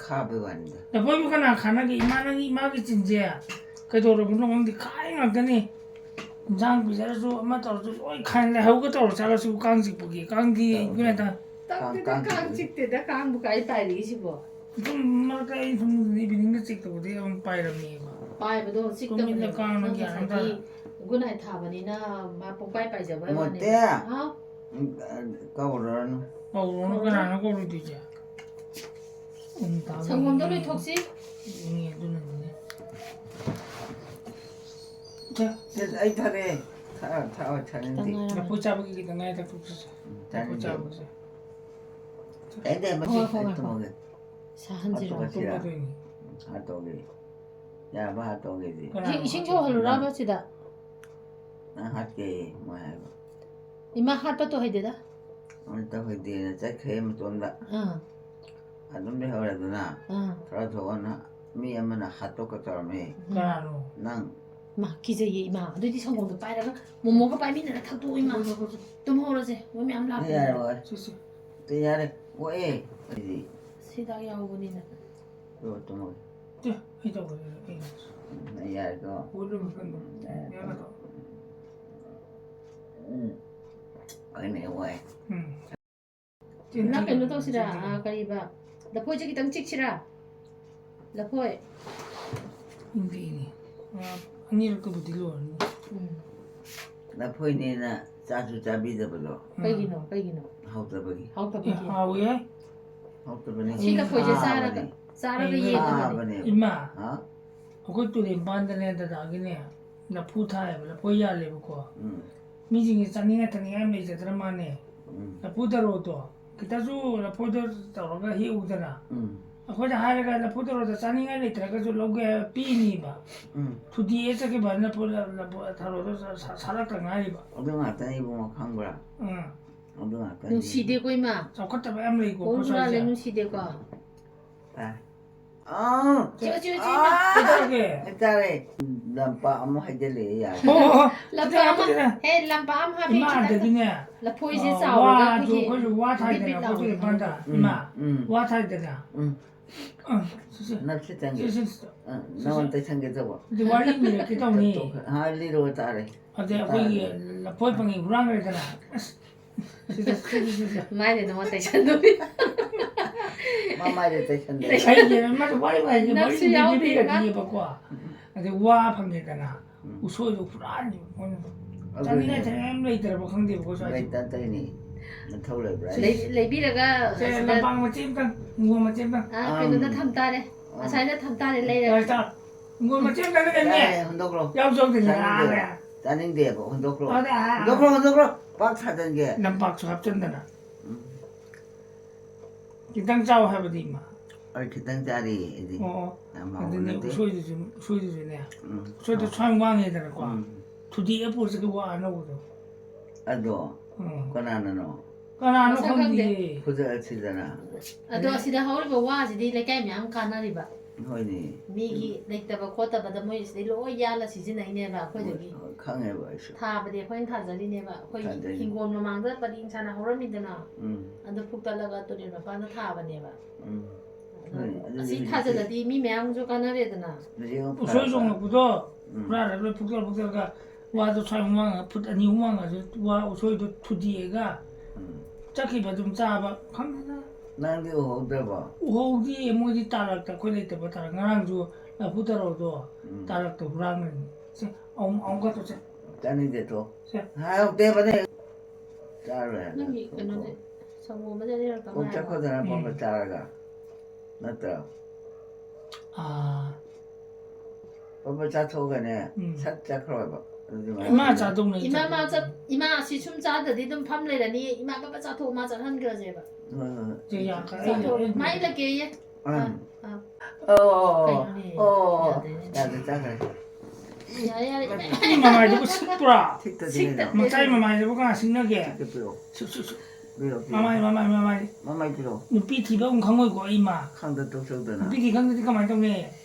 ꯈꯥꯕꯩ ꯋꯥꯅꯤꯗ꯫ ꯂꯐꯣꯏꯕꯨ ꯀꯅꯥ ꯈꯥꯟꯅꯒꯦ? ꯏꯃꯥ ꯅꯪꯒꯤ ꯏꯃꯥꯒꯤ ꯆꯤꯟꯁꯦ ꯀꯩꯗꯧꯔꯕꯅꯣ ꯈꯪꯗꯦ꯫ ꯈꯥꯏ ꯉꯥꯛꯇꯅꯤ꯫ ꯏꯟꯁꯥꯡ ꯄꯤꯖꯔꯁꯨ ꯑꯃ ꯇꯧꯔꯁꯨ ꯂꯣꯏ ꯈꯥꯏ꯫ ꯂꯩꯍꯧꯒ ꯇꯧꯔ ꯆꯥꯔꯁꯨ ꯀꯥꯡ ꯆꯤꯛꯄꯒꯤ꯫ ꯀꯥꯡꯗꯤ ꯇꯧꯗꯦ꯫ ꯏꯕꯦꯝꯃ ꯇꯧꯗꯦꯗ, ꯀꯥꯡ ꯀꯥꯡ ꯆꯤꯛꯇꯦꯗ꯫ ꯀꯥꯡꯕꯨ ꯀꯥꯏ ꯄꯥꯏꯔꯤꯁꯤꯕꯣ? ꯁꯨꯝ ꯃꯔꯛꯇ ꯑꯩ ꯁꯨꯝ ꯏꯚꯤꯅꯤꯡꯗ ꯆꯦꯛ ꯇꯧꯕꯗꯤ ꯑꯗꯨꯝ ꯄꯥꯏꯔꯝꯃꯦꯕ꯫ ꯄꯥꯏꯕꯗꯣ ꯇꯨꯃꯤꯟꯅ ꯆꯤꯛꯇꯕꯅꯦꯕ꯫ ꯀꯥꯡꯅ ꯅꯪ ꯒ꯭ꯌꯥꯟ ꯑꯃ ꯉꯁꯥꯏꯒꯤ ꯇꯥꯗꯦ꯫ ꯒꯨꯗ ꯅꯥꯏꯠ ꯊꯥꯕꯅꯤꯅ ꯃꯥ ꯄꯨꯡꯄꯥꯏ ꯄꯥꯏꯖꯕ ꯃꯣꯇꯦ! ꯋꯥꯅꯦꯕ꯫ ꯍꯥꯎ? ꯎꯝ, ꯀꯧꯔꯨꯔꯅꯨ꯫ ꯀꯧꯔꯨꯔꯅꯨ, ꯀꯧꯔꯨꯔꯅꯨ꯫ ꯀꯅꯥꯅꯣ ꯀꯧꯔꯨꯗꯣꯏꯁꯦ? ꯎꯝ, ꯇꯥꯕ ꯁꯪꯒꯣꯝꯗꯣ ꯌꯦꯡꯉꯦ꯫ ꯂꯣꯏꯊꯣꯛꯁꯤ꯫ ꯌꯦꯡꯉꯦ, ꯑꯗꯨꯅꯅꯤꯅꯦ꯫ ꯁꯦ, ꯑꯩ ꯊꯛꯑꯦ꯫ ꯊꯛꯑ, ꯊꯛꯑ ꯆꯥꯅꯤꯡꯗꯦ꯫ ꯈꯤꯇꯪ ꯉꯥꯏꯔꯝꯃꯅꯤ꯫ ꯂꯐꯨ ꯆꯥꯕꯒꯤ ꯈꯤꯇꯪ ꯉꯥꯏ ꯊꯛꯇꯣꯛꯁꯤꯁꯦ꯫ ꯎꯝ, ꯂꯐꯨ ꯆꯥꯅꯤꯡꯗꯦ꯫ ꯆꯥꯕꯁꯦ꯫ ꯆꯥꯅꯤꯡꯗꯦ, ꯃꯁꯤ ꯍꯣꯏ, ꯍꯣꯏ, ꯍꯣꯏ꯫ ꯇꯨꯝꯃꯒꯦ꯫ ꯁꯥꯍꯟꯁꯤꯔꯣ? ꯍꯥꯠꯇꯣꯛꯑꯁꯤꯔꯥ? ꯇꯨꯝꯃꯗꯣꯏꯅꯤ꯫ ꯍꯥꯠꯇꯣꯛꯑꯒꯦ꯫ ꯌꯥꯕ ꯍꯥꯠꯇꯣꯛꯑꯒꯦꯗꯤ꯫ ꯀꯅꯥꯅꯣ ꯏꯁꯤꯡ, ꯏꯁꯤꯡ ꯍꯥꯠꯇꯣꯛꯑꯒꯦ? ꯁꯧꯍꯜꯂꯨꯔꯕ ꯁꯤꯗ? ꯅꯪ ꯍꯥꯠꯀꯦ, ꯃꯣꯏ ꯍꯥꯏꯕ꯫ ꯏꯃꯥ ꯍꯥꯠꯄ ꯇꯧꯍꯩꯗꯦꯗ꯫ ꯑꯗꯨ ꯇꯧꯍꯩꯗꯦꯅ ꯆꯠꯈ꯭ꯔꯦ ꯃꯇꯣꯝꯗ꯫ ꯑꯥ꯫ ꯑꯗꯨꯝ ꯂꯩꯍꯧꯔꯦꯗꯅ꯫ ꯑꯥ꯫ ꯊꯔꯥ ꯊꯣꯛꯑꯅ ꯃꯤ ꯑꯃꯅ ꯍꯥꯠꯇꯣꯛꯀꯦ ꯇꯧꯔꯝꯃꯦ꯫ ꯎꯝ꯫ ꯀꯅꯥꯅꯣ? ꯅꯪ꯫ ꯃꯥ, ꯀꯤꯖꯩꯌꯦ ꯏꯃꯥ꯫ ꯑꯗꯨꯗꯤ ꯁꯪꯒꯣꯝꯗꯣ ꯄꯥꯏꯔꯒ ꯃꯣꯃꯣꯒ ꯄꯥꯏꯃꯤꯟꯅꯔ ꯊꯛꯇꯣꯛꯑꯣ ꯏꯃꯥ꯫ ꯍꯣꯏ, ꯍꯣꯏ, ꯍꯣꯏ꯫ ꯇꯨꯝꯍꯧꯔꯁꯦ꯫ ꯃꯣꯏ ꯃꯌꯥꯝ ꯂꯥꯛꯄꯅꯦ꯫ ꯌꯥꯔꯣꯏ꯫ ꯁꯤ, ꯁꯤ꯫ ꯇꯨ ꯌꯥꯔꯦ꯫ ꯑꯣꯛꯑꯦ꯫ ꯑꯩꯗꯤ꯫ ꯍꯤꯗꯥꯛ ꯌꯥꯎꯕꯅꯤꯅ꯫ ꯇꯨ, ꯇꯨꯝꯃꯒꯦ꯫ ꯇꯦ, ꯑꯩ ꯇꯧꯔꯒꯦ, ꯑꯩ꯫ ꯎꯝ, ꯑꯩ ꯌꯥꯔꯦꯀꯣ꯫ ꯄꯣꯠ ꯑꯃ ꯈꯟꯕ꯫ ꯎꯝ, ꯌꯥꯔꯦ꯫ ꯌꯥꯒꯗ꯭ꯔꯣ? ꯎꯝ꯫ ꯍꯣꯏꯅꯦ, ꯋꯥꯏ꯫ ꯎꯝ꯫ ꯅꯪ ꯀꯩꯅꯣ ꯇꯧꯁꯤꯔꯥ? ꯆꯤꯟ ꯊꯤꯒꯅꯨ꯫ ꯑꯥ, ꯀꯔꯤꯕ? ꯂꯐꯣꯏꯁꯦ ꯈꯤꯇꯪ ꯆꯤꯛꯁꯤꯔꯥ? ꯂꯐꯣꯏ꯫ ꯏꯪꯗꯤ ꯏꯪꯉꯤ꯫ ꯑꯥ, ꯑꯅꯤꯔꯛꯇꯕꯨꯗꯤ ꯂꯣꯏꯔꯅꯤ꯫ ꯎꯝ꯫ ꯂꯐꯣꯏꯅꯦꯅ ꯆꯥꯁꯨ ꯆꯥꯕꯤꯗꯕꯗꯣ꯫ ꯎꯝ꯫ ꯀꯩꯒꯤꯅꯣ? ꯀꯩꯒꯤꯅꯣ? ꯍꯥꯎꯇꯕꯒꯤ꯫ ꯍꯥꯎꯇꯕꯒꯤ꯫ ꯑꯦ, ꯍꯥꯎꯋꯦ꯫ ꯍꯥꯎꯇꯕꯅꯦ꯫ ꯁꯤ ꯂꯐꯣꯏꯁꯦ ꯈꯥꯕꯅꯦ꯫ ꯆꯥꯔꯒ, ꯆꯥꯔꯒ ꯎꯝ꯫ ꯌꯦꯡꯉꯨꯕꯅꯦ꯫ ꯈꯥꯕꯅꯦ꯫ ꯏꯃꯥ꯫ ꯍꯥ? ꯑꯩꯈꯣꯏ ꯇꯨꯔꯦꯟ ꯃꯄꯥꯟꯗꯅꯦ ꯗꯗꯥꯒꯤꯅꯦ, ꯂꯐꯨ ꯊꯥꯏꯌꯦꯕ, ꯂꯐꯣꯏ ꯌꯥꯜꯂꯦꯕꯀꯣ꯫ ꯎꯝ꯫ ꯃꯤꯁꯤꯡꯁꯦ ꯆꯥꯅꯤꯡꯉꯥꯏ ꯊꯛꯅꯤꯡꯉꯥꯏ ꯌꯥꯝ ꯂꯩꯖꯗ꯭ꯔ ꯃꯥꯅꯦ꯫ ꯎꯝ꯫ ꯂꯐꯨ ꯊꯔꯣꯗꯣ ꯈꯤꯇꯁꯨ ꯂꯐꯣꯏꯗꯣ ꯇꯧꯔꯒ ꯍꯦꯛꯎꯗꯅ꯫ ꯎꯝ꯫ ꯑꯩꯈꯣꯏꯗ ꯍꯥꯏꯔꯒ ꯂꯐꯨ ꯊꯔꯣꯗꯣ ꯆꯥꯅꯤꯡꯉꯥꯏ ꯂꯩꯇ꯭ꯔꯒꯁꯨ ꯂꯧꯒꯦ ꯍꯥꯏꯕ ꯄꯤꯅꯤꯕ꯫ ꯎꯝ꯫ ꯊꯨꯗꯦꯛꯑꯦ ꯆꯠꯈꯤꯕ ꯂꯐꯨ-, ꯂꯐꯨ ꯊꯔꯣꯗꯣ ꯁꯥ-, ꯁꯥ-, ꯁꯥꯠꯂꯛꯇ ꯉꯥꯏꯔꯤꯕ꯫ ꯑꯗꯨ ꯉꯥꯛꯇꯅꯤ ꯏꯕꯨꯡꯉꯣ ꯈꯪꯕ꯭ꯔꯥ? ꯎꯝ꯫ ꯑꯗꯨ ꯉꯥꯛꯇꯅꯤ꯫ ꯅꯨꯡꯁꯤꯗꯦꯀꯣ ꯏꯃꯥ꯫ ꯆꯥꯎꯈꯠꯇꯕ ꯌꯥꯝ ꯂꯩꯀꯣ ꯀꯣꯟ ꯑꯩꯈꯣꯏ ꯍꯨꯔꯥꯜꯂꯦ, ꯁ꯭ꯋꯥꯏꯁꯦ꯫ ꯅꯨꯡꯁꯤꯗꯦꯀꯣ꯫ ꯇꯥꯏ꯫ ꯑꯥ! ꯆꯦ, ꯆꯦ, ꯆꯦ, ꯏꯃꯥ, ꯑꯥ! ꯀꯩꯗꯧꯔꯒꯦ? ꯍꯥꯏꯇꯥꯔꯦ꯫ ꯂꯝꯄꯥꯛ ꯑꯃꯨꯛ ꯍꯥꯏꯖꯤꯜꯂꯛꯑꯦ, ꯌꯥꯔꯦ꯫ ꯑꯣ, ꯑꯣ, ꯑꯣ꯫ ꯂꯝꯄꯥꯛ ꯑꯃ, ꯈꯤꯇꯪ ꯍꯦ, ꯂꯝꯄꯥꯛ ꯑꯃ ꯍꯥꯞꯄꯤ, ꯏꯃꯥ, ꯈꯤꯇꯪ꯫ ꯑꯗꯒꯤꯅꯦ, ꯂꯐꯣꯏꯁꯦ ꯑ, ꯆꯥꯎꯔꯒ ꯋꯥꯗꯣ ꯑꯩꯈꯣꯏꯒꯤ ꯑꯩꯈꯣꯏꯁꯨ ꯋꯥ ꯕꯤꯠ ꯕꯤꯠ ꯊꯥꯏꯗꯅ, ꯑꯩꯈꯣꯏ ꯂꯥꯎꯕꯅꯦ꯫ ꯇꯨꯔꯦꯟ ꯃꯄꯥꯟꯗ꯫ ꯎꯝ, ꯏꯃꯥ, ꯎꯝ꯫ ꯋꯥ ꯊꯥꯏꯗꯅ꯫ ꯎꯝ꯫ ꯑ, ꯁꯤ, ꯁꯤ꯫ ꯅꯞꯁꯤ ꯇꯪꯒꯦ꯫ ꯁꯤ, ꯁꯤ, ꯁꯤ꯫ ꯑ, ꯁꯤ, ꯁꯤ꯫ ꯅꯉꯣꯟꯗ ꯇꯩꯁꯟꯒꯦ ꯇꯧꯕ꯫ ꯑꯗꯨ ꯋꯥꯔꯤ ꯂꯤꯔꯛꯀꯦ ꯇꯧꯅꯤ꯫ ꯇꯣꯛꯈ꯭ꯔꯦ꯫ ꯍꯥ, ꯂꯤꯔꯛꯑꯣ ꯇꯥꯔꯦ꯫ ꯑꯗꯩ ꯑꯩꯈꯣꯏꯒꯤ ꯇꯥꯔꯒꯦ꯫ ꯂꯐꯣꯏ ꯐꯪꯉꯤ ꯍꯨꯔꯥꯟꯈ꯭ꯔꯦꯗꯅ꯫ ꯑꯁ, ꯁꯤꯗ ꯁꯤꯗ ꯁꯤꯗ ꯃꯥꯏꯗꯤ ꯅꯉꯣꯟ ꯇꯩꯁꯟꯗꯣꯏ꯫ ꯃꯃꯥꯏꯗ ꯇꯩꯁꯟꯗꯦ꯫ ꯑꯩꯒꯤ ꯃꯥꯁꯨ ꯋꯥꯔꯤ ꯋꯥꯔꯤ ꯋꯥꯔꯤ ꯅꯞꯁꯨ ꯌꯥꯎꯗꯦ, ꯂꯤꯕꯤꯔꯛꯈꯤꯑꯕꯀꯣ꯫ ꯑꯗꯩ ꯋꯥ ꯐꯪꯉꯦꯗꯅ, ꯎꯁꯣꯏꯗꯣ ꯄꯨꯔꯥꯅꯤ ꯃꯣꯏꯅ ꯆꯥꯅꯤꯡꯉꯥꯏ ꯊꯛꯅꯤꯡꯉꯥꯏ ꯑꯃ ꯂꯩꯇ꯭ꯔꯕ ꯈꯪꯗꯦꯕꯀꯣ ꯁ꯭ꯋꯥꯏꯁꯦ꯫ ꯂꯩꯇ ꯇꯩꯅꯤ꯫ ꯅꯊꯧ ꯂꯩꯕ꯭ꯔꯥ? ꯂꯩ- ꯂꯩꯕꯤꯔꯒ ꯁꯦ, ꯁꯤꯗ ꯂꯝꯄꯥꯛ ꯃꯆꯦ ꯑꯃꯇꯪ, ꯍꯤꯡꯒꯣꯜ ꯃꯆꯦ ꯑꯃꯇꯪ꯫ ꯑ, ꯀꯩꯅꯣꯗ ꯊꯝ ꯇꯥꯔꯦ꯫ ꯑꯁꯥꯏꯗ ꯊꯝ ꯇꯥꯔꯦ ꯂꯩꯔꯒ꯫ ꯂꯥꯏꯁꯥ, ꯍꯤꯡꯒꯣꯜ ꯃꯆꯦ ꯑꯃꯇꯪ ꯂꯩꯔꯝꯃꯦ꯫ ꯌꯥꯔꯦ, ꯍꯨꯟꯗꯣꯛꯈ꯭ꯔꯣ꯫ ꯌꯥꯎꯖꯧꯗꯦ ꯆꯥꯅꯤꯡꯗꯦꯕ꯫ ꯌꯥꯔꯦ꯫ ꯆꯥꯅꯤꯡꯗꯦꯕ꯫ ꯍꯨꯟꯗꯣꯛꯈ꯭ꯔꯣ꯫ ꯑꯗ, ꯑ, ꯑ. ꯍꯨꯟꯗꯣꯛꯈ꯭ꯔꯣ, ꯍꯨꯟꯗꯣꯛꯈ꯭ꯔꯣ꯫ ꯄꯥꯛ ꯁꯥꯖꯟꯒꯦ꯫ ꯂꯝꯄꯥꯛꯁꯨ ꯍꯥꯞꯆꯤꯟꯗꯅ꯫ ꯎꯝ꯫ ꯈꯤꯇꯪ ꯆꯥꯎ ꯍꯥꯏꯕꯗꯤ ꯏꯃꯥ꯫ ꯑꯩ ꯈꯤꯇꯪ ꯆꯥꯔꯤ ꯑꯩꯗꯤ꯫ ꯑꯣ, ꯑꯣ꯫ ꯌꯥꯝ ꯍꯥꯎꯕ ꯑꯗꯨꯅꯦ ꯅꯠꯇꯦ꯫ ꯎꯁꯣꯏꯗꯨꯁꯨ, ꯎꯁꯣꯏꯗꯨꯁꯨꯅꯦ꯫ ꯎꯝ꯫ ꯎꯁꯣꯏꯗꯣ ꯁ꯭ꯋꯥꯏ ꯋꯥꯡꯉꯦꯗꯅꯀꯣ꯫ ꯎꯝ꯫ ꯊꯨꯗꯦꯛꯑ ꯄꯨꯔꯁꯤꯒ ꯋꯥ ꯑꯅꯧꯕꯗꯣ꯫ ꯑꯗꯣ ꯎꯝ꯫ ꯀꯅꯥꯅꯅꯣ? ꯀꯅꯥꯅꯣ ꯃꯁꯛ ꯈꯪꯗꯦ꯫ ꯈꯪꯗꯦ꯫ ꯐꯨꯖꯔꯁꯤꯗꯅ꯫ ꯑꯗꯣ ꯑꯁꯤꯗ ꯍꯧꯔꯤꯕ ꯋꯥꯁꯤꯗꯤ ꯂꯩꯀꯥꯏ ꯃꯌꯥꯝ ꯀꯥꯟꯅꯔꯤꯕ꯫ ꯍꯣꯏꯅꯦ꯫ ꯃꯤꯒꯤ ꯂꯩꯇꯕ ꯈꯣꯠꯇꯕꯗ ꯃꯣꯏ ꯁꯤꯗꯩ ꯂꯣꯏ ꯌꯥꯜꯂ ꯁꯤꯖꯤꯟꯅꯩꯅꯦꯕ ꯑꯩꯈꯣꯏꯗꯒꯤ꯫ ꯍꯣꯏ, ꯈꯪꯉꯦꯕ ꯑꯩꯁꯨ꯫ ꯊꯥꯕꯗꯤ ꯑꯩꯈꯣꯏꯅ ꯊꯥꯖꯔꯤꯅꯦꯕ꯫ ꯑꯩꯈꯣꯏ ꯊꯥꯖꯔꯤ꯫ ꯍꯤꯡꯒꯣꯜ ꯃꯃꯥꯡꯗ ꯄꯔꯦꯡ ꯁꯥꯅ ꯍꯧꯔꯝꯃꯤꯗꯅ꯫ ꯎꯝ꯫ ꯑꯗꯨ ꯐꯨꯛꯇꯠꯂꯒ ꯇꯨꯔꯦꯜ ꯃꯄꯥꯟꯗ ꯊꯥꯕꯅꯦꯕ꯫ ꯑꯗꯣ ꯍꯣꯏ, ꯑꯗꯨꯗꯤ ꯑꯁꯤ ꯍꯧꯖꯤꯛꯇꯤ ꯊꯥꯖꯤꯜꯂꯗꯤ ꯃꯤ ꯃꯌꯥꯝꯁꯨ ꯀꯥꯟꯅꯔꯦꯗꯅ꯫ ꯍꯧꯖꯤꯛ ꯑꯃꯨꯛ ꯎꯁꯣꯏ ꯐꯔꯛ ꯆꯣꯡꯉꯛꯄꯗꯣ ꯎꯝ꯫ ꯍꯨꯔꯥꯟꯂꯒ ꯂꯣꯏ ꯐꯨꯛꯇꯣꯛ ꯐꯨꯛꯇꯣꯛꯑꯒ ꯋꯥꯗꯣ ꯁ꯭ꯋꯥꯏ ꯍꯨꯃꯥꯡ ꯐꯨꯠ ꯑꯅꯤ ꯍꯨꯃꯥꯡꯒꯁꯨ ꯋꯥ ꯎꯁꯣꯏꯗꯣ ꯊꯨꯗꯦꯛꯑꯒ ꯎꯝ꯫ ꯆꯠꯈꯤꯕ ꯑꯗꯨꯝ ꯆꯥꯕ ꯈꯪꯗꯦꯗ꯫ ꯅꯪꯗꯤ ꯎꯍꯧꯗ꯭ꯔꯕꯣ? ꯎꯍꯧꯗꯦ, ꯃꯣꯏꯗꯤ ꯇꯥꯔꯛꯇ ꯑꯩꯈꯣꯏ ꯂꯩꯇꯕ ꯇꯥꯔꯛ꯫ ꯉꯔꯥꯡꯁꯨ ꯂꯐꯨ ꯊꯔꯣꯗꯣ ꯎꯝ꯫ ꯇꯥꯔꯛꯇ ꯍꯨꯔꯥꯟꯕꯅꯤ꯫ ꯁꯦ, ꯑꯃꯨꯛ ꯑꯃꯨꯛꯀ ꯇꯧꯁꯦ꯫ ꯆꯥꯅꯤꯡꯗꯦ ꯇꯣ꯫ ꯁꯦ꯫ ꯍꯥꯎꯇꯦꯕꯅꯦ꯫ ꯆꯥꯔꯣꯏ ꯍꯥꯏꯕ꯫ ꯅꯪꯒꯤ ꯀꯩꯅꯣꯁꯦ ꯁꯪꯒꯣꯝ ꯑꯃꯗꯤ ꯑꯅꯤꯔꯛꯇ ꯀꯣꯛ ꯉꯥꯏꯔꯕ꯫ ꯆꯠꯈꯣꯗꯅ ꯎꯝ꯫ ꯄꯣꯝꯕ ꯆꯥꯔꯒ꯫ ꯅꯠꯇ꯭ꯔꯣ? ꯑꯥ, ꯄꯣꯝꯕ ꯆꯥꯊꯣꯛꯑꯒꯅꯦ ꯎꯝ꯫ ꯁꯠ ꯆꯠꯈ꯭ꯔꯣꯏꯕ꯫ ꯑꯗꯨꯗꯤ ꯏꯃꯥ ꯃꯥꯅ ꯆꯥꯗꯧꯅꯦ꯫ ꯏꯃꯥ ꯃꯥ ꯆꯠ ꯏꯃꯥ ꯑꯁꯤ ꯁꯨꯝ ꯆꯥꯗ꯭ꯔꯗꯤ ꯑꯗꯨꯝ ꯐꯝ ꯂꯩꯔꯅꯤ꯫ ꯏꯃꯥ ꯄꯄ ꯆꯥꯊꯣꯛ ꯃꯥ ꯆꯠꯍꯟꯈ꯭ꯔꯁꯦꯕ꯫ ꯍꯣꯏ, ꯍꯣꯏ, ꯍꯣꯏ꯫ ꯆꯦ ꯌꯥꯈ-, ꯆꯥꯊꯣꯛ ꯑꯩꯅ, ꯃꯥꯏ ꯂꯩꯀꯦꯌꯦ꯫ ꯎꯝ꯫ ꯑꯥ꯫ ꯑꯣ, ꯑꯣ, ꯀꯩꯅꯣꯅꯦ? ꯑꯣ, ꯑꯣ, ꯌꯥꯗꯦꯅꯦ꯫ ꯌꯥꯗꯦ, ꯆꯥꯈ꯭ꯔꯦ꯫ ꯌꯥꯔꯦ ꯌꯥꯔꯦ ꯏꯃꯥ꯫ ꯏ ꯃꯃꯥꯏꯗꯨꯕꯨ ꯁꯤꯠꯄ꯭ꯔꯥ? ꯊꯤꯛꯇꯗꯤ ꯁꯤꯛꯇ- ꯀꯩꯅꯣ? ꯃꯆꯥꯏ ꯃꯃꯥꯏꯗꯨꯕꯨ ꯀꯅꯥ ꯁꯤꯡꯅꯒꯦ? ꯊꯤꯛꯇ ꯄꯤꯔꯛꯑꯣ꯫ ꯁꯨ, ꯁꯨ, ꯁꯨ. ꯄꯤꯔꯛꯑꯣ, ꯄꯤꯔꯛꯑꯣ꯫ ꯃꯃꯥꯏ, ꯃꯃꯥꯏ, ꯃꯃꯥꯏ. ꯃꯃꯥꯏ ꯄꯤꯔꯛꯑꯣ꯫ ꯅꯨꯄꯤ ꯊꯤꯕ ꯑꯃꯨꯛ ꯈꯪꯉꯣꯏꯀꯣ ꯑꯩ ꯏꯃꯥ꯫ ꯈꯪꯗ ꯇꯣꯛꯆꯧꯗꯅ꯫ ꯅꯨꯄꯤ ꯊꯤ ꯈꯪꯗꯗꯤ ꯀꯃꯥꯏꯅ ꯇꯧꯅꯤ?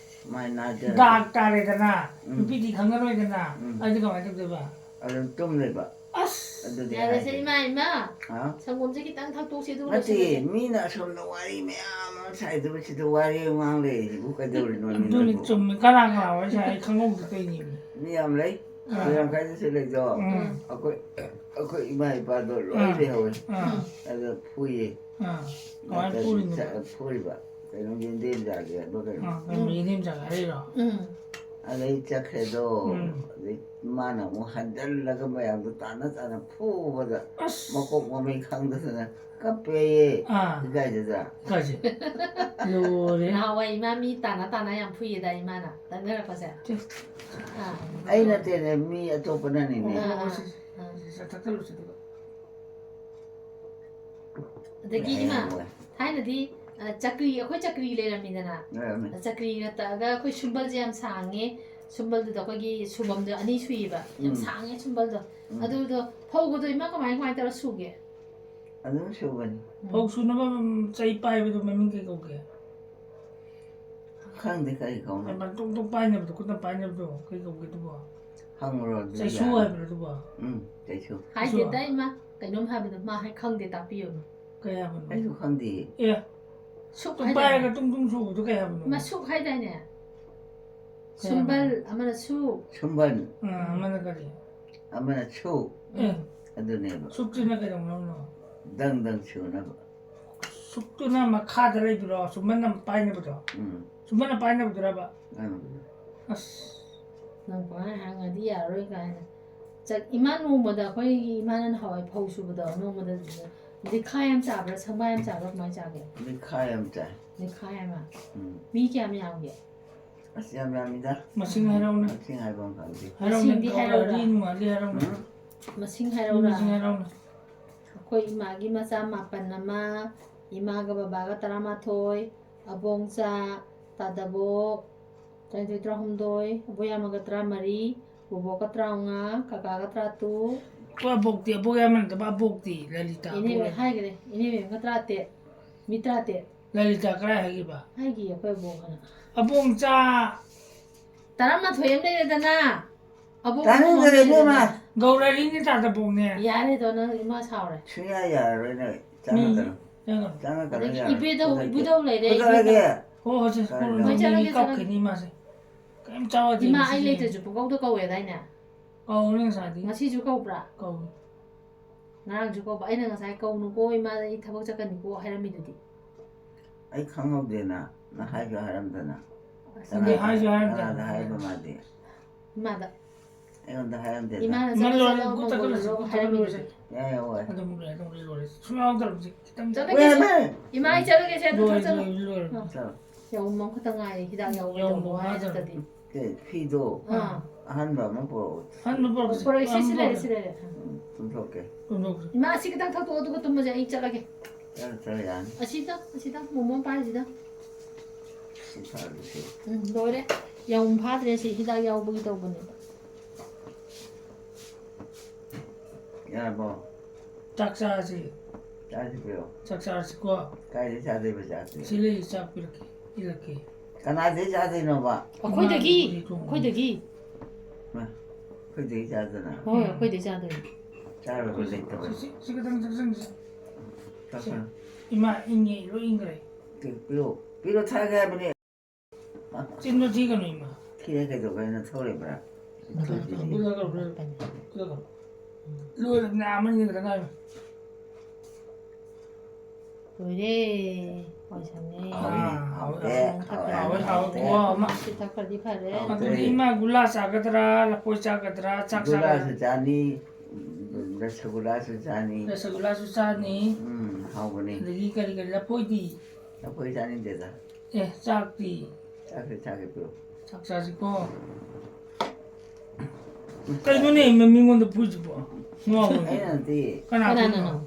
ꯃꯥꯏ ꯅꯥꯖꯔꯦ꯫ ꯗꯥꯛ ꯇꯥꯔꯦꯗꯅ꯫ ꯎꯝ꯫ ꯅꯨꯄꯤ ꯊꯤ ꯈꯪꯉꯔꯣꯏꯗꯅ꯫ ꯎꯝ꯫ ꯑꯗꯨꯗꯤ ꯀꯃꯥꯏꯅ ꯇꯧꯗꯣꯏꯕ? ꯑꯗꯨꯝ ꯇꯨꯝ ꯂꯩꯕ꯫ ꯑꯁ! ꯑꯗꯨꯗꯤ ꯌꯥꯔꯦꯁꯦ ꯍꯥꯏꯗꯤ꯫ ꯏꯃꯥ, ꯏꯃꯥ꯫ ꯍꯥ? ꯁꯪꯒꯣꯝꯁꯦ ꯈꯤꯇꯪ ꯊꯛꯇꯣꯛꯁꯦ ꯑꯗꯨꯒ ꯅꯠꯇꯦ, ꯂꯣꯏꯁꯤꯜꯂꯁꯦ꯫ ꯃꯤꯅ ꯑꯁꯣꯝꯗ ꯋꯥꯔꯤ ꯃꯌꯥꯝ ꯑꯃ ꯁꯥꯏꯗꯨꯕꯨ ꯁꯤꯗ ꯋꯥꯔꯤ ꯑꯃ ꯉꯥꯡ ꯂꯩꯔꯤꯁꯤꯕꯨ ꯀꯩꯗꯧꯔꯤꯅꯣ ꯑꯗꯨꯅꯤ ꯅꯪꯕꯨ? ꯆꯨꯝꯃꯤ꯫ ꯀꯅꯥ ꯀꯅꯥ ꯋꯥꯔꯤ ꯁꯥꯏ ꯑꯩ ꯈꯪꯍꯧꯗꯦ ꯇꯧꯔꯤꯅꯦ꯫ ꯃꯤ ꯌꯥꯝ ꯂꯩ꯫ ꯑꯥ꯫ ꯂꯩꯔꯝꯈꯩꯗꯁꯨ ꯂꯩꯗꯣ꯫ ꯎꯝ꯫ ꯑꯩꯈꯣꯏ ꯑꯩꯈꯣꯏ ꯏꯃꯥ ꯏꯄꯥꯗꯣ ꯂꯣꯏ ꯑꯥ꯫ ꯂꯩꯍꯧꯋꯦ꯫ ꯑꯥ꯫ ꯑꯗ ꯐꯨꯏꯌꯦ꯫ ꯑꯥ꯫ ꯀꯃꯥꯏꯅ ꯅꯠꯇ꯭ꯔꯗꯤ ꯐꯨꯔꯤꯅꯣ? ꯆ-, ꯐꯨꯔꯤꯕ꯫ ꯀꯩꯅꯣ, ꯌꯦꯟꯗꯦꯝ ꯆꯥꯒꯦ ꯍꯥꯏꯕ ꯀꯩꯅꯣ꯫ ꯑꯥ, ꯀꯩꯅꯣ, ꯌꯦꯟꯗꯦꯝ ꯆꯥꯒꯦ ꯍꯥꯏꯔꯤꯔꯣ? ꯎꯝ꯫ ꯑꯗꯩ ꯆꯠꯈ꯭ꯔꯦꯗꯣ꯫ ꯎꯝ꯫ ꯑꯗꯩ ꯃꯥꯅ ꯑꯃꯨꯛ ꯍꯟꯖꯜꯂꯒ ꯃꯌꯥꯝꯗꯣ ꯇꯥꯅ ꯇꯥꯅ ꯐꯨꯕꯗ ꯑꯁ꯫ ꯃꯀꯣꯛ ꯃꯃꯩ ꯈꯪꯗꯗꯅ ꯀꯞꯄꯦꯌꯦ꯫ ꯑꯥ꯫ ꯏꯀꯥꯏꯗꯗ꯫ ꯏꯀꯥꯏꯁꯦ꯫ ꯂꯣꯏꯔꯦ꯫ ꯅꯍꯥꯟꯋꯥꯏ ꯏꯃꯥ ꯃꯤ ꯇꯥꯅ ꯇꯥꯅ ꯌꯥꯝ ꯐꯨꯏꯌꯦꯗ ꯏꯃꯥꯅ ꯂꯛꯅꯔꯛꯄꯁꯦ꯫ ꯆꯦ꯫ ꯑꯥ꯫ ꯑꯩ ꯅꯠꯇꯦꯅꯦ, ꯃꯤ ꯑꯇꯣꯞꯄꯅꯅꯤꯅꯦ꯫ ꯑꯥ, ꯑꯣ, ꯑꯥ, ꯁꯤ, ꯑꯥ꯫ ꯁꯤ, ꯁꯤ, ꯆꯠꯊꯠꯂꯨꯁꯤ ꯑꯗꯨꯒ꯫ ꯑꯗꯒꯤ ꯏꯃꯥ, ꯂꯩꯔꯝꯃꯣꯏ꯫ ꯊꯥꯏꯅꯗꯤ, ꯑ, ꯆꯀ꯭ꯔꯤ, ꯑꯩꯈꯣꯏ ꯆꯀ꯭ꯔꯤ ꯂꯩꯔꯝꯃꯤꯗꯅ꯫ ꯂꯩꯔꯝꯃꯤ꯫ ꯆꯀ꯭ꯔꯤꯒ ꯇꯛꯑꯒ ꯑꯩꯈꯣꯏ ꯁꯨꯝꯕꯜꯁꯦ ꯌꯥꯝ ꯁꯥꯡꯉꯦ꯫ ꯁꯨꯝꯕꯜꯗꯨꯗ ꯑꯩꯈꯣꯏꯒꯤ ꯁꯨꯕꯝꯗꯣ ꯑꯅꯤ ꯁꯨꯏꯌꯦꯕ꯫ ꯌꯥꯝ ꯎꯝ꯫ ꯁꯥꯡꯉꯦ ꯁꯨꯝꯕꯜꯗꯣ꯫ ꯎꯝ꯫ ꯑꯗꯨꯗꯣ ꯐꯧꯒꯗꯣ ꯏꯃꯥ ꯀꯃꯥꯏ, ꯀꯃꯥꯏ ꯇꯧꯔ ꯁꯨꯒꯦ? ꯑꯗꯨꯝ ꯁꯨꯒꯅꯤ꯫ ꯎꯝ꯫ ꯐꯧ ꯁꯨꯅꯕ, ꯎꯝ, ꯆꯩ ꯄꯥꯏꯕꯗꯣ ꯃꯃꯤꯡ ꯀꯩ ꯀꯧꯒꯦ? ꯈꯪꯗꯦ ꯀꯔꯤ ꯀꯧꯅꯣ꯫ ꯑꯃ ꯇꯣꯡ ꯇꯣꯡ ꯄꯥꯏꯅꯕꯗꯣ, ꯈꯨꯠꯅ ꯄꯥꯏꯅꯕꯗꯣ ꯀꯩ ꯀꯧꯒꯦ ꯑꯗꯨꯕꯣ? ꯍꯪꯉꯨꯔꯣ ꯑꯗꯨꯗꯤ ꯆꯩꯁꯨ ꯌꯥꯔꯦ꯫ ꯍꯥꯏꯕ꯭ꯔꯥ ꯑꯗꯨꯕꯣ? ꯎꯝ, ꯆꯩꯁꯨ꯫ ꯍꯥꯏꯗꯦꯗ ꯏꯃꯥ, ꯀꯩꯅꯣꯝ ꯍꯥꯏꯕꯗꯣ ꯃꯥ ꯍꯥꯏ ꯈꯪꯗꯦ, ꯇꯥꯛꯄꯤꯌꯨꯅ꯫ ꯀꯩ ꯍꯥꯏꯕꯅꯣ? ꯑꯩꯁꯨ ꯈꯪꯗꯦ꯫ ꯑꯦ, ꯁꯨꯛ ꯁꯨꯝ ꯍꯥꯏꯗꯥꯏꯅꯦ? ꯄꯥꯏꯔꯒ ꯇꯨꯡ ꯇꯨꯡ ꯁꯨꯕꯗꯣ ꯀꯩ ꯍꯥꯏꯕꯅꯣ? ꯃꯁꯨꯛ ꯍꯥꯏꯗꯥꯏꯅꯦ? ꯀꯩ ꯍꯥꯏꯕꯅꯣ? ꯁꯨꯝꯕꯜ ꯑꯃꯅ ꯁꯨ꯫ ꯁꯨꯝꯕꯜ꯫ ꯑꯥ, ꯑꯃꯅ ꯀꯔꯤ? ꯑꯃꯅ ꯁꯨ꯫ ꯑꯦ꯫ ꯑꯗꯨꯅꯦꯕ꯫ ꯁꯨꯛꯁꯤꯅ ꯀꯩꯗꯧꯅꯕꯅꯣ? ꯗꯪ ꯗꯪ ꯁꯨꯅꯕ꯫ ꯁꯨꯛꯇꯨꯅ ꯃꯈꯥꯗ ꯂꯩꯕ꯭ꯔꯣ? ꯁꯨꯝꯕꯜꯅ ꯄꯥꯏꯅꯕꯗꯣ? ꯎꯝ꯫ ꯁꯨꯝꯕꯜꯅ ꯄꯥꯏꯅꯕꯗꯨꯔꯕ? ꯎꯝ꯫ ꯑꯁ꯫ ꯅꯪ ꯄꯪꯍꯥꯏ ꯍꯥꯏꯔꯒꯗꯤ ꯌꯥꯔꯔꯣꯏ ꯀꯥꯏꯅ꯫ ꯆꯠ-, ꯏꯃꯥ ꯅꯣꯡꯃꯗ ꯑꯩꯈꯣꯏꯒꯤ ꯏꯃꯥꯅ ꯅꯍꯥꯟꯋꯥꯏ ꯐꯧ ꯁꯨꯕꯗꯣ ꯅꯣꯡꯃꯗ ꯂꯤꯈꯥꯏ ꯑꯃ ꯆꯥꯕ꯭ꯔꯥ, ꯁꯪꯕꯥꯏ ꯑꯃ ꯆꯥꯕ꯭ꯔꯥ, ꯀꯃꯥꯏꯅ ꯆꯥꯒꯦ? ꯂꯤꯈꯥꯏ ꯑꯃ ꯆꯥꯏ꯫ ꯂꯤꯈꯥꯏ ꯑꯃ? ꯎꯝ꯫ ꯃꯤ ꯀꯌꯥꯝ ꯌꯥꯝꯒꯦ? ꯑꯁ, ꯌꯥꯝ ꯌꯥꯝꯃꯤꯗ꯫ ꯃꯁꯤꯡ ꯍꯥꯏꯔꯛꯎꯅꯦ꯫ ꯃꯁꯤꯡ ꯍꯥꯏꯕ ꯑꯃ ꯈꯪꯗꯦ꯫ ꯍꯥꯏꯔꯛꯎꯅꯦ, ꯃꯁꯤꯡꯗꯤ ꯍꯥꯏꯔꯛꯎꯔꯥ? ꯒꯧꯔꯥꯗꯤ ꯅꯨꯡꯉꯥꯏꯗꯤ ꯍꯥꯏꯔꯛꯎꯅꯦ꯫ ꯎꯝ? ꯃꯁꯤꯡ ꯍꯥꯏꯔꯛꯎꯔꯥ? ꯃꯁꯤꯡ ꯍꯥꯏꯔꯛꯎꯅꯦ꯫ ꯑꯩꯈꯣꯏ ꯏꯃꯥꯒꯤ ꯃꯆꯥ ꯃꯥꯄꯟ ꯑꯃ, ꯏꯃꯥꯒ ꯕꯕꯥꯒ ꯇꯔꯥꯃꯥꯊꯣꯏ, ꯑꯕꯣꯡꯆꯥ, ꯇꯥꯗꯕꯣꯛ, ꯇꯔꯥꯅꯤꯊꯣꯏ, ꯇꯔꯥꯍꯨꯝꯗꯣꯏ, ꯑꯕꯣꯛ ꯌꯥꯝꯃꯒ ꯇꯔꯥꯃꯔꯤ, ꯕꯣꯕꯣꯛꯀ ꯇꯔꯥꯃꯉꯥ, ꯀꯀꯥꯒ ꯇꯔꯥꯇꯔꯨꯛ꯫ ꯑꯩꯈꯣꯏ ꯑꯕꯣꯛꯇꯤ, ꯑꯕꯣꯛ ꯌꯥꯝꯃꯟꯗꯕ ꯑꯕꯣꯛꯇꯤ, ꯂꯂꯤꯇꯥ ꯏꯅꯦ ꯑꯕꯣꯛ ꯌꯥꯝ-, ꯍꯥꯏꯈ꯭ꯔꯦ, ꯏꯅꯦꯕꯦꯝꯒ ꯇꯔꯥꯇꯔꯦꯠ, ꯃꯤ ꯇꯔꯥꯇꯔꯦꯠ꯫ ꯂꯂꯤꯇꯥ ꯀꯔꯥꯏ ꯍꯥꯏꯈꯤꯕ? ꯍꯥꯏꯈꯤ ꯑꯩꯈꯣꯏ ꯑꯕꯣꯛ ꯍꯥꯏꯅ꯫ ꯑꯕꯣꯡꯆꯥ꯫ ꯇꯔꯥꯃꯥꯊꯣꯏ ꯑꯃ ꯂꯩꯔꯦꯗꯅ꯫ ꯑꯕꯣꯛ ꯇꯥꯅꯤꯡꯗꯔꯦ, ꯑꯃ ꯏꯕꯦꯝꯃ꯫ ꯂꯩꯔꯦꯗꯅ꯫ ꯒꯧꯔꯥꯔꯤꯅꯦ ꯇꯥꯗꯕꯣꯡꯅꯦ꯫ ꯌꯥꯔꯦꯗꯣ, ꯅꯪ ꯏꯃꯥ ꯁꯥꯎꯔꯦ꯫ ꯁꯨꯡꯌꯥ ꯌꯥꯔꯔꯣꯏ ꯅꯣꯏ꯫ ꯆꯪꯉꯛꯀꯅꯨ꯫ ꯃꯤ, ꯆꯪꯉꯛꯀꯅꯨ꯫ ꯆꯪꯉꯛꯀꯅꯨ, ꯑꯗꯒꯤ ꯌꯥꯔꯣꯏ꯫ ꯏꯕꯦꯗꯧ, ꯐꯨꯗꯔꯒꯦ꯫ ꯏꯕꯨꯙꯧ ꯂꯩꯔꯦ, ꯐꯨꯗꯔꯒꯦ꯫ ꯏꯕꯦꯗꯧ꯫ ꯍꯣ, ꯍꯣ, ꯁꯦ, ꯀꯔꯤꯅꯣ? ꯀꯞꯈꯤꯅꯤ ꯏꯃꯥꯁꯦ꯫ ꯀꯩꯝ ꯆꯥꯎ ꯌꯥꯗꯦ ꯏꯃꯥ, ꯉꯁꯤ ꯑꯩ ꯁꯤꯁꯦ꯫ ꯂꯩꯇ꯭ꯔꯁꯨ ꯄꯨꯀꯧꯗ ꯀꯧꯋꯦꯗꯥꯏꯅꯦ? ꯀꯧꯔꯦ ꯉꯁꯥꯏꯗꯒꯤ꯫ ꯉꯁꯤꯁꯨ ꯀꯧꯕ꯭ꯔꯥ? ꯀꯧꯏ꯫ ꯉꯔꯥꯡꯁꯨ ꯀꯧꯕ, ꯑꯩꯅ ꯉꯁꯥꯏ "ꯀꯧꯅꯨꯀꯣ ꯏꯃꯥꯗ, ꯑꯩ ꯊꯕꯛ ꯆꯠꯀꯅꯤꯀꯣ" ꯍꯥꯏꯔꯝꯃꯤꯗꯨꯗꯤ꯫ ꯑꯩ ꯈꯪꯍꯧꯗꯦꯅ꯫ ꯅꯪ ꯍꯥꯏꯁꯨ ꯍꯥꯏꯔꯝꯗꯅ꯫ ꯑꯁ, ꯈꯪꯗꯦ, ꯍꯥꯏꯁꯨ ꯍꯥꯏꯔꯝꯗꯦ꯫ ꯀꯅꯥꯗ ꯍꯥꯏꯕ ꯃꯥꯗꯤ? ꯏꯃꯥꯗ꯫ ꯑꯩꯉꯣꯟꯗ ꯍꯥꯏꯔꯝꯗꯦ꯫ "ꯏꯃꯥꯅ ꯏꯃꯥ ꯆꯠꯂꯣ, ꯂꯣꯏꯔꯦ, ꯆꯠꯂꯣ, ꯒꯨꯠ ꯃꯪꯒꯣꯜ ꯇꯛꯈꯠꯂꯁꯤ, ꯂꯣꯜꯂꯣ" ꯒꯨꯠ ꯍꯥꯏꯔꯝꯃꯤꯗꯨꯗꯤ꯫ ꯇꯛꯈꯠꯂꯁꯤ꯫ ꯌꯥꯏ, ꯌꯥꯏ, ꯍꯣꯏ꯫ ꯑꯗꯨꯝ ꯂꯣꯏꯔꯦ, ꯑꯗꯨꯝ ꯂꯣꯏꯔꯦ꯫ ꯁꯨꯡꯌꯥꯎ ꯌꯥꯎꯗ꯭ꯔꯕ ꯍꯧꯖꯤꯛ ꯈꯤꯇꯪ ꯆꯠꯂꯒꯦ, ꯋꯦ, ꯆꯠꯂꯒꯦ꯫ ꯃꯦ꯫ "ꯏꯃꯥ, ꯑꯩ ꯆꯠꯂꯒꯦ, ꯁꯦ, ꯑꯗꯨ ꯂꯣꯏꯔꯦ, ꯆꯠꯂꯒꯦ"꯫ ꯂꯣꯏꯔꯦ, ꯂꯣꯏꯔꯦ꯫ ꯑꯥ꯫ ꯌꯥꯎꯕ ꯃꯈꯛꯇ ꯉꯥꯏꯔꯦ, ꯍꯤꯗꯥꯛ ꯌꯥꯎꯕ ꯌꯥꯎꯕ ꯇꯧꯕ ꯉꯥꯏꯔꯦ꯫ ꯍꯥꯏꯔꯒꯗꯤ꯫ ꯀꯩ, ꯐꯤꯗꯣ ꯑꯥ꯫ ꯑꯍꯟꯕ ꯑꯃ ꯄꯨꯔꯛꯑꯣ꯫ ꯑꯍꯟꯕ ꯄꯨꯔꯛꯁꯤ꯫ ꯄꯨꯔꯛꯑꯦ, ꯁꯤ, ꯁꯤ ꯑꯍꯟꯕ ꯂꯩꯔꯦ, ꯄꯨꯔꯛꯁꯤ꯫ ꯁꯤ ꯂꯩꯔꯦ꯫ ꯎꯝ, ꯇꯨꯝꯊꯣꯛꯀꯦ꯫ ꯇꯨꯝꯊꯣꯛꯁꯤ꯫ "ꯏꯃꯥ, ꯑꯁꯤ ꯈꯤꯇꯪ ꯊꯛꯇꯣꯛꯑꯣ, ꯑꯗꯨꯒ ꯇꯨꯝꯃꯁꯦ, ꯑꯩ ꯆꯠꯂꯒꯦ"꯫ ꯆꯠꯂꯣ, ꯆꯠꯂꯣ, ꯌꯥꯅꯤ꯫ ꯑꯁꯤꯗ, ꯑꯁꯤꯗ, ꯃꯣꯃꯣ ꯄꯥꯏꯁꯤꯗ꯫ ꯁꯤ ꯐꯔꯗꯤ ꯁꯤ꯫ ꯎꯝ, ꯂꯣꯏꯔꯦ꯫ ꯌꯥꯎꯐꯝ ꯐꯥꯗ꯭ꯔꯦ ꯁꯤ, ꯍꯤꯗꯥꯛ ꯌꯥꯎꯕꯒꯤ ꯇꯧꯕꯅꯦꯕ꯫ ꯌꯥꯔꯕꯣ? ꯆꯥꯛ ꯆꯥꯔꯁꯤ꯫ ꯆꯥꯁꯤ ꯄꯤꯔꯛꯑꯣ꯫ ꯆꯥꯛ ꯆꯥꯔꯁꯤꯀꯣ꯫ ꯀꯥꯏꯗꯩ ꯆꯥꯗꯣꯏꯕ ꯆꯥꯛꯇꯤ? ꯁꯤ ꯂꯩ, ꯆꯥꯛ ꯄꯤꯔꯛꯀꯦ, ꯏꯜꯂꯛꯀꯦ꯫ ꯀꯅꯥꯗꯩ ꯆꯥꯗꯣꯏꯅꯣꯕ? ꯑꯩꯈꯣꯏꯗꯒꯤ, ꯏꯃꯥꯒꯤ ꯊꯣꯡꯕ꯫ ꯑꯩꯈꯣꯏꯗꯒꯤ꯫ ꯑꯩꯈꯣꯏꯗꯩ ꯆꯥꯗꯅ꯫ ꯍꯣꯏ, ꯑꯩꯈꯣꯏꯗꯩ ꯆꯥꯗꯣꯏꯅꯤ꯫ ꯆꯥꯔꯨꯕ ꯂꯩꯇꯕ꯫ ꯁꯤ, ꯁꯤ, ꯁꯤ ꯈꯤꯇꯪ ꯆꯥꯛꯁꯪꯁꯤ꯫ ꯆꯥꯁꯟ-꯫ ꯏꯃꯥ, ꯏꯪꯉꯦ, ꯂꯣꯏ ꯏꯪꯈ꯭ꯔꯦ꯫ ꯄꯤꯔꯣ, ꯄꯤꯔꯣ, ꯊꯛꯑꯒꯦ ꯍꯥꯏꯕꯅꯦ꯫ ꯆꯤꯟꯗꯣ ꯊꯤꯒꯅꯨ, ꯏꯃꯥ꯫ ꯊꯤꯔꯦ ꯀꯩꯗꯧꯕ, ꯑꯩꯅ ꯊꯧꯔꯤꯕ꯭ꯔꯥ? ꯀꯨꯜꯂꯒ ꯂꯣꯏꯔꯦ꯫ ꯀꯨꯜꯂꯒ ꯂꯣꯏꯔꯦ꯫ ꯂꯣꯏꯔꯦ, ꯃꯤꯅꯤꯠ ꯑꯃꯅꯤ ꯈꯛꯇ ꯉꯥꯏꯔꯦ꯫ ꯂꯣꯏꯔꯦ꯫ ꯋꯥꯏ ꯁꯪꯉꯦ꯫ ꯍꯥꯎꯋꯦ, ꯑꯥ, ꯍꯥꯎꯇꯦ, ꯍꯥꯎꯋꯦ, ꯍꯥꯎꯋꯦ, ꯍꯥꯎꯋꯦ, ꯍꯥꯎꯇꯦ꯫ ꯍꯥꯎꯋꯦ꯫ ꯁꯤ ꯊꯛꯈ꯭ꯔꯗꯤ ꯐꯔꯦ꯫ ꯍꯥꯎꯇꯦ꯫ ꯑꯗꯨꯗꯤ ꯏꯃꯥ ꯒꯨꯂꯥ ꯆꯥꯒꯗ꯭ꯔꯥ, ꯂꯐꯣꯏ ꯆꯥꯒꯗ꯭ꯔꯥ, ꯆꯥꯛ ꯆꯥꯒꯗ꯭ꯔꯥ? ꯒꯨꯂꯥꯁꯨ ꯆꯥꯅꯤ, ꯔꯁꯒꯨꯂꯥꯁꯨ ꯆꯥꯅꯤ꯫ ꯔꯁꯒꯨꯂꯥꯁꯨ ꯆꯥꯅꯤ꯫ ꯎꯝ, ꯍꯥꯎꯕꯅꯤ꯫ ꯑꯗꯒꯤ ꯀꯔꯤ ꯀꯔꯤ, ꯂꯐꯣꯏꯗꯤ? ꯂꯐꯣꯏ ꯆꯥꯅꯤꯡꯗꯦꯗ꯫ ꯑꯦ, ꯆꯥꯛꯇꯤ? ꯆꯥꯛꯁꯨ ꯆꯥꯒꯦ ꯄꯤꯔꯣ꯫ ꯆꯥꯛ ꯆꯥꯁꯤꯀꯣ꯫ ꯀꯩꯅꯣꯅꯦ, ꯃꯤ-, ꯃꯤꯉꯣꯟꯗ ꯐꯨꯏꯁꯤꯕꯣ? ꯉꯥꯎꯕꯅꯦ꯫ ꯑꯩꯅ ꯅꯠꯇꯦ꯫ ꯀꯅꯥ ꯀꯅꯥꯅꯅꯣ? ꯐꯨꯏꯅꯣ?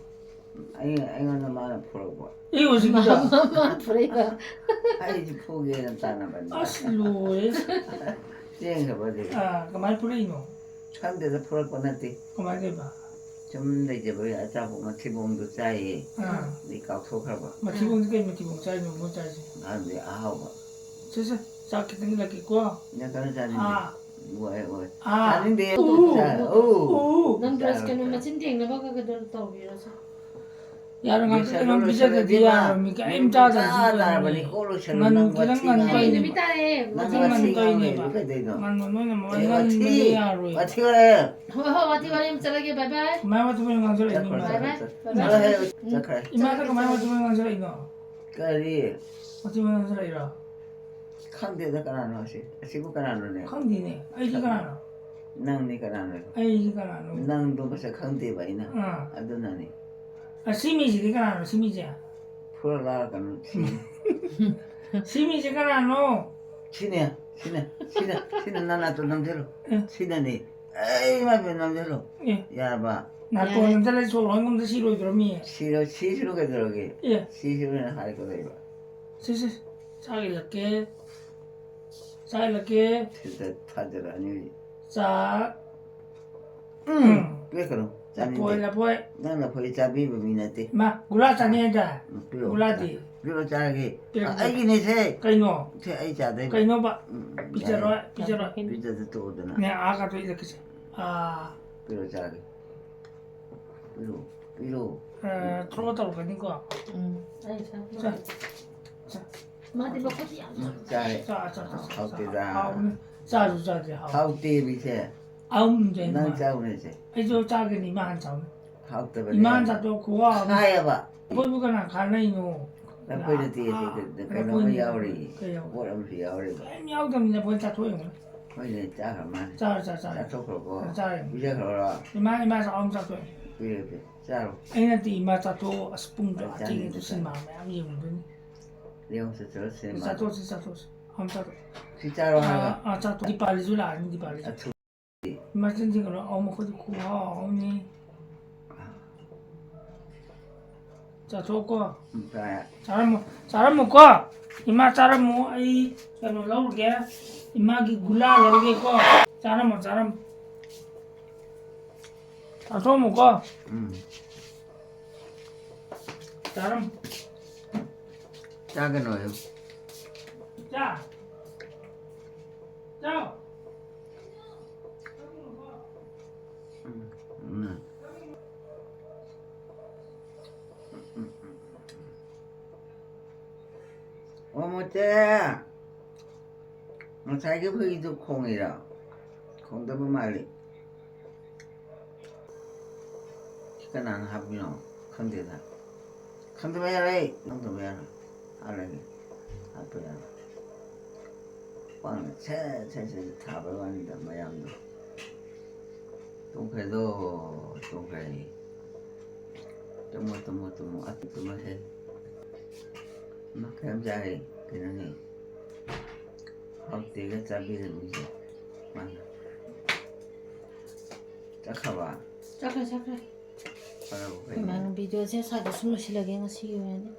ꯑꯩ-, ꯑꯩꯉꯣꯟꯗ ꯃꯥꯅ ꯐꯨꯔꯛꯄ꯫ ꯑꯦ, ꯍꯧꯖꯤꯛꯀꯤꯗꯣ? ꯃꯥ ꯐꯨꯔꯛꯏꯕ꯫ ꯑꯩꯁꯨ ꯐꯨꯒꯦꯅ ꯇꯥꯟꯅꯕꯅꯤ꯫ ꯑꯁ, ꯂꯣꯏꯔꯦ꯫ ꯆꯦꯟꯈ꯭ꯔꯕ ꯑꯗꯨꯒꯤ꯫ ꯑꯥ, ꯀꯃꯥꯏꯅ ꯐꯨꯔꯛꯏꯅꯣ? ꯈꯪꯗꯦꯗ, ꯐꯨꯔꯛꯄ ꯅꯠꯇꯦ꯫ ꯀꯃꯥꯏꯅ ꯇꯧꯔꯤꯕ? ꯁꯨꯝ ꯂꯩꯖꯕꯒꯤ ꯑꯆꯥꯄꯣꯠ ꯃꯊꯤꯕꯣꯡꯗꯣ ꯆꯥꯏꯌꯦ꯫ ꯑꯥ꯫ ꯑꯗꯩ ꯀꯥꯎꯊꯣꯛꯈ꯭ꯔꯕ꯫ ꯃꯊꯤꯕꯣꯡꯁꯦ ꯀꯩ ꯃꯊꯤꯕꯣꯡ ꯆꯥꯏꯅꯣ, ꯃꯣꯏ ꯆꯥꯏꯁꯦ? ꯈꯪꯗꯦ, ꯑꯍꯥꯎꯕ꯫ ꯁꯦ, ꯁꯦ, ꯆꯥꯛ ꯈꯤꯇꯪ ꯏꯜꯂꯛꯀꯦꯀꯣ꯫ ꯅꯪ ꯀꯟꯅ ꯆꯥꯅꯤꯡꯗꯦ꯫ ꯑꯥ꯫ ꯑꯣꯏ, ꯑꯣꯏ꯫ ꯑꯥ꯫ ꯆꯥꯅꯤꯡꯗꯦ꯫ ꯎ꯫ ꯆꯥ-, ꯎ꯫ ꯎ꯫ ꯅꯪ ꯕ꯭ꯔꯁ ꯀꯩꯅꯣ ꯆꯥꯔꯣꯏ꯫ ꯃꯆꯤꯟ ꯊꯦꯡꯅꯕ ꯈꯔ ꯈꯔ ꯇꯧꯕꯤꯔꯣꯁꯦ꯫ ꯌꯥꯔꯣꯏ, ꯉꯥꯏꯈꯣ, ꯂꯣꯏꯁꯜꯂꯨ, ꯑꯩꯉꯣꯟꯗ ꯂꯣꯏꯁꯜꯂꯨ, ꯄꯤꯖꯗ꯭ꯔꯗꯤ ꯏꯕꯦꯝꯃ꯫ ꯌꯥꯔꯣꯏ, ꯃꯤ ꯀꯔꯤꯝ ꯅꯪ ꯆꯥꯗ꯭ꯔꯗꯤ ꯄꯨꯡꯆꯥ ꯆꯥꯔꯕꯅꯤ, ꯌꯥꯔꯣꯏ꯫ ꯀꯣꯛ ꯂꯣꯏꯁꯜꯂꯨ, ꯉꯟ-, ꯅꯪ ꯈꯤꯇꯪ ꯋꯥꯊꯤ ꯉꯟꯕ ꯉꯥꯡꯉꯦ꯫ ꯀꯩꯅꯦꯕ꯫ ꯅꯨꯃꯤꯠ ꯇꯥꯔꯦ꯫ ꯈꯤꯇꯪ ꯅꯪ ꯉꯟꯕ ꯋꯥꯊꯤ ꯀꯩꯅꯦꯕ꯫ ꯉꯥꯡꯉꯦ, ꯀꯩꯗꯧꯅꯣ? ꯉꯟꯕ ꯅꯣꯏꯅ ꯑꯦ, ꯃꯉꯣꯟꯗ ꯋꯥꯊꯤ꯫ ꯉꯟꯕꯗꯤ ꯌꯥꯔꯣꯏ꯫ ꯋꯥꯊꯤ ꯋꯥꯔꯦꯝ꯫ ꯍꯣꯏ, ꯍꯣꯏ, ꯋꯥꯊꯤ ꯋꯥꯔꯦꯝ ꯆꯠꯂꯒꯦ, bye bye꯫ ꯀꯃꯥꯏ ꯋꯥꯊꯤ ꯋꯥꯔꯦꯝ ꯉꯥꯡꯖꯜꯂꯛꯏꯅꯣ, ꯆꯠꯈ꯭ꯔꯣ, ꯏꯃꯥ? ꯆꯠꯈ꯭ꯔꯣ, ꯆꯠꯈ꯭ꯔꯣ꯫ ꯎꯝ꯫ ꯆꯠꯂꯣꯍꯦ, ꯎꯝ꯫ ꯆꯠꯈ꯭ꯔꯦ꯫ ꯏꯃꯥꯗ ꯀꯃꯥꯏ ꯋꯥꯊꯤ ꯋꯥꯔꯦꯝ ꯉꯥꯡꯖꯜꯂꯛꯏꯅꯣ? ꯀꯔꯤ? ꯋꯥꯊꯤ ꯋꯥꯔꯦꯝ ꯉꯥꯡꯖꯜꯂꯛꯏꯔꯣ? ꯈꯪꯗꯦꯗ, ꯀꯅꯥꯅꯣ ꯑꯁꯤ? ꯑꯁꯤꯕꯨ ꯀꯅꯥꯅꯣꯅꯦ? ꯈꯪꯗꯦꯅꯦ꯫ ꯑꯩꯗꯤ ꯈꯪꯗꯦ꯫ ꯀꯅꯥꯅꯣ? ꯅꯪꯗꯤ ꯀꯅꯥꯅꯣ? ꯑꯩꯗꯤ ꯀꯅꯥꯅꯣ? ꯅꯪꯗꯣ ꯃꯁꯛ ꯈꯪꯗꯦꯕ ꯑꯩꯅ꯫ ꯑꯥ꯫ ꯑꯗꯨꯅꯅꯤ꯫ ꯑꯁꯤ ꯃꯤꯁꯤꯗꯤ ꯀꯅꯥꯅꯣ, ꯁꯤ ꯃꯤꯁꯦ? ꯐꯨꯔ ꯂꯥꯛꯀꯅꯨ, ꯁꯤ꯫ ꯁꯤ ꯃꯤꯁꯦ ꯀꯅꯥꯅꯣ? ꯁꯤꯅꯦ, ꯁꯤꯅꯦ, ꯁꯤꯅ, ꯁꯤꯅ ꯅꯅꯥꯇꯣꯟ ꯅꯝꯁꯤꯜꯂꯨ꯫ ꯑꯦ꯫ ꯁꯤꯅꯅꯦ꯫ ꯑꯩ ꯏꯃꯥ ꯏꯕꯦꯟ ꯅꯝꯁꯤꯜꯂꯨ꯫ ꯑꯦ꯫ ꯌꯥꯔꯕ? ꯅꯥꯇꯣꯟ ꯌꯥꯔꯦ꯫ ꯅꯝꯁꯤꯜꯂ ꯁꯣꯔ ꯍꯣꯟ ꯉꯝꯗ ꯁꯤꯔꯣꯏꯗ꯭ꯔꯣ ꯃꯤ? ꯁꯤꯔꯣ, ꯁꯤꯁꯤꯔꯣ ꯀꯩꯗꯧꯔꯒꯦ? ꯑꯦ꯫ ꯁꯤꯁꯤꯔꯣꯅ ꯍꯥꯏꯔꯛꯀꯗꯣꯏꯕ꯫ ꯁꯤ, ꯁꯤ, ꯆꯥꯒꯦꯂꯛꯀꯦ꯫ ꯆꯥꯒꯦꯂꯛꯀꯦ꯫ ꯁꯤꯗ ꯊꯥꯖꯔꯛꯑꯅꯤ ꯍꯧꯖꯤꯛ꯫ ꯆꯥꯛ꯫ ꯎꯝ, ꯎꯝ꯫ ꯄꯤꯔꯛꯀꯅꯨ꯫ ꯂꯐꯣꯏ, ꯆꯥꯅꯤꯡꯗꯦ꯫ ꯂꯐꯣꯏ꯫ ꯅꯪ ꯂꯐꯣꯏ ꯆꯥꯕꯤꯕ ꯃꯤ ꯅꯠꯇꯦ꯫ ꯃꯥ, ꯒꯨꯂꯥ ꯆꯥꯅꯤ ꯍꯥꯏꯗꯥꯏ? ꯎꯝ, ꯄꯤꯔꯛꯑꯣ꯫ ꯒꯨꯂꯥꯗꯤ? ꯄꯤꯔꯛꯑꯣ, ꯆꯥꯔꯒꯦ꯫ ꯄꯤꯔꯛꯀꯦ꯫ ꯑꯩꯒꯤꯅꯦꯁꯦ꯫ ꯀꯩꯅꯣ? ꯁꯦ, ꯑꯩ ꯆꯥꯗꯣꯏꯕ꯫ ꯀꯩꯅꯣꯕ? ꯎꯝ, ꯄꯤꯖꯔꯣꯏ, ꯌꯥꯔꯦ꯫ ꯄꯤꯖꯔꯣꯏ꯫ ꯄꯤꯖꯗ ꯇꯣꯛꯑꯣꯗꯅ꯫ ꯅꯦ, ꯑꯥ ꯀꯥꯊꯣꯛ ꯏꯜꯂꯛꯀꯦꯁꯦ꯫ ꯑꯥ꯫ ꯄꯤꯔꯛꯑꯣ, ꯆꯥꯔꯒꯦ꯫ ꯄꯤꯔꯛꯑꯣ, ꯄꯤꯔꯛꯑꯣ꯫ ꯑ, throw ꯇꯧꯔꯛꯀꯅꯤꯀꯣ꯫ ꯎꯝ꯫ ꯑꯩ ꯁꯥ-, ꯁꯥ-, ꯁꯥ-, ꯃꯥꯗꯤ ꯃꯈꯨꯠ ꯌꯥꯝ ꯎꯝ, ꯆꯥꯔꯦ꯫ ꯆꯥ, ꯆꯥ, ꯆꯥ, ꯆꯥ, ꯍꯥꯎꯇꯦꯗ꯫ ꯆꯥ꯫ ꯍꯥꯎꯕꯅꯦ꯫ ꯆꯥꯁꯨ ꯆꯥꯗꯦ, ꯍꯥꯎ-, ꯍꯥꯎꯇꯦ ꯃꯤꯁꯦ꯫ ꯍꯥꯎꯕꯅꯦ, ꯅꯪ ꯏꯃꯥ꯫ ꯆꯥꯎꯅꯦꯁꯦ꯫ ꯑꯩꯁꯨ ꯆꯥꯒꯅꯤ, ꯏꯃꯥ ꯍꯥꯟꯅ ꯆꯥꯎꯅꯦ꯫ ꯍꯥꯎꯇꯕꯅꯦ꯫ ꯏꯃꯥꯅ ꯆꯥꯊꯣꯛ ꯈꯨꯍꯥꯎ ꯑꯃ꯫ ꯈꯥꯏꯌꯦꯕ꯫ ꯑꯩꯈꯣꯏꯕꯨ ꯀꯅꯥ ꯈꯥꯅꯩꯅꯣ? ꯂꯐꯣꯏ ꯅꯠꯇꯦ, ꯑꯥ, ꯁꯤ ꯀꯩꯅꯣ ꯑꯃ ꯂꯐꯣꯏꯅꯦ꯫ ꯌꯥꯎꯔꯤ꯫ ꯀꯩ ꯌꯥꯎꯔꯤ? ꯄꯣꯠ ꯑꯃꯁꯨ ꯌꯥꯎꯔꯤꯕ꯫ ꯀꯩꯝ ꯌꯥꯎꯗꯕꯅꯤ, ꯂꯐꯣꯏ ꯆꯥꯊꯣꯛ ꯌꯦꯡꯉꯨꯅꯦ꯫ ꯍꯣꯏꯅꯦ, ꯆꯥꯈ꯭ꯔ ꯃꯥꯅꯦ꯫ ꯆꯥꯔꯣ, ꯆꯥꯔꯣ, ꯆꯥꯔꯣ꯫ ꯆꯥꯊꯣꯛꯈ꯭ꯔꯣꯀꯣ꯫ ꯆꯥꯔꯦ꯫ ꯄꯤꯖꯈ꯭ꯔꯣꯔꯣ? ꯏꯃꯥ, ꯏꯃꯥ ꯆꯥꯛ ꯑꯃ ꯆꯥꯊꯣꯛꯑꯦ꯫ ꯄꯤꯔꯦ, ꯄꯤꯔꯦ꯫ ꯆꯥꯔꯣ꯫ ꯑꯩ ꯅꯠꯇꯦ, ꯏꯃꯥ ꯆꯥꯊꯣꯛꯑꯣ꯫ ꯑꯁ, ꯄꯨꯡꯗꯣ ꯑꯩ ꯑꯥ ꯊꯦꯡꯉꯦ, ꯆꯥꯅꯤꯡꯗꯦ, ꯇꯨ ꯁꯤꯅꯦꯃꯥ ꯆꯥꯅꯤꯡꯗꯦ꯫ ꯃꯌꯥꯝ ꯌꯦꯡꯉꯨꯗꯣꯏꯅꯤ꯫ ꯌꯦꯡꯉꯨꯁꯦ, ꯆꯠꯂꯣ ꯁꯤꯅꯦꯃꯥꯗꯣ꯫ ꯆꯥꯊꯣꯛꯁꯤ, ꯆꯥꯊꯣꯛꯁꯤ꯫ ꯑꯝ ꯆꯥꯊꯣꯛ-, ꯁꯤ ꯆꯥꯔꯣ ꯍꯥꯏꯕ꯫ ꯑꯥ, ꯑꯥ, ꯆꯥꯊꯣꯛ-, ꯗꯤꯄꯥꯂꯤꯁꯨ ꯂꯥꯛꯑꯅꯤ, ꯗꯤꯄꯥꯂꯤꯁꯨ꯫ ꯑꯊꯨ- ꯃꯆꯤꯟ ꯊꯤꯒꯅꯨ, ꯑꯧ, ꯃꯈꯣꯏꯗꯤ ꯈꯨꯍꯥꯎ ꯑꯃꯅꯤ꯫ ꯆꯥꯊꯣꯛꯀꯣ꯫ ꯎꯝ, ꯆꯥꯔꯦ꯫ ꯆꯥꯔꯝꯃꯣ, ꯆꯥꯔꯝꯃꯣꯀꯣ꯫ ꯏꯃꯥ ꯆꯥꯔꯝꯃꯣ, ꯑꯩ ꯀꯩꯅꯣ ꯂꯧꯔꯨꯒꯦ꯫ ꯏꯃꯥꯒꯤ ꯒꯨꯂꯥ ꯂꯧꯔꯨꯒꯦꯀꯣ꯫ ꯆꯥꯔꯝꯃꯣ, ꯆꯥꯔꯝꯃꯣ꯫ ꯆꯥꯊꯣꯛꯑꯝꯃꯣꯀꯣ꯫ ꯎꯝ꯫ ꯆꯥꯔꯝꯃꯣ꯫ ꯆꯥꯒꯅꯣꯌꯣ꯫ ꯆꯥ꯫ ꯆꯥꯎ꯫ ꯎꯝ, ꯎꯝ꯫ ꯑꯣ ꯃꯣꯆꯦ, ꯉꯁꯥꯏꯒꯤ ꯍꯨꯏꯗꯨ ꯈꯣꯡꯉꯤꯔꯣ? ꯈꯣꯡꯗꯕ ꯃꯥꯜꯂꯤ꯫ ꯁꯤ ꯀꯅꯥꯅ ꯍꯥꯞꯄꯤꯅꯣ? ꯈꯪꯗꯦꯗ꯫ ꯈꯪꯗꯕ ꯌꯥꯔꯣꯏ꯫ ꯈꯪꯗꯕ ꯌꯥꯔꯣꯏ꯫ ꯍꯥꯠꯂꯒꯦ꯫ ꯍꯥꯠꯄ ꯌꯥꯔꯣꯏ꯫ ꯈ꯭ꯋꯥꯡꯅ ꯁꯦꯠ ꯁꯦꯠ ꯁꯦꯠ ꯊꯥꯕꯩ ꯋꯥꯅꯤꯗ ꯃꯌꯥꯝꯗꯣ꯫ ꯇꯨꯝꯈ꯭ꯔꯦꯗꯣ, ꯇꯨꯝꯈ꯭ꯔꯦ꯫ ꯇꯨꯝꯃꯣ, ꯇꯨꯝꯃꯣ, ꯇꯨꯝꯃꯣ꯫ ꯑꯁ, ꯇꯨꯝꯃꯁꯦ꯫ ꯃꯥ ꯀꯩꯝ ꯆꯥꯔꯦ꯫ ꯀꯩꯅꯣꯅꯦ꯫ ꯍꯥꯎꯇꯦꯒ ꯆꯥꯕꯤꯔꯝꯃꯤꯁꯦ꯫ ꯃꯥꯅ꯫ ꯆꯠꯈ꯭ꯔꯕ? ꯆꯠꯈ꯭ꯔꯦ, ꯆꯠꯈ꯭ꯔꯦ꯫ ꯐꯔꯕ ꯀꯩꯅꯣ? ꯏꯃꯥꯅ ꯚꯤꯗꯤꯑꯣꯁꯦ ꯁ꯭ꯋꯥꯏꯗ ꯁꯨꯝ ꯂꯣꯏꯁꯤꯜꯂꯒꯦ ꯉꯁꯤꯒꯤ ꯑꯣꯏꯅꯗꯤ꯫